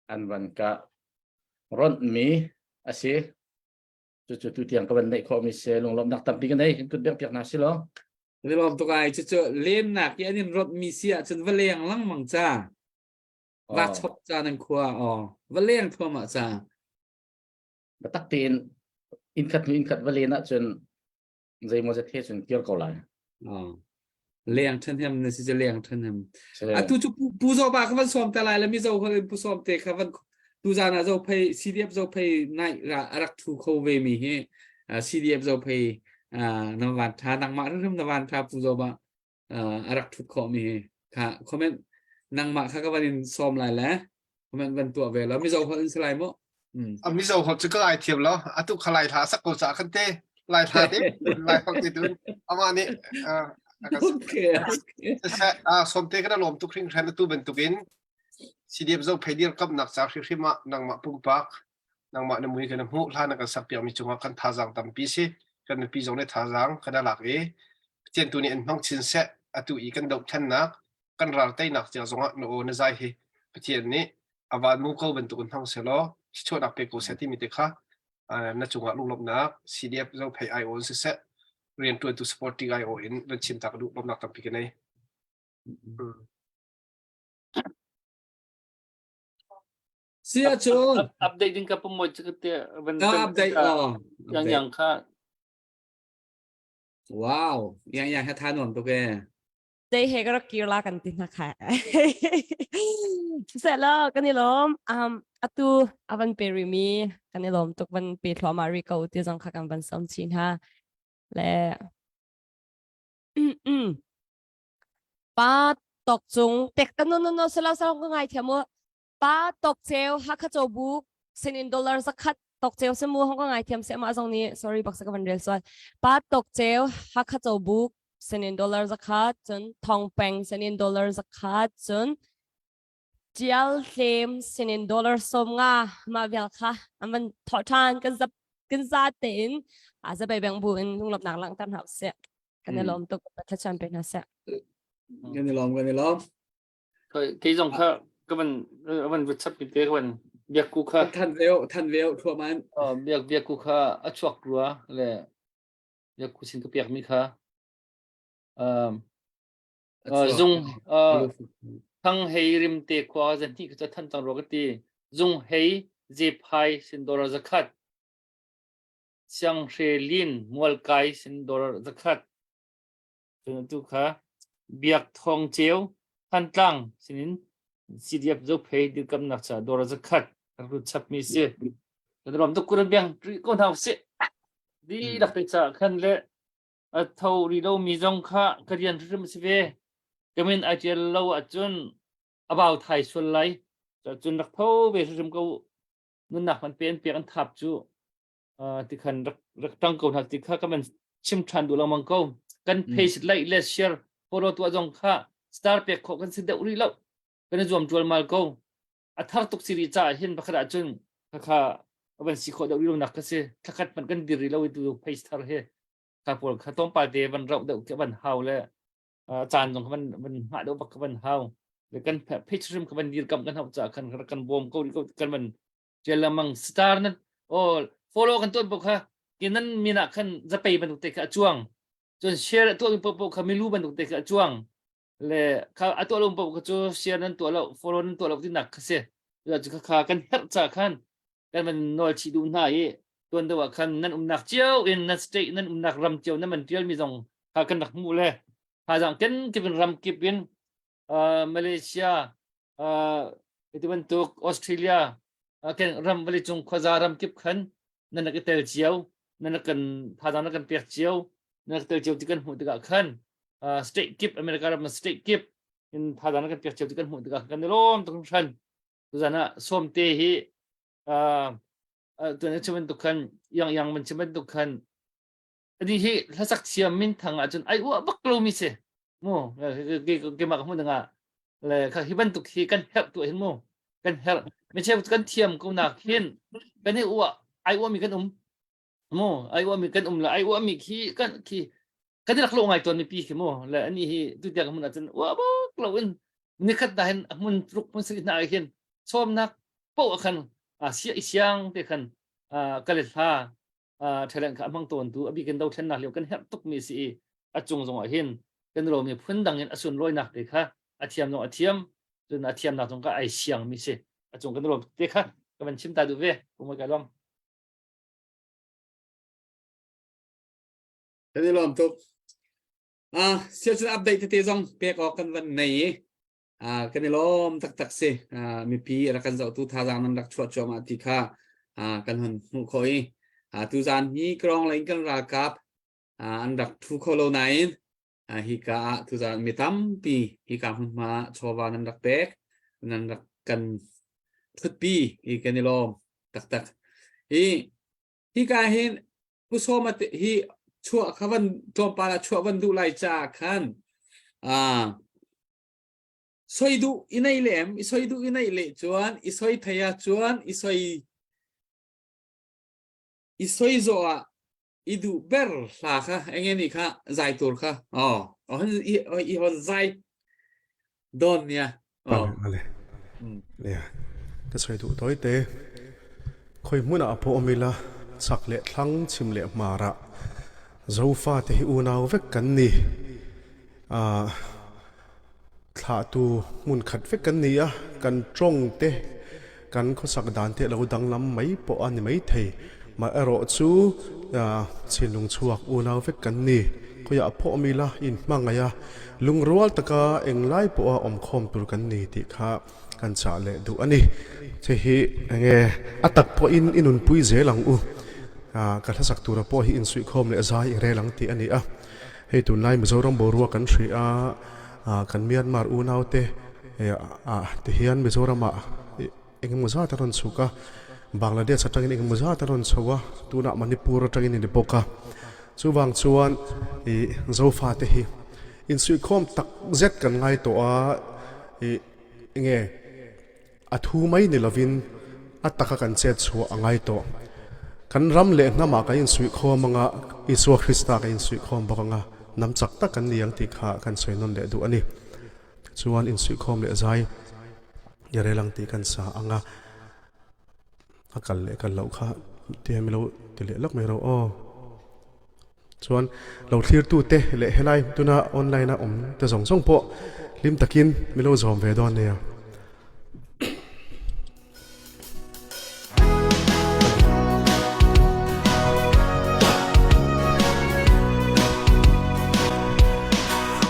an van ka ronhmi a si. Cucu tutiang ka van neih khawhmi si. Lunglawmhnak tampi ka nei. Kan kut bengh piak hna si law. Lawm tuk ai cucu lennak i an in ronhmi si ahcun va leng lengmang ca. Va chop ca nan khua aw. Va leng thluahmah ca. Biatak tein inn khat hnu inn khat va len ahcun zeimaw zat he cun kir ko lai. Leng ṭhan hem na si cu leng ṭhan hem. Atu cu pu zo ba kha van sawm te lai le mizo hol in pu sawm te kha van tu zan ah zo phei CDF zo phei nai ra arak thu kho ve mi hi CDF zo phei na van tha nangmah hrim na van tha pu zo ba arak thut khawh mi hi kha comment nangmah kha ka van in sawm lai le comment van tuah ve lo mizo hol in salai mu A mizo hol cu ka lai thiam lo atu kha lai hla sak ko ca khan te lai hla te lai hol te tun ama nih okay okay somte kana lom tuk hring hran atu bantukin CDF zo pheidir kapnak ca hrimhrim ah nangmah pumpak nangmah na mui kan hmuh hlan na kan sak piak mi cungah kan thazaang tampi si kan mipi zong nih thazaang kan lak i Pathian tu nih an hmang chin seh atu i kan dohthlennak kan ral teinak cia zongah na aw na zai hi Pathian nih a van mu ko bantuk in hmang selaw chuahnak pe ko seh timi te kha na cungah lunglawmhnak CDF Zophei IO in siseh riantuantu supporting IO in van chim ta ka duh lawmhnak tampi ka nei. Si ahcun update ding ka pumoi chu te van update oh yang yang kha wow yang yang ha tha nuam tuk e Dei he ka rak kir la kan ti hna kha. Siseh lo kan i lawm. Um, atu avan pe rimi kan i lawm tuk van pe thluahmah ri ko ti zong kha kan van som chin ha. Le pa tok cung tek no no no selo selo ka ngai thiam mu pa tok cheu hakha chobuk sin in dollar zakhat tok cheu se mu hong ka ngai thiam se ma zong ni sorry bak sa ka van rel sual pa tok cheu hakha chobuk sin in dollar zakhat cun thong peng sin in dollar zakhat cun tial hlem sin in dollar som nga ma vial kha an van tho than kan zap kan za tein a zabai beng bu in lunglop nak lang tar hna se kan i lawm tuk thlacam pe hna seh kan i lawm kan i lawm kei zong kha ka van van vut chap te ka van biak ku kha than veo than veo thuaman biak biak ku kha a chuak rua le biak ku sin ka piak mi kha um zung thang hei rim te khua zan hi ka than tang ro ka ti zung hei ze phai sin dora zakhat Sianghre Lin Mualkai sin dollar zakhat. Cun atu kha Biak Thawng Ceu Thantlang sinin CDF Zophei dirkamnak ca dollar zakhat rak lut chapmi si. Kan rom tuk kuran biang ri ko hna usih. Dihlak te ca khan le a tho ri lo mi zong kha ka rian hrim si ve. Kamin ai tial lo ahcun a bau thai sual lai. Cun rak tho ve hrim ko nunnak man pe an pek an thap cu tikhan rak rak tang ko hna ti kha ka man chim than duh lengmang ko kan page like le share follow tuah zong kha star pek khawh kan si deuh rih lo kan i zuam tual mal ko a thar tuk siri ca hin pakhat ah cun kha van si khawh deuh rih lo nak ka si thlakhat man kan dir rih lo tu page thar he ka pawl kha tlawmpal te van rauh deuh ke van hau le caan zong van van hngah deuh bak van hau le kan page hrim ka van dir kam kan hau ca kan kan bawm ko ko kan van tial lengmang star nan oh follow kan tuan bok kha kinan mina khan zapei bantuk te kha a chuang. Cun share a tuahmi paohpaoh kha milu bantuk te kha a cuang. Le kha a tuah lo paoh kha cu share nan tuah lo, follow nan tuah lo tinak kha si. Cu kha kha kan herh ca khan kan van nawl chih duh hna i tuan deuh ah khan nan umnak cio in nan state nan umnak ram cio nan man tialmi zong kha kan rak hmuh le thazaang ken kip in ram kip in Malaysia ti bantuk Australia kan ram vawlei cung khuaza ram kip khan nan rak i tel cio nan rak kan thazaang nan kan pek cio nan rak tel cio ti kan hmuh tikah khan state kip America ram state kip in thazaang nan kan pek cio ti kan hmuh tikah kan i lawm tuk hringhran. Tuzan ah sawmte hi tuan chim bantuk khan yang yang man chim bantuk khan ani hi hlasak thiam min thang ahcun ai uah bak lo mi si mu keimah ka hmu dingah le kha hi bantuk hi kan herh tu hin mu kan herh mi cheu kan thiam ko nak hin kan i uah ai uah mi kan um mu ai uah mi kan um la ai uah mi khi kan khi kan rak lo ngai tawn mi pi khi mu le ani hi tu tiang hmun ahcun uah bak lo in nikhat na hin hmun ruk hmun sari na hin sawmnak po khan sia siang te khan kale hla talent kha amang tawn tu abikin do thlennak lio kan herh tuk mi si i a cung zong ah hin kan ro mi phun dang in a sun lawinak te kha a thiam zong a thiam cun a thiamnak zong ka ai siang mi si a cung kan ro te kha ka van chim ta du ve kumai ka lom. Kan i lawm tuk. Ah, sia cun update tete zong pek awk kan van nei i ah kan i lawm taktak si. Ah, mipi rak kan zohtu thazaang nan rak chuah cuahmah ti kha ah kan hon hmuh khawh i ah tuzaan hi Krong lei in kan ralkap ah an rak thu kho lo nain ah hika ah tuzaan mi tampi hika hmunhma chawva nan rak pek nan rak kan thutpi i kan i lawm taktak. Hi hika hin Pu Sawma te hi chuah kha van tlawmpal ah chuah van duh lai caah khan ah soi duh i nei le em i soi duh i nei le chuan i soi thei ah chuan i soi i soi zawh ah i duh ber hla kha enge ni kha zai tur kha oh oh i i hon zai don nia. Ale, ale. Nia, ka sawi duh tawi te. Khoi hmunah pawh awm ila, chak leh thlang, chim leh hmarah Zofa te hi unau vek kan ni. Ah, thlahtu hmun khat vek kan ni a, kan tawng te, kan khawsak dan te lo danglam mai pawh a ni maithei. Mah erawh chu thinlung chhuak unau vek kan ni. Khawiah pawh awm ila inhmangaih a, lungrual taka englai pawha awmkhawm tur kan ni tih kha kan chah leh duh a ni. Hei hi enge a tak pawhin i nunpui zel ang u. Ka hlasak tura pawh hi insuihkhawm leh zai i rel ang tih a ni a. Hei tunlai Mizoram boruak kan hrih a. Kan Myanmar unaute te hian Mizoramah engemaw zat a rawn chhuk a, Bangladesh atangin engemaw zat a rawn chho a, tunah Manipur atangin a ni bawk a. Chuvang chuan ih Zofate hi insuihkhawm tak zet kan ngai tawh a, ih enge A thu mai ni lovin a taka kan chet chhuah a ngai tawh. Kan ram leh hnamah kan insuihkhawm anga, Isua Krista kan insuihkhawm bawk anga, hnam chak tak kan ni ang tih kha kan sawi nawn leh duh a ni. Tichuan insuihkhawm leh zai i rel ang tih kan sa anga, a kal leh kal loh kha ti hian mi lo ti leh lawk mai rawh aw. Chuan lo thlirtute leh helai tuna online a awm te zawng zawng pawh hlim takin min lo zawm ve dawn nia.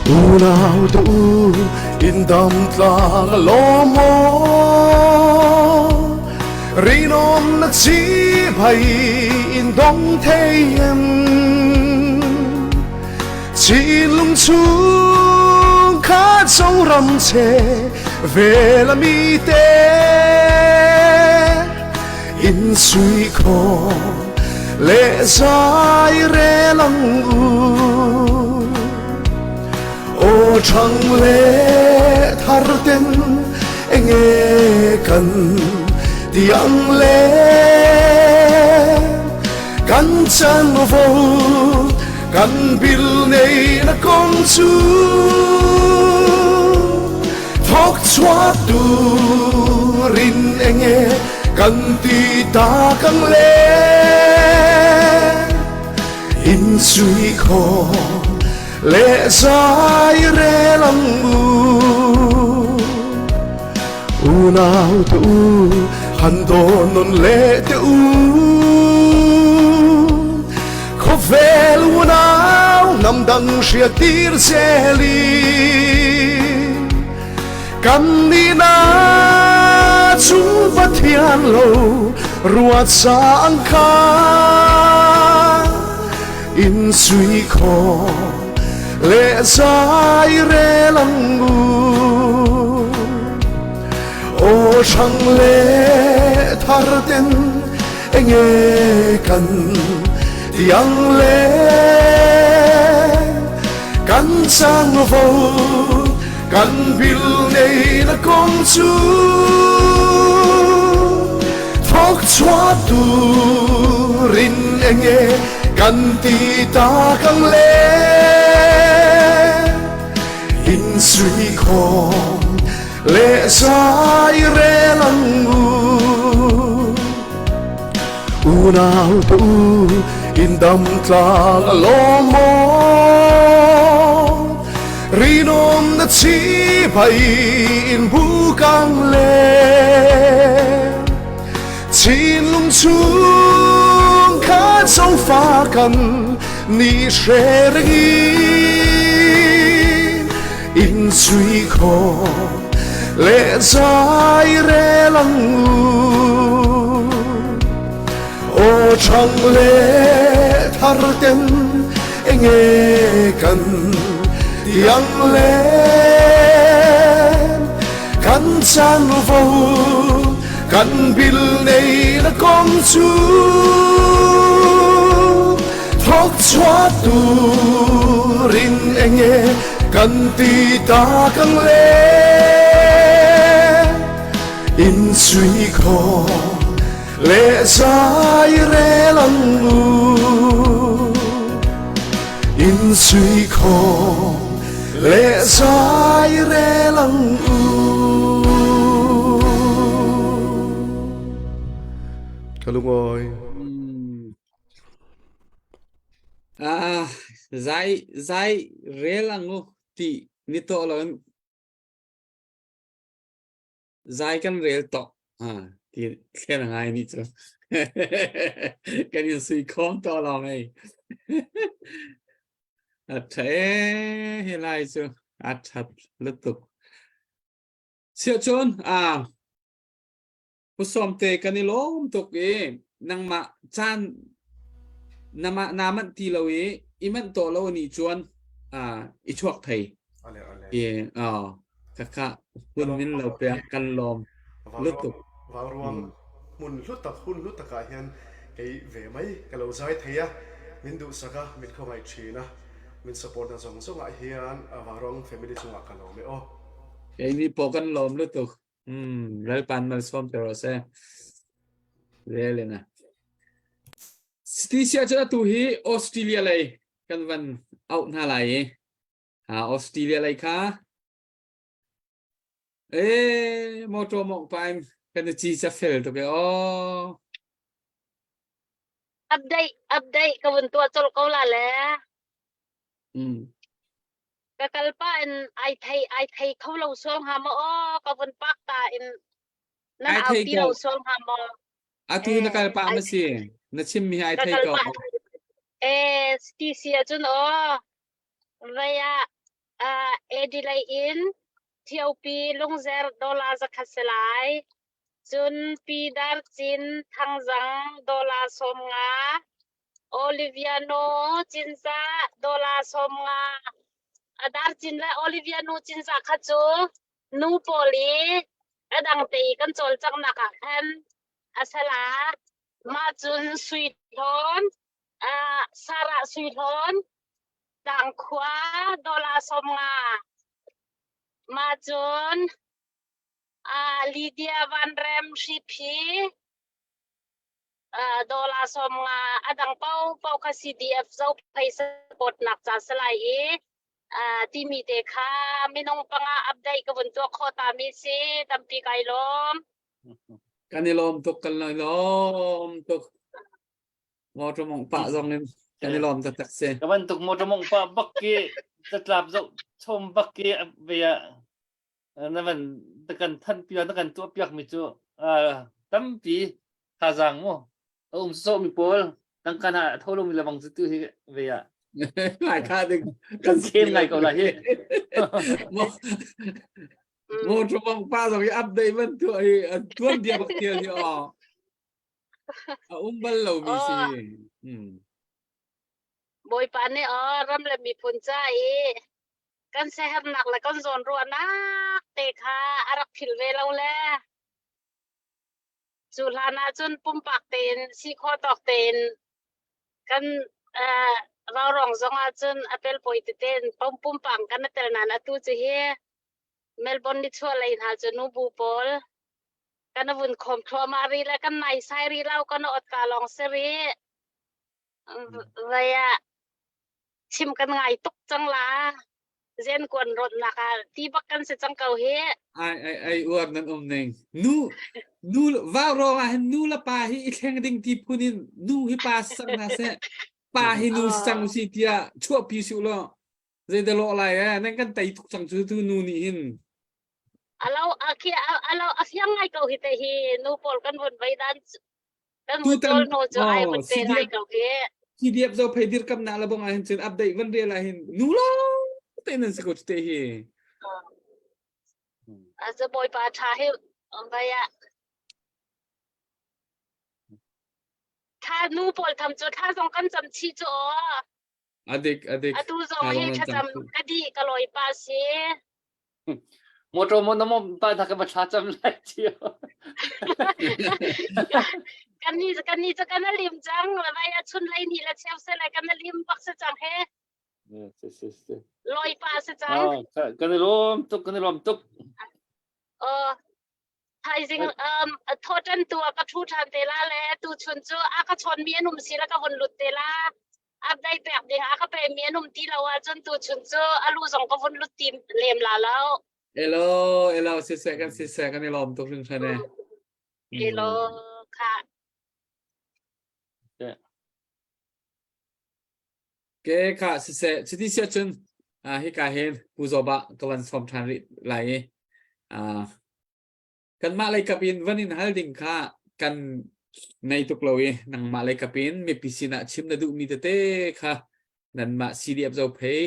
Unau te u in dam tlang a lawm aw Rinawm na chi bai in dong thei em Chinlung chung kha Zoram che ve la mi te In sui kho le zai re lang u Aw thang le thar ten enge kan tiang le kan chan vo kan bil nei na kong chu thok chuak turin enge kan ti ta kang le in sui kho. Le zai rel ang u Unau te u han dawn non le te u Khawvel unau hnam dang hriattir zelin Kan nihna cu Pathian lo ruat sang kha in sui kho le zai rel ang u O hrang le thar ten enge kan tiang le kan chang vo kan bil nei na kong chu thok chua tu rin enge kan ti ta kang le in sui khom le zai rel ang u Unau te u in dam tlang a lawm maw Rinom na chi bai in bukang le Chinlung chung kha zofa kan ni hre rengi In sui kho le zai rel ang u O chang le thar ten enge kan tiang le kan chan vo kan bil nei na kong chu thok chua tu rin enge kan ti ta kang le in sui kho le zai rel ang u in sui kho le zai rel ang u Ka lungawi. Ah, zai zai rel ang u ti ni to lo in zai kan rel to ah ti thlen ngai ni chu kan in sui khom to lo mei a the he lai chu a that lutuk sia chun a Pu Sawmte kan i lawm tuk i nangmah caan nama naa manh ti lo i i manh tawh lo ni chuan i chuak thei. Ale ale. I oh kaka hun min lo pek kan lawm lutuk. Vauruang hmun hlu tak hun hlu takah hian kei ve mai ka lo zai thei a, min duhsak a, min khawngaih thin a, min support na zawng zawngah hian Vauruang family chungah ka lawm e aw. Keini pawh kan lawm lutuk. Hmm, Lalpan malsawm te rawh se. Relena. City sia cu atu hi Australia lei kan van auh hna lai i Australia lei kha eh motor mong paim kan i ci cha fel tuk e oh Update update ka vun tuah colh ko la le. Mm. Ka kal pa in ai thei ai thei kho lo sual hnga maw aw ka vun pak ta in nan Ai au thei ti ko. lo sual hnga maw Atu na kal pah ma si na chim mi ai ka thei kal ko. pah eh TC ahcun aw vei ah uh, Adelaide in TOP lungzer dollar zakhat si lai cun Pi Dar Cin Thangzang dollar 50 Oliviano Cinzah dollar 50 a dar cin le Oliviano Cinzah kha cu nu pawl i a dang te i kan cawlcanghnak ah khan a sala mah cun sui hlawn Sarah sui hlawn tlangkhua dollar 50 mah cun Lydia Van Rem Hriphi dollar 50 a dang paopaoh kha CDF Zophei support nak ca si lai i timi te kha minung panga update ka vun tuah khawh ta mi si tampi kai lawm. Kan i lawm tuk kan i lawm tuk. Motor mong pa zong in kan i lawm taktak si. Ka bantuk motor mong pa bak ki. Catlap zoh chom bak ke ve ah na van na kan thanh piak na kan tuah piak mi cu tampi thazaang mu a um so mi pawl tangka na tho lo mi le bang cu tu hi ve ah ngai kha ding kan khem ngai ko la hi mo chu bang pa zong hi update van tu hi tuan bia bak tial hi o a um bal lo mi si hmm Bawipa nih aw ram le miphun ca i kan siaherhnak le kan zawnruahnak te kha a rak philh ve lo le cu hlan ah cun pumpak tein si khawh tawk tein kan uh, raurawng zong ah cun a pelpawi tete in pumpak kan tel nain atu cu hi Melbourne ni chuah lei hna cu nubu pawl kan vun khom thluahmah rih le kan nai sai rih lo kan ot ka lawng si rih Vai ah chim kan ngai tuk cang la. Zen kuan rawt nak ah ti bak kan si cang ko hi. Ai ai ai uar nan um ning. Nu nu vau ro ah hin nu la pa hi i thleng ding ti phun in nu hi pa sang na se pa hi nu sang si tia chuah pi su lo zei da lo lai eh nan kan tei tuk cang cu tu nu nih hin alo akhi alo afiang ngai ko hi te hi nu pawl kan vun vai dan Kan Tutan no cu ai oh vun pe ngai CDF ko hi. CDF zo phei dir kam na la bong ah hin cun update van rel ah hin nu lo te nan si ko te hi. A za bawipa tha hi vai ah tha nu pawl tham cu thla zong kan cam chi cu aw. Adik adik. Atu zong hi thlacam ka di ka lawi pa si. Motor mo na mo pa ta ka ba thla cam lai cio. Kan ni kan ni kan lim cang la vai a chun lei ni la cheu se la kan lim bak se cang he. Si si si. Loi pa se cang. Kan i lawm tuk kan i lawm tuk. Oh Thaizing um, thawṭan tu ah ka ṭhu ṭhan te la le tuchun cu a ka chawnmi an um si la ka vun lut te la. Update pek ding a ka pemi an um ti lo ahcun tuchun cu a lu zong ka vun lut ti lem la lo. Elo, elo, siseh kan siseh kan i lawm tuk hringhran e. Elo, kha. Ke kha siseh, chiti sia cun hika hin Pu Zawba ka van sawm ṭhan rih lai i kanmah lei kap in van in hal ding kha kan nei tuk lo i nangmah lei kap in mipi sinah chim na duhmi tete kha nanmah CDF Zophei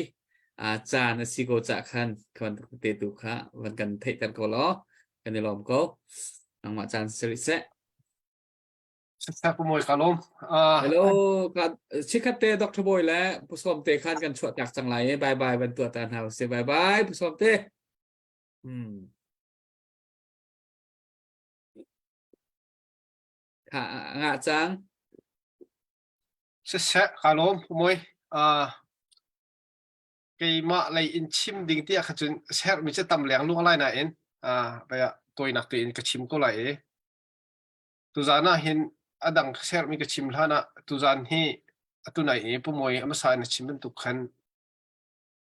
caan a si ko cah khan khan te tu kha van kan theihter ko law kan i lawm ko nangmah caan si rih seh Saksak Pu Mawi ka lawm. Hello, ka chikhat te Dr. Boy le Pu Som te khan kan chuah tak cang lai e. Bye bye van tuah ta hna usih. Bye bye Pu Som te. Hmm. Kha ngah cang. Siseh ka lawm Pu Mawi. Keimah lei in chim ding tiah kha cun sermi cu tam leng luang lai nain baya tawinak tein ka chim ko lai i Tuzaan ah hin a dang sermi ka chim hlan ah tuzaan hi atu nai i Pu Mawi a hmasa in a chim bantuk khan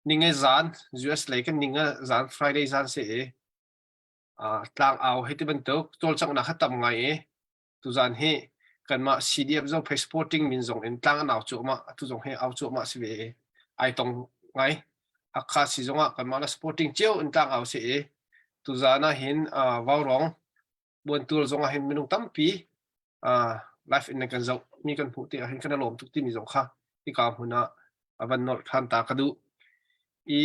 ninga zaan US lei kan ninga zaan Friday zaan si i tlang au hei ti bantuk cawlcanghnak kha tam ngai i tuzaan hi kanmah CDF Zophei Sporting min zong in tlang an au cuahmah atu zong hi au cuahmah si ve i ai tong ngai Hakha si zong ah kanmah la sporting cio in tlang au si i tuzaan ah hin Vaurawng Buantul zong ah hin minung tampi live in nan kan zoh mi kan hmuh ti ah hin kan i lawm tuk timi zong kha hika hmun ah a van nolh ṭhan ta ka duh. I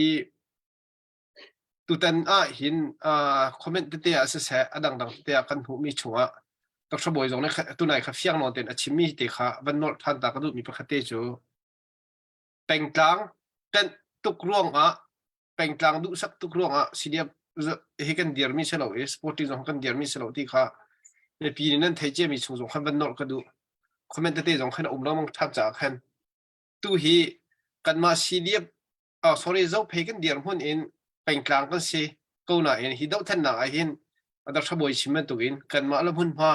tutan ah hin comment tete ah siseh a dangdang tete ah kan hmuhmi chungah Dr. Bawi zong nih tunai kha fiang nawn tein a chimmi te kha van nolh ṭhan ta ka duhmi pakhat te cu pengtlang tenh tuk ruangah pengtlang duhsak tuk ruangah CDF hi kan dirmi si lo i sporting zong kan dirmi si lo ti kha mipi nih nan thei ciami chung zong khan van nolh ka duh comment tete zong khan a um lengmang ṭhan caah khan tu hi kanmah CDF oh, sorry zophei kan dir hmun in pengtlang kan si ko nain hi dohthennak ah hin Dr. Bawi chim bantukin kanmah le hmunhma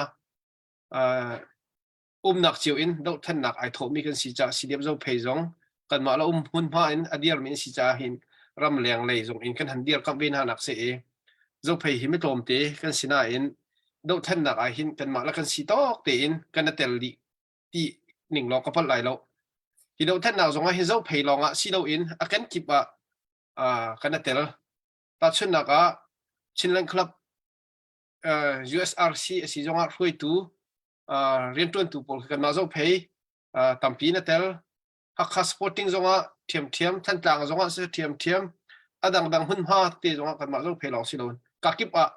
umnak cio in dohthennak ai thawhmi kan si caah CDF Zophei zong kanmah le um hmunhma in a dirmi an si caah hin ramleng lei zong in kan han dirkamh ve hna nak si i Zophei hi mitlawmte kan si nain dohthennak ah hin kanmah le kan si tawk tein kan i tel dih ti ning law ka palh lai lo. Hi dohthennak zong ah hin Zophei lawng ah si loin a kenkip ah. kan i tel. Tahchunhnak ah Chinland Club USRC a si zongah hruaitu rianṭuantu pawl khi kanmah Zophei tampi in a tel. Hakha Sporting zongah ṭhiamṭhiam, Thantlang zongah si ṭhiamṭhiam, a dangdang hmunhma te zongah kanmah Zophei lawng si loin kakip ah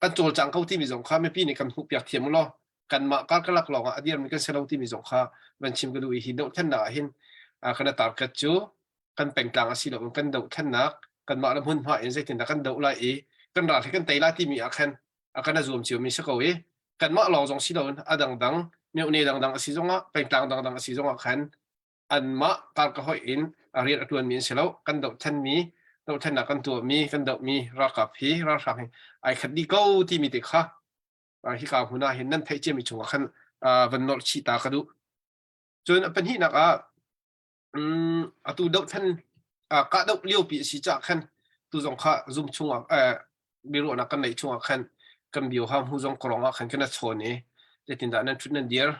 kan cawlcang ko timi zong kha mipi nih kan hmuhpiak thiam u law kanmah karkalak lawngah a dirmi kan si lo timi zong kha van chim ka duh i hi dohthlennak ah hin kan target cu kan pengtlang a si lo kan dohthlennak kanmah le hmunhma in zeitindah kan doh lai i kan ral hi kan tei lai timi ah khan a kan a zuam ciomi si ko i kanmah lawng zong si loin a dangdang myohne dangdang a si zongah pengtlang dangdang a si zongah khan anmah karka hoih in a rian a ṭuanmi an si lo kan dohthlenmi dohthlennak kan tuahmi kan dohmi ralkap hi ralhrang hi ai khat dih ko timi te kha hika hmun ah hin nan theih ciami chungah khan van nolh chih ta ka duh. Cun a pahnihnak ah atu dohthlen kahdoh liopi a si caah khan tu zong kha Zoom chungah biaruahnak kan neih chungah khan kan bioha hmu zong korong ah khan kan a chawn i zeitindah nan ṭhut nan dir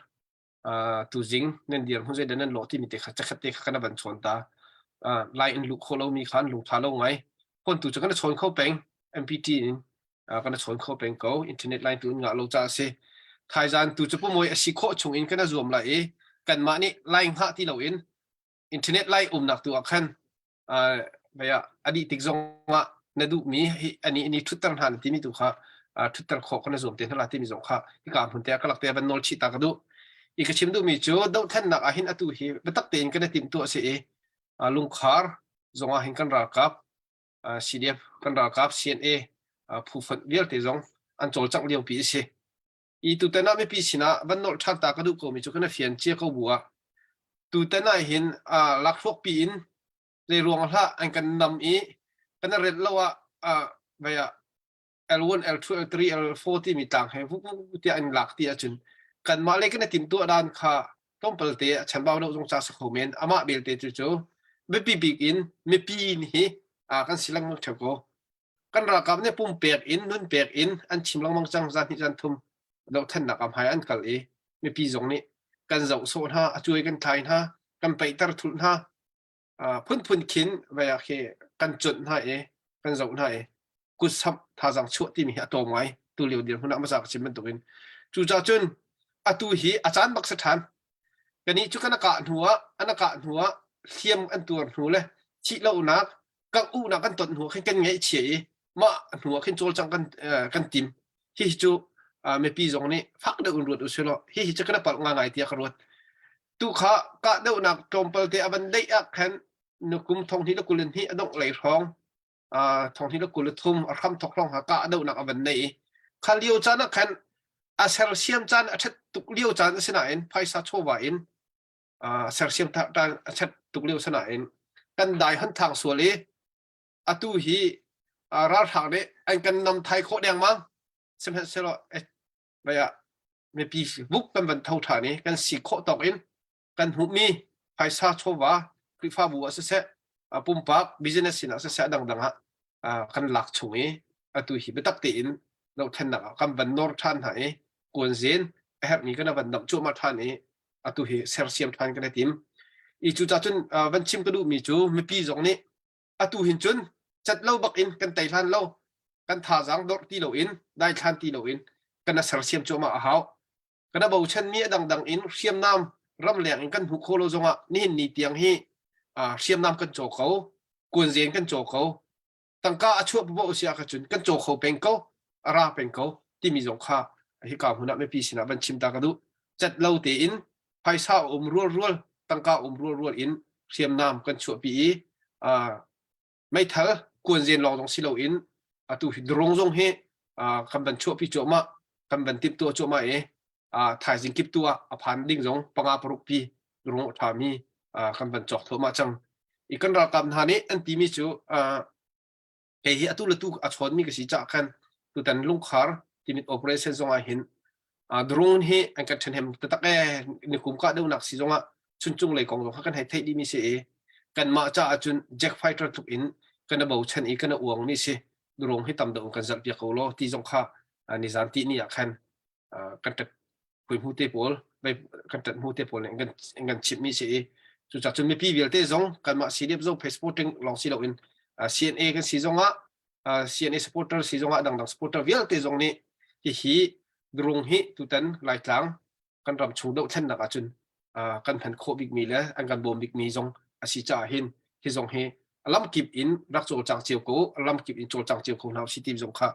tuzing nan dir hmun zeidah nan lawh timi te kha cakhat te kha kan van chawn ta. Lai in luh khawh lomi kha an lungtha lo ngai. Phone tu cu kan chawn kho peng MPT in kan chawn kho peng ko internet line tu in ngah lo ca a si. Thaizan tu cu pumawi a si khawh chung in kan zuam lai i kanmah nih lai hngah ti loin internet lai umnak tu ah khan a dih tik zongah na duhmi hi ani ni ṭhutter hna na timi tu kha ṭhutter khawh kan zuam te hna la timi zong kha hika hmun te ah ka lak te van nawl chih ta ka duh. I ka chim duhmi cu dohthlennak ah hin atu hi biatak tein kan i timh tu a si i lungkhar zongah hin kan ralkap CDF kan ralkap CNA phu fonh vialte zong an cawlcangh liopi a si. I tutan ah mipi sinah van nolh ṭhan ta ka duh komi cu kan fian cia ko bu ah tutan ah hin lakhruak pi in zei ruang hlah an kan nam i kan ret lo ah vai ah L1, L2, L3, L4 timi tlang he vuk vuk tiah an lak ti ahcun kanmah le kan i timhtuah dan kha tlawmpal te a chanbau deuh zong ca si kho men amah belte cu cu biapi bik in mipi hi kan si lengmang ṭheo ko kan ralkap nih pumpek in nunpek in an chim lengmang cang zan hnih zan thum dohthlennak ah hmai an kal i mipi zong nih kan zoh sawh hna a cuai kan thlai hna kan peihter thulh hna phunphun khin vai ah khi kan cuanh hna i kan zoh hna i kutsamh thazaang chuah timi hi a tlawm ngai tu lio dirhmun ah hmasa ka chim bantukin cucaah cun atu hi a caan bak si ṭhan kanih cu kan a kah hnu ah an a kah hnu ah hliam an tuar hnu le thih lonak kangh uhnak kan ton hnu ah khin kan ngaihchia i mah hnu ah khin cawlcangh kan kan tim hihi cu mipi zong nih fak deuh in ruat usih law hihi cu kan i palh ngangai tiah ka ruat tu kha kah deuhnak tlawmpal te a van deih ah khan nukum thong hnih le kul in hnih a dongh lei hrawng thong hnih le 23 a hram thok hrawng ha kah deuhnak a van nei i kha lio caan ah khan a sersiam caan a ṭhat tuk lio caan a si nain phaisa chawva in sersiam tan a ṭhat tuk lio si nain kan dai hon thang sual i atu hi ralhrang nih an kan nam thai khawh dengmang sihmanhsehlaw ah mipi buk kan van tho ṭhan i kan si khawh tawk in kan hmuhmi phaisa chawva Khrihfabu ah siseh pumpak business sin ah siseh dangdang ah kan lak chung i atu hi biatak tein dohthlennak ah kan van nawr ṭhan hna i kuanzen a herhmi kan van damh cuahmah ṭhan i atu hi sersiam ṭhan kan i tim. I cucaah cun van chim ka duhmi cu mipi zong nih atu hin cun cat lo bak in kan tei hlan lo kan thazaang dorh ti loin daithlan ti loin kan sersiam cuahmah a hau. Kan a bochanmi a dangdang in hriamnam ramleng in kan hmuh khawh lo zongah nihin ni tiang hi hriamnam kan caw ko, kuanzen kan caw ko, tangka a chuah paoh si ah cun kan caw kho peng ko, a ra peng ko timi zong kha hika hmun ah mipi sinah van chim ta ka duh. Cat lo tein phaisa um rualrual, tangka um rualrual in hriamnam kan chuahpi i meithal kuanzen lawng zong si loin atu hi drone zong hi kan van chuahpi cuahmah kan van timhtuah cuahmah i thaizing kip tu ah a phan ding zong panga paruk pi drone a ṭhami kan van cawk thluahmah cang i kan ralkap hna nih an timi cu kei hi atu le tu a chawnmi ka si caah khan tutan lungkhar timit operation zong ah hin drone hi an kan ṭhenhem taktak ee nikum kah deuhnak si zongah chuncung lei kong zong kha kan hei theih dihmi si i kanmah caah cun jet fighter tluk in kan i bochan i kan i uangmi si drone hi tam deuh in kan zalh piak ko law ti zong kha nizan ti ni ah khan kan ṭat hmu te pawl kan ṭat hmu te pawl nih an kan chimhmi si i cucaah cun mipi vialte zong kanmah CDF zong Facebook lawng si loin. CNA kan si zongah CNA supporter si zongah dangdang supporter vialte zong nih hihi drung hi tutan Laitlang kan ram chung dohthlennak ahcun kan hman khawh bikmi le an kan bawm bikmi zong a si caah hin hi zong hi lamkip in rak cawlcang cio ko lamkip in cawlcang cio ko hna si ti zong kha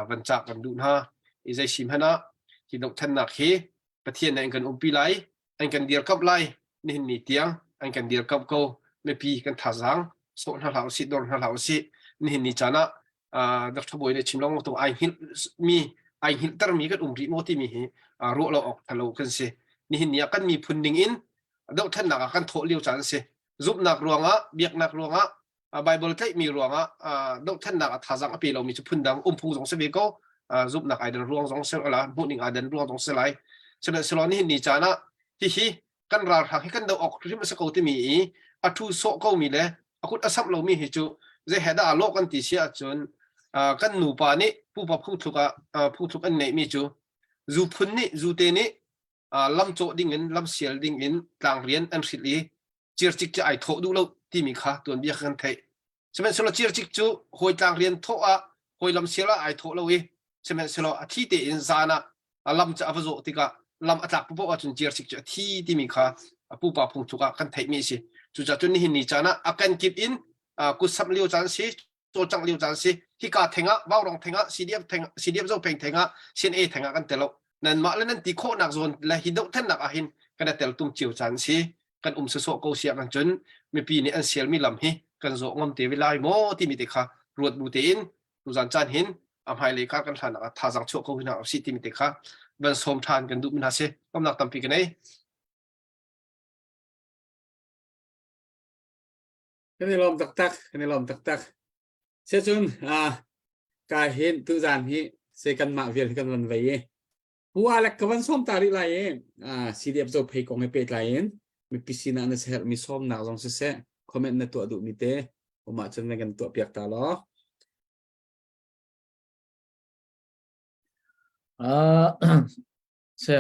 van cak kan duh hna i zei sim hmanh ah hi dohthlennak hi Pathian nih an kan umpi lai an kan dirkamh lai nihin ni tiang an kan dirkamh ko mipi kan thazaang sawh hna hlah usih dor hna hlah usih nihin ni caan ah Dr. Bawi nih chim lengmang tung ai hngilh mi ai hngilhter mi kan um rih maw timi hi ruah lo awk thalo kan si nihin ni ah kan miphun ning in dohthlennak ah kan thawh lio caan si zumhnak ruangah biaknak ruangah Bible tlaihmi ruangah dohthlennak ah thazaang a pe lomi cu phundang umphung zong si ve ko zumhnak ai dan ruang zong si la hmuhning ai dan ruang zong si lai sihmanhsehlaw nihin ni caan ah hihi kan ralhrang hi kan doh awk hrim a si ko timi i a thu sawh ko mi le a kut a samh lomi hi cu zei he dah a lawh kan ti si ahcun kan nupa nih pupa phungthluk ah phungthluk an neihmi cu zu phun nih zu te nih lam cawh ding in lam sial ding in tlang rian an hrilh i circik cu ai thawh duh lo timi kha tuanbia kan theih sihmanhsehlaw circik cu hawi tlang rian thawh ah hawi lam sial ah ai thawh lo i sihmanhsehlaw a thi tein zan ah a lam cu a va zawh tikah lam a tlak paoh ahcun circik cu a thi timi kha a pupa phungthluk ah kan theihmi a si cucaah cun nihin ni caan ah a kan kip in kut samh lio caan si cawlcangh lio caan si hika theng ah Vaurong theng ah CDF theng CDF Zopheng theng ah CNA theng ah kan tel lo nanmah le nan ti khawhnak zawn le hi dohthlennak ah hin kan i tel tum cio caan si kan um sawsawh ko siah kan cun mipi nih an sialmi lam hi kan zawh ngam te ve lai maw timi te kha ruat bu tein tuzan caan hin a hmailei kar kan hlannak ah thazaang chuah ko hna usih timi te kha van sawm ṭhan kan duh mi hna si komnak tampi ka nei Kan i lawm taktak, kan i lawm taktak. Siacun, ah, ka hin tuzan hi se kanmah vial hi kan van vei i pu Alec ka van sawm ta rih lai i ah, CDF zo phei kong he pehtlai in mipi sinah na herhmi sawmnak zong siseh comment na tuah duhmi te um ahcun na kan tuah piak ta law. Ah, se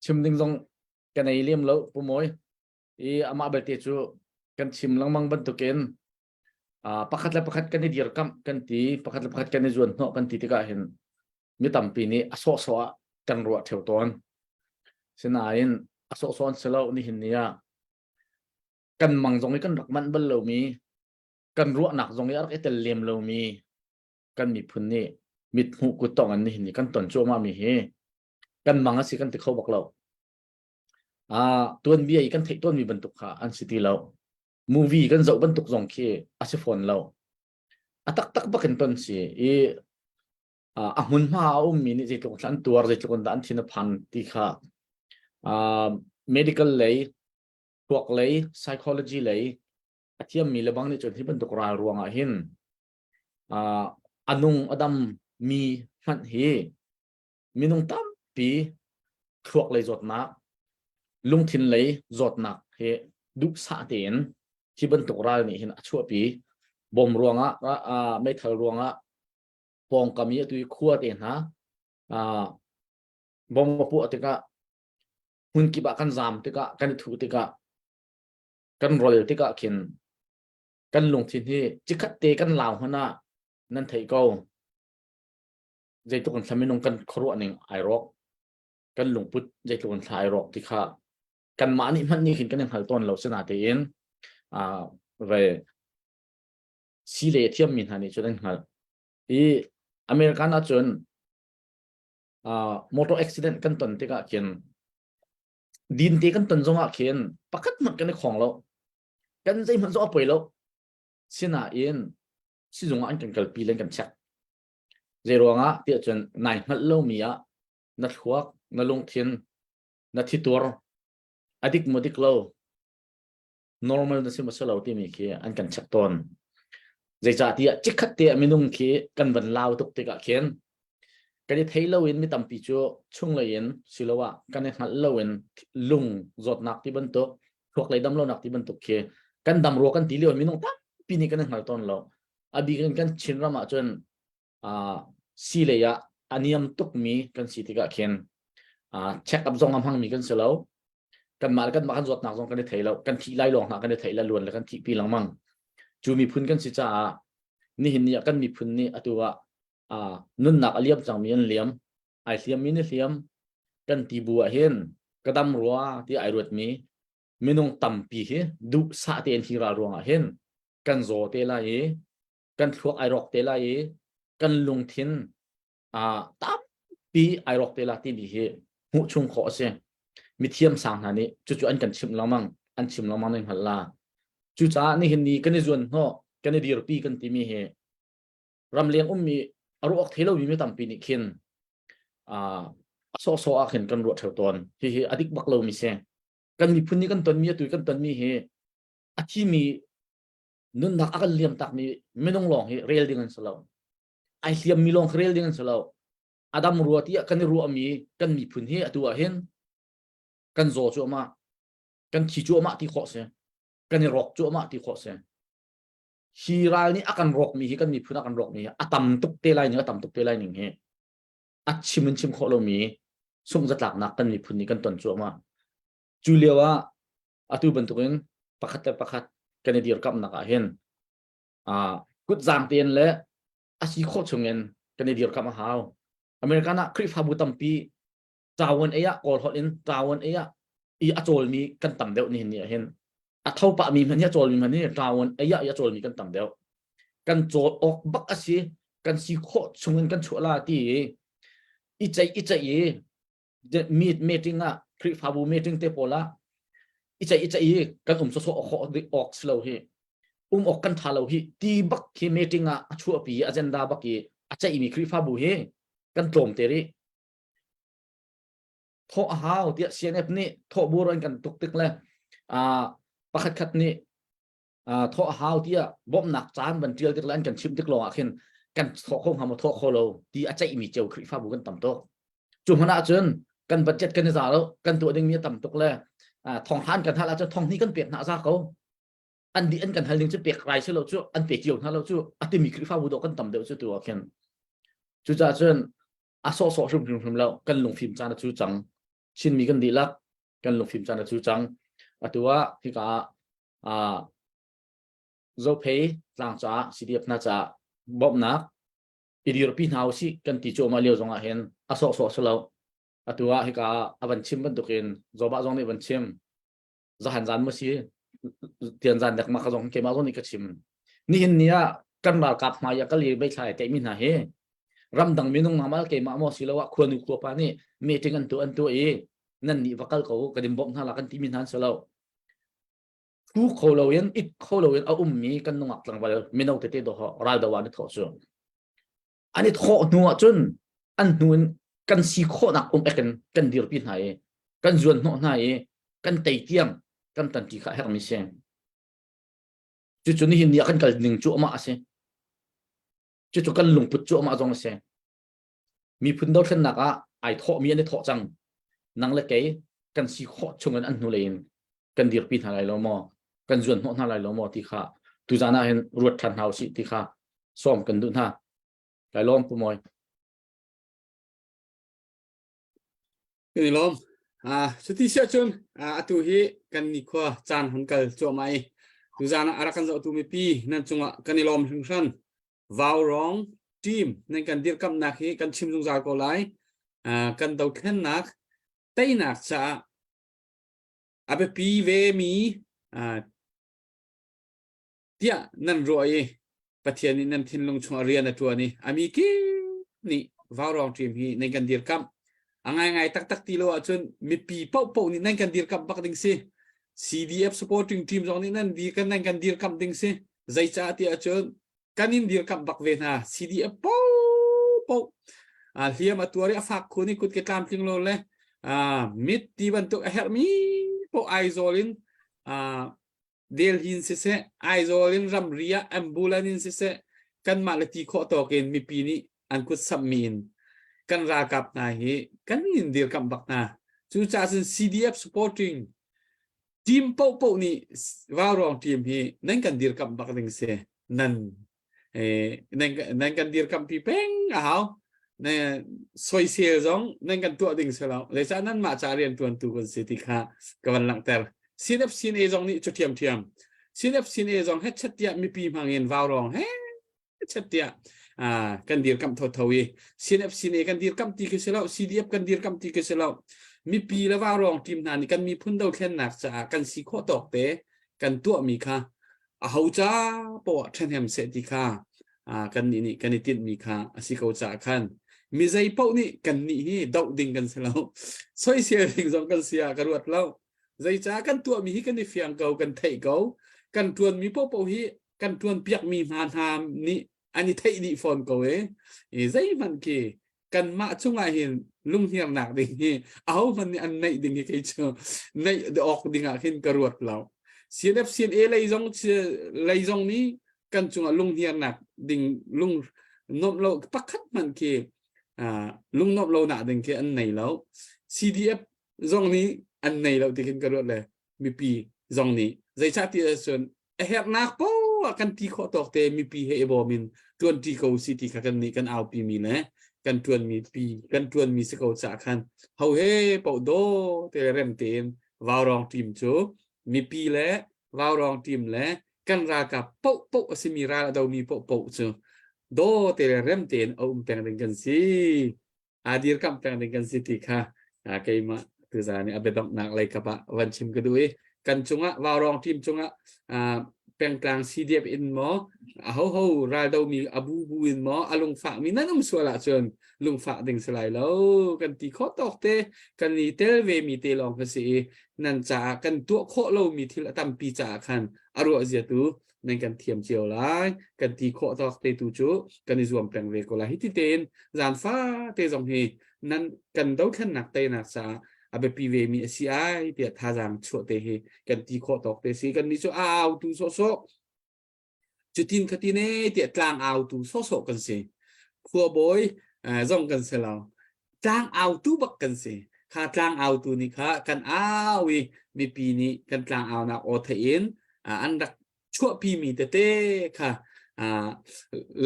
chim ding zong kan ei lem lo pu Mawi. I amah belte cu kan chim lengmang bantukin pakhat le pakhat kan i dirkamh kan ti pakhat le pakhat kan i zuan hnawh kan ti tikah hin mi tampi nih a sawhsawh ah kan ruah theo tawn sinain a sawhsawh an si lo nihin ni ah kan mang zong i kan rak manh bal lomi kan ruahnak zong i a rak i tel lem lomi kan miphun nih mithmuh kuttong an nihin ni kan ton cuahmah mi hi kan mang a si kan ti kho bak lo Ah, tuanbia i kan theih tawnmi bantuk kha an si ti lo. Movie kan zoh bantuk zong khi a si fawn lo. A taktak bak in ton si i ah, a hmunhma a ummi nih zeitluk in an tuar, zeitluk in dah an thin a phan ti kha ah, medical lei, thluak lei, psychology lei a thiammi le bang nih cun hi bantuk ral ruangah hin ah, a nung a dam mi hmanh hi minung tampi thluak lei zawtnak lungthin lei zawtnak hi duhsah tein hi bantuk ral nih hin a chuahpi bom ruangah meithal ruangah pawngkam i atu i khua te hna bom a puah tikah hmun kip ah kan zaam tikah kan i thuh tikah kan rol tikah khin kan lungthin hi cikhat te kan lau hmanh ah nan theih ko zeitluk in thla minung kan khuaruah ning ai rawk kan lungput zeitluk in thla ai rawk ti kha kanmah nih hmanh nih khin kan i hngal tawn lo sinatein ve si le thiammi hna nih cun an hngalh i American ahcun motor accident kan ton tikah khin dinte kan ton zongah khin pakhat hmanh kan i khong lo kan zeihmanh zong a poi lo sinain sizung ah an kan kalpi le an kan check Zeiruangah tiah cun nai hngalh lomi ah na thluak, na lungthin, na thitur a dik maw dik lo, normal na si maw si lo timi khi an kan check tawn. Zeicahtiah chikkhat te ah minung khi kan van lau tuk tikah khin kan i thei loin mi tampi cu chunglei in siloah kan i hngalh loin lung zawtnak ti bantuk thluak lei damlonak ti bantuk khi kan dam rua kan ti lio minung tampi nih kan i hngal tawn lo. A bik in kan Chinram ahcun uh, si lei ah a niam tukmi kan si tikah khin uh, check up zong a hmangmi kan si lo kanmah le kanmah kan zawtnak zong kan i thei lo kan thih lai lawng hna kan i thei la luan le kan thih pi lengmang. Cu miphun kan si caah nihin ni ah kan miphun nih atu ah uh, nunnak a liam cangmi an liam, ai hliammi nih hliam, kan ti bu ah hin ka dam rua ti ai ruatmi minung tampi hi duhsah tein hi ral ruangah hin kan zaw te lai i kan thluak ai rawk te lai i kan lungthin uh, tampi ai rawk te la timi hi hmuh chung khawh a si. Mithiam sang hna nih cucu an kan chimh lengmang, an chim lengmang nan hngalh la. Cucaah nihin ni kan i zuan hnawh, kan i dirpi kan timi hi ramleng ummi a ruak thei lomi mi tampi nih khin uh, a sawhsawh ah khin kan ruah theo tawn. Hihi a dik bak lomi si. Kan miphun nih kan tonmi atu kan tonmi hi a thimi nunnak a kan liam takmi minung lawng hi rel ding an si lo. Ai hliammi lawng khi rel ding an si lo. A dam rua tiah kan i ruahmi kan miphun hi atu ah hin kan zaw cuahmah, kan thi cuahmah ti khawh si. Kan i rawk cuahmah ti khawh si. Hi ral nih a kan rawkmi hi kan miphun a kan rawkmi hi a tam tuk te lai ning a tam tuk te lai ning hi a chim in chim khawh lomi sungzatlaknak kan miphun nih kan ton cuahmah. Cu lio ah atu bantukin pakhat le pakhat kan i dirkamhnak ah hin uh, kutzaang tein le a si khawh chungin kan i dirkamh a hau. American ah Khrihfabu tampi ṭawan ei ah Kawl holh in ṭawan ei ah i a cawlmi kan tam deuh nihin ni ah hin a tho pahmi hmanh hi a cawlmi hmanh hi ṭawan ei ah i a cawlmi kan tam deuh. Kan cawl awk bak a si kan si khawh chungin kan chuah la ti i i ceih i ceih i meet meeting ah Khrihfabu meeting te pawl ah i ceih i ceih i kan um sawsawh awk awk si lo hi um awk kan tha lo hi ti bak khi meeting ah a chuahpi agenda bak i a ceihmi Khrihfabu hi kan tlawm te rih thawh a hau tiah CNF nih thawh bur an kan tuk tik le pakhat khat nih thawh a hau tiah bawmhnak caan van tial tik le an kan chimh tik lawng ah khin kan thawh kho hnga maw thawh kho lo ti a ceihmi cio Khrihfabu kan tam tuk cu hmanh ah cun kan budget kan i za lo kan tuah dingmi a tam tuk le thong han kan hal ahcun thong hnih kan pek hna za ko an di an kan hal ding cu pek rai si lo cu an pe cio hna lo cu a timi Khrihfabu dawh kan tam deuh cu tu ah khin cucaah cun a sawhsawh hrim hrim hrim lo kan lungfim caan a cu cang Chinmi kan dihlak kan lungfim caan a cu cang atu ah hika ah Zophei tlang caah CDF hna caah bawmhnak i dirpi hna usih kan ti cuahmah lio zongah hin a sawhsawh si lo. Atu ah hika a van chim bantukin Zobah zong nih van chim zahan zan maw si tian zan dek ma ka zong keimah zong nih ka chim. Nihin ni ah kan ralkap hmai ah kal i meithlai tlaihmi hna hi ramdang minung mamal keimah maw siloah khuanu khuapa nih meeting an tuah an tuah i nan nih va kal ko kan in bawmh hna la kan timi hna an si lo. Thu kho loin it kho loin a ummi kan nungak tlangval mino tete dawh raldo ah an i thawh cu. An i thawh hnu ah cun an hnu in kan si khawhnak um ek in kan dirpi hna i kan zuan hnawh hna i kan tei tiang kan tanṭi kha a herhmi si. Cucu nihin ni ah kan kal ning cu amah a si. Cucu kan lungput cu amah zong a si. Miphun dothlennak ah ai thawhmi an i thawh cang. Nang le kei kan si khawh chungin an hnulei in kan dirpi hna lai lo maw? Kan zuan hnawh hna lai lo maw ti kha tuzan ah hin ruat ṭhan hna usih ti kha sawm kan duh hna. Kai lawm Pu Mawi. Kan i lawm. Ah, cuti siah cun atu hi kan nikhua caan hun kal cuahmah i tuzan ah a rak kan zohtu mipi nan cungah kan i lawm hringhran. Vaurawng team nan kan dirkamhnak hi kan chim zungzal ko lai. Kan dothlennak teinak caah a biapi ve mi tiah nan ruah i Pathian nih nan thinlung chungah rian a ṭuan i a mi kip nih vaurawng team hi nan kan dirkamh. A ngaingai taktak ti lo ahcun mipi paohpaoh nih nan kan dirkamh bak ding si. CDF supporting team zong nih nan dir kan nan kan dirkamh ding si. Zeicah ti ahcun kan in dirkamh bak ve hna. CDF paohpaoh hliam a tuar i a fak khun i kut ke tlamtling lo le mit ti bantuk a herhmi paoh Aizawl in Delhi in siseh, Aizawl in ramri ah ambulance in siseh, kanmah le ti khawh tawk in mipi nih an kut samhmi in kan ralkap hna hi kan in dirkamh bak hna. Cucaah cun CDF supporting team paohpaoh nih Vaurawng team hi nan kan dirkamh bak ding si. Nan nan nan kan dirkampi peng a hau. Ne soisel zong nan kan tuah ding si lo. Zeicah nan mah ca rian tuantu kan si ti kha ka van langhter. CNF CNA zong nih cu ṭhiamṭhiam. CNF CNA zong hetchet tiah mipi hmang in vaurawng he chet tiah kan dirkamh thotho i CNF CNA kan dirkamh ti khi si lo CDF kan dirkamh ti khi si lo mipi le vaurawng team hna nih kan miphun dothlennak caah kan si khawh tawk te kan tuahmi kha a ho ca poah ṭhahnem seh ti kha kan nih nih kan i tinhmi kha a si ko caah khan mi zei paoh nih kan nih hi doh ding kan si lo soisel ding zong kan si ah ka ruat lo zeicah kan tuahmi hi kan i fiang ko kan theih ko kan ṭuanmi paohpaoh hi kan ṭuan piakmi hna hna nih an i theih dih fawn ko e i zeihmanh khi kanmah cungah hin lunghniarnak ding hi ahohmanh nih an neih ding hi kei cu neih awk ding ah khin ka ruat lo CNF CNA lei zong lei zong nih kan cungah lunghniarnak ding lung nuamh lo pakhat hmanh khi lung nuamh lo nak ding khi an nei lo CDF zong nih an nei lo ti khin ka ruat le mipi zong nih zeicah ti ahcun a herhnak poah kan ti khawh tawk te mipi he i bawm in tuanṭi ko si ti kha kan nih kan aupi mi le kan ṭuanmi pi kan ṭuanmi si ko caah khan ho he paoh daw te rem tein vaurawng team cu mipi le vaurawng team le kan ralkap paoh paoh a simi ral a domi paoh paoh cu daw te le rem tein a um peng ding kan si. aa dirkamh peng ding kan si ti kha keimah tuzaan i a biadonghnak lei kap ah van chim ka duh i kan cungah vaurawng team cungah pengtlang CDF in maw a ho ho raldomi a bu bu in maw a lungfah mi nan um sual ahcun lungfah ding si lai lo kan ti khawh tawk te kan i tel ve mi te lawng ka si i nan caah kan tuah khawh lomi thil a tampi caah khan a ruah zia tu nan kan thiam cio lai kan ti khawh tawk te tu cu kan i zuam peng ve ko lai hi ti tein zan fa te zong hi nan kan dothlennak teinak caah a biapi ve mi a si ai tiah thazaang chuah te hi kan ti khawh tawk te si kan nih cu au tu sawhsawh cutin khatin e tiah tlang au tu sawhsawh kan si khuabawi zong kan si lo tlang autu bak kan si kha tlang autu nih kha kan au i mipi nih kan tlang aunak aw theih in an rak chuahpi mi tete kha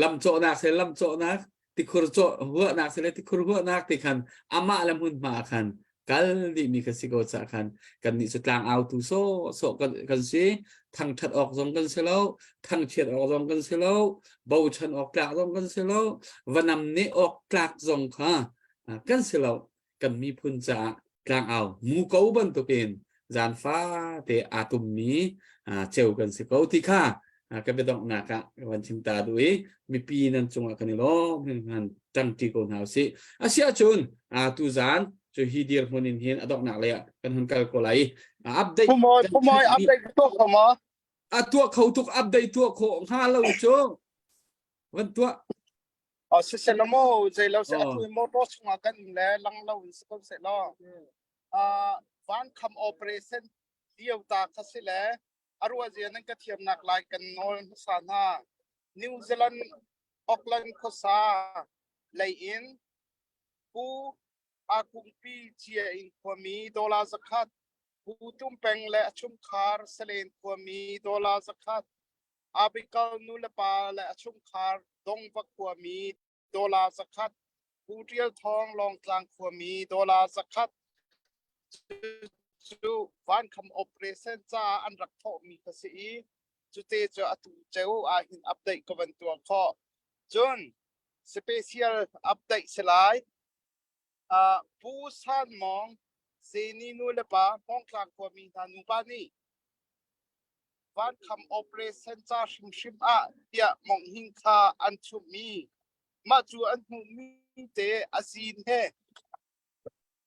lam cawhnak se lam cawhnak tikhur cawh huahnak se le tikhur huahnak ti khan amah le hmunhma khan kal dih mi kha si ko ca khan kan nih cu tlang autu so so kan kan si thangthat awk zong kan si lo thangchiat awk zong kan si lo bochan awk tlak zong kan si lo vanam ne awk tlak zong kha kan si lo kan miphun caah tlang au mu ko bantukin zan fate aa tummi ceu kan si ko ti kha ka biadonghnak ah ka van chim ta duh i mipi nan cungah kan i lawm hringhran ṭangṭi ko hna usih. Asiahcun tu zan cu hi dirhmun in hin a donghnak lei ah kan hun kal ko lai i update Pumoi pumoi update tuah kho ma? A tuah kho tuk update tuah khawh hnga lo cu van tuah. Oh siseh lo mo zei lo se atu motor chungah kan um le lang lo in si ko seh law. Uh, van kham operation lio ta kha si le a ruahzia nan ka thiamnak lai kan nawl hmasa hna. New Zealand Auckland khuasa lei in Pu Akungpi Cia in khuami dollar zakhat, Pu Tum Peng le a chungkhar Salen khuami dollar zakhat, Abikal nulepa le a chungkhar Dongva khuami dollar zakhat, Pu Ṭial Thawng Lawngtlang khuami dollar zakhat cu vankham operation caah an rak thawhmi kha si i cute cu atu ceu ah hin update ka van tuah khawh. Cun special update si lai. Uh, Pu San Mawng Seni nu le pa Hmawngtlang khuami hna nupa nih vankham operation ca hrimhrim ah tiah Mong Hing kha an chumhmi mah cu an hmuhmi te a zin he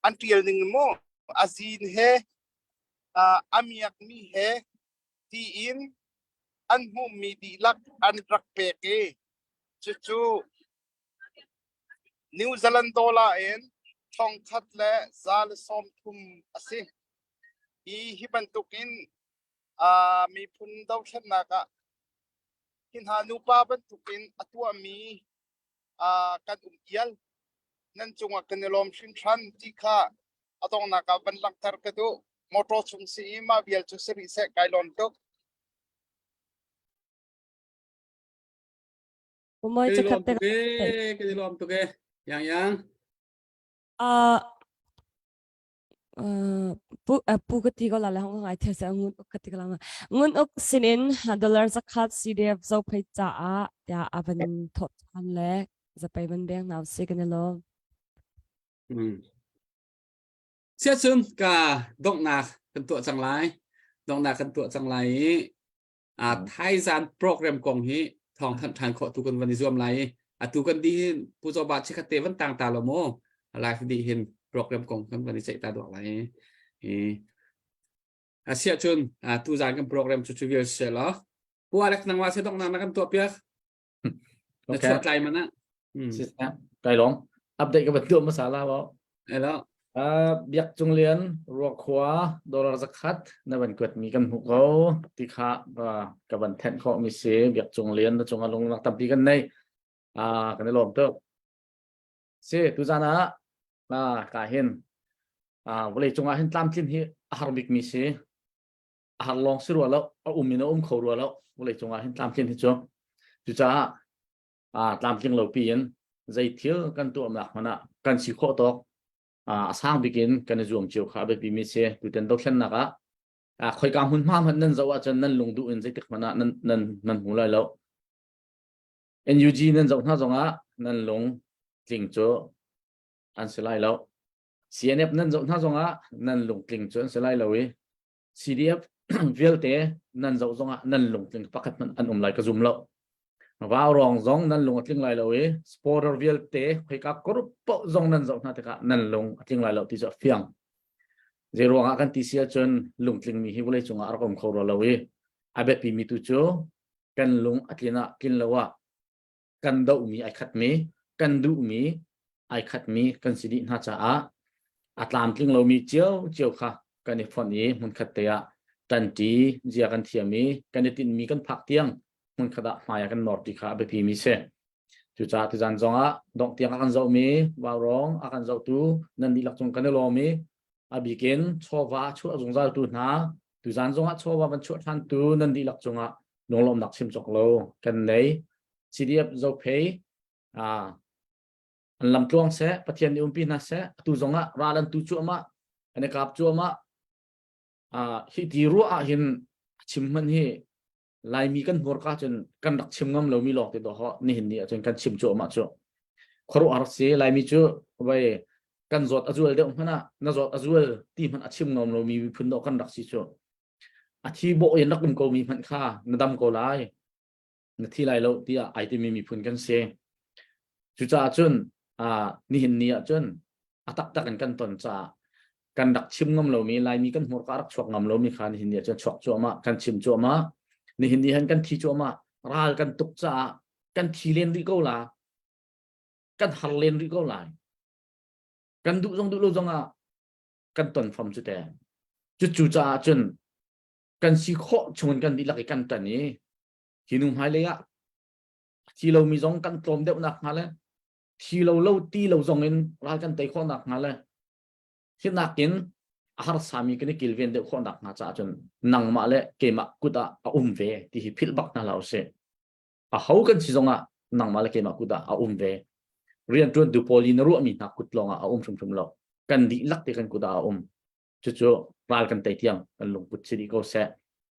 an ṭial ning maw a zin he uh, a miakmi he tiin an hmuhmi dihlak an rak pek i cucu New Zealand dollar in thongkhat le 130 a si. Hi hi bantukin uh, miphun dothlennak ah hi hna nupa bantukin a tuahmi uh, kan um ial nan cungah kan i lawm hringhran ti kha a donghnak ah van langhter ka duh. Motor chung si i mah vial cu si rih seh kai lawm tuk. Umoi Kan i chakhat lawm te tuk e, kan i lawm tuk e. Yang yang. Uh, Pu pu ka ti ko la le hong ngai the se ngun uk ka ti ko la ngun uk sinin dollar zakhat CDF zo phei cha a tia avan tho chan le zapei van beng naw si kan lo. Siacun ka donghnak kan tuah cang lai. Donghnak kan tuah cang lai i thaizan program kong hi thawng thanh ṭhan khawh tu kan van i zuam lai i atu kan di hin Pu Zaw Ba chikhat te van tang ta lo mu live di hin program kong kan van i ceih ta duak lai i asiah cun tu zan kan program cu cu vial se lo Pu Alex nangmah se donghnak na kan tuah piak Na chuah tlai man ah. Kai lawm. Update ka van tuah hmasa la bo. Hello. Uh, Biak Cung Lian Ruakhua dollar zakhat na van kuat mi kan hmuh ko ti kha uh, ka van thenh khawh mi si Biak Cung Lian na cungah lungnak tampi kan nei uh, kan i lawm tuk si tu zan ah uh, ka hin uh, vawlei cungah hin tlamtlin hi a har bik mi si a har lawng si rua lo a um in a um kho rua lo vawlei cungah hin tlamtlin hi cu cucaah aa tlamtling lo piin zei thil kan tuahnak hmanh ah kan si khawh tawk a sang bik in kan i zuam cio kha a biapi mi si tutan dothlennak ah khoika hmun hma hmanh nan zoh ahcun nan lung duh in zeitik hmanh ah nan nan nan hmu lai lo NUG nan zoh hna zongah nan lung tling cu an si lai lo CNF nan zoh hna zongah nan lungtling cu an si lai lo i CDF vialte nan zoh zongah nan lungtling pakhat hmanh an um lai ka zum lo. Vaurawng zong nan lung a tling lai lo i supporter vialte khoika group paoh zong nan zoh hna tikah nan lung a tling lai lo ti cu a fiang. Zei ruangah kan ti si ahcun lungtling mi hi vawlei cungah a rak um kho rua lo i a biapi mi tu cu kan lung a tlin ah tlin lo ah kan dohmi ai khatmi, kan duhmi ai khatmi kan si dih hna caah a tlamtling lomi cio kha kan i fonh i hmunkhat te ah ṭanṭi zia kan thiam i kan i tinhmi kan phak tiang hmunkhat ah hmai ah kan nor ti kha a biapi mi si. Cucaah tuzan zongah dongh tiang a kan zohmi vaurawng a kan zohtu nan dihlak cung kan i lawm i a bikin chawva chuah zungzaltu hna tuzan zongah chawva van chuah ṭhantu nan dihlak cungah lunglawmhnak chim cawk lo kan nei. CDF Zophei an lam tluang seh Pathian nih umpi hna seh atu zongah ral an tu cuahmah an i kap cuahmah hi ti ruah ah hin chim hman hi Laimi kan hmurka cun kan rak chim ngam lomi lawng te dawh nihin ni ahcun kan chim cuahmah cu khuaruahhar si Laimi cu vai kan zawt a zual deuh hmanh ah na zawt a zual ti hmanh a chim ngam lomi miphun dawh kan rak si cu a thi bawh in rak um ko mi hmanh kha na dam ko lai na thi lai lo tiah ai timi miphun kan si. Cucaah cun nihin ni ah cun a taktak in kan ton caah kan rak chim ngam lomi Laimi kan hmurka rak chuak ngam lomi kha nihin ni ah cun chuak cuahmah kan chim cuahmah nihin ni han kan thi cuahmah ral kan tuk caah kan thi len rih ko la kan har len rih ko lai kan duh zong duh lo zong ah kan ton fam cu te cu caah cun kan si khawh chungin kan dihlak i kan ṭan i hi nu hmailei ah thi lomi zong kan tlawm deuh nak hnga le thi lo lo ti lo zong in ral kan tei khawh nak hnga le hi nakin a harsami kan i kilven deuh khawh nak hnga caah cun nangmah le keimah kut ah a um ve ti hi philh bak hna hlah usih a ho kan si zongah nangmah le keimah kut ah a um ve rianṭuantu pawl i na ruahmi hna kut lawngah a um hrimhrim lo kan dihlak te kan kut ah a um cucu ral kan tei tiang kan lungput si dih ko seh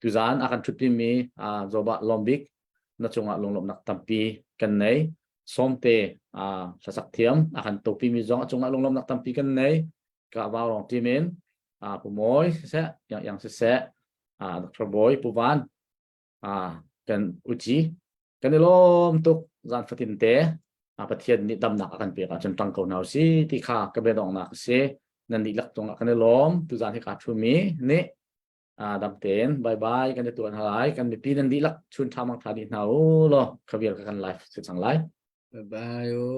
tuzaan a kan ṭhutpi mi Zobah Lawmbik na cungah lunglawmhnak tampi kan nei Sawmte hlasak thiam a kan topi mi zong a cungah lunglawmhnak tampi kan nei ka vau rong team in Pu Mawi siseh Yang Yang siseh Dr. Bawi Pu Van kan uci kan i lawm tuk zan fatin te Pathian nih damnak a kan pek ahcun ṭang ko hna usih ti kha ka biadonghnak a si nan dihlak cungah kan i lawm tuzan hi kaa ṭhumi nih dam tein bye bye kan i tuan hna lai kan mipi nan dihlak chun ṭha mang ṭha dih hna u law kha vial ka kan live si cang lai bye bye u.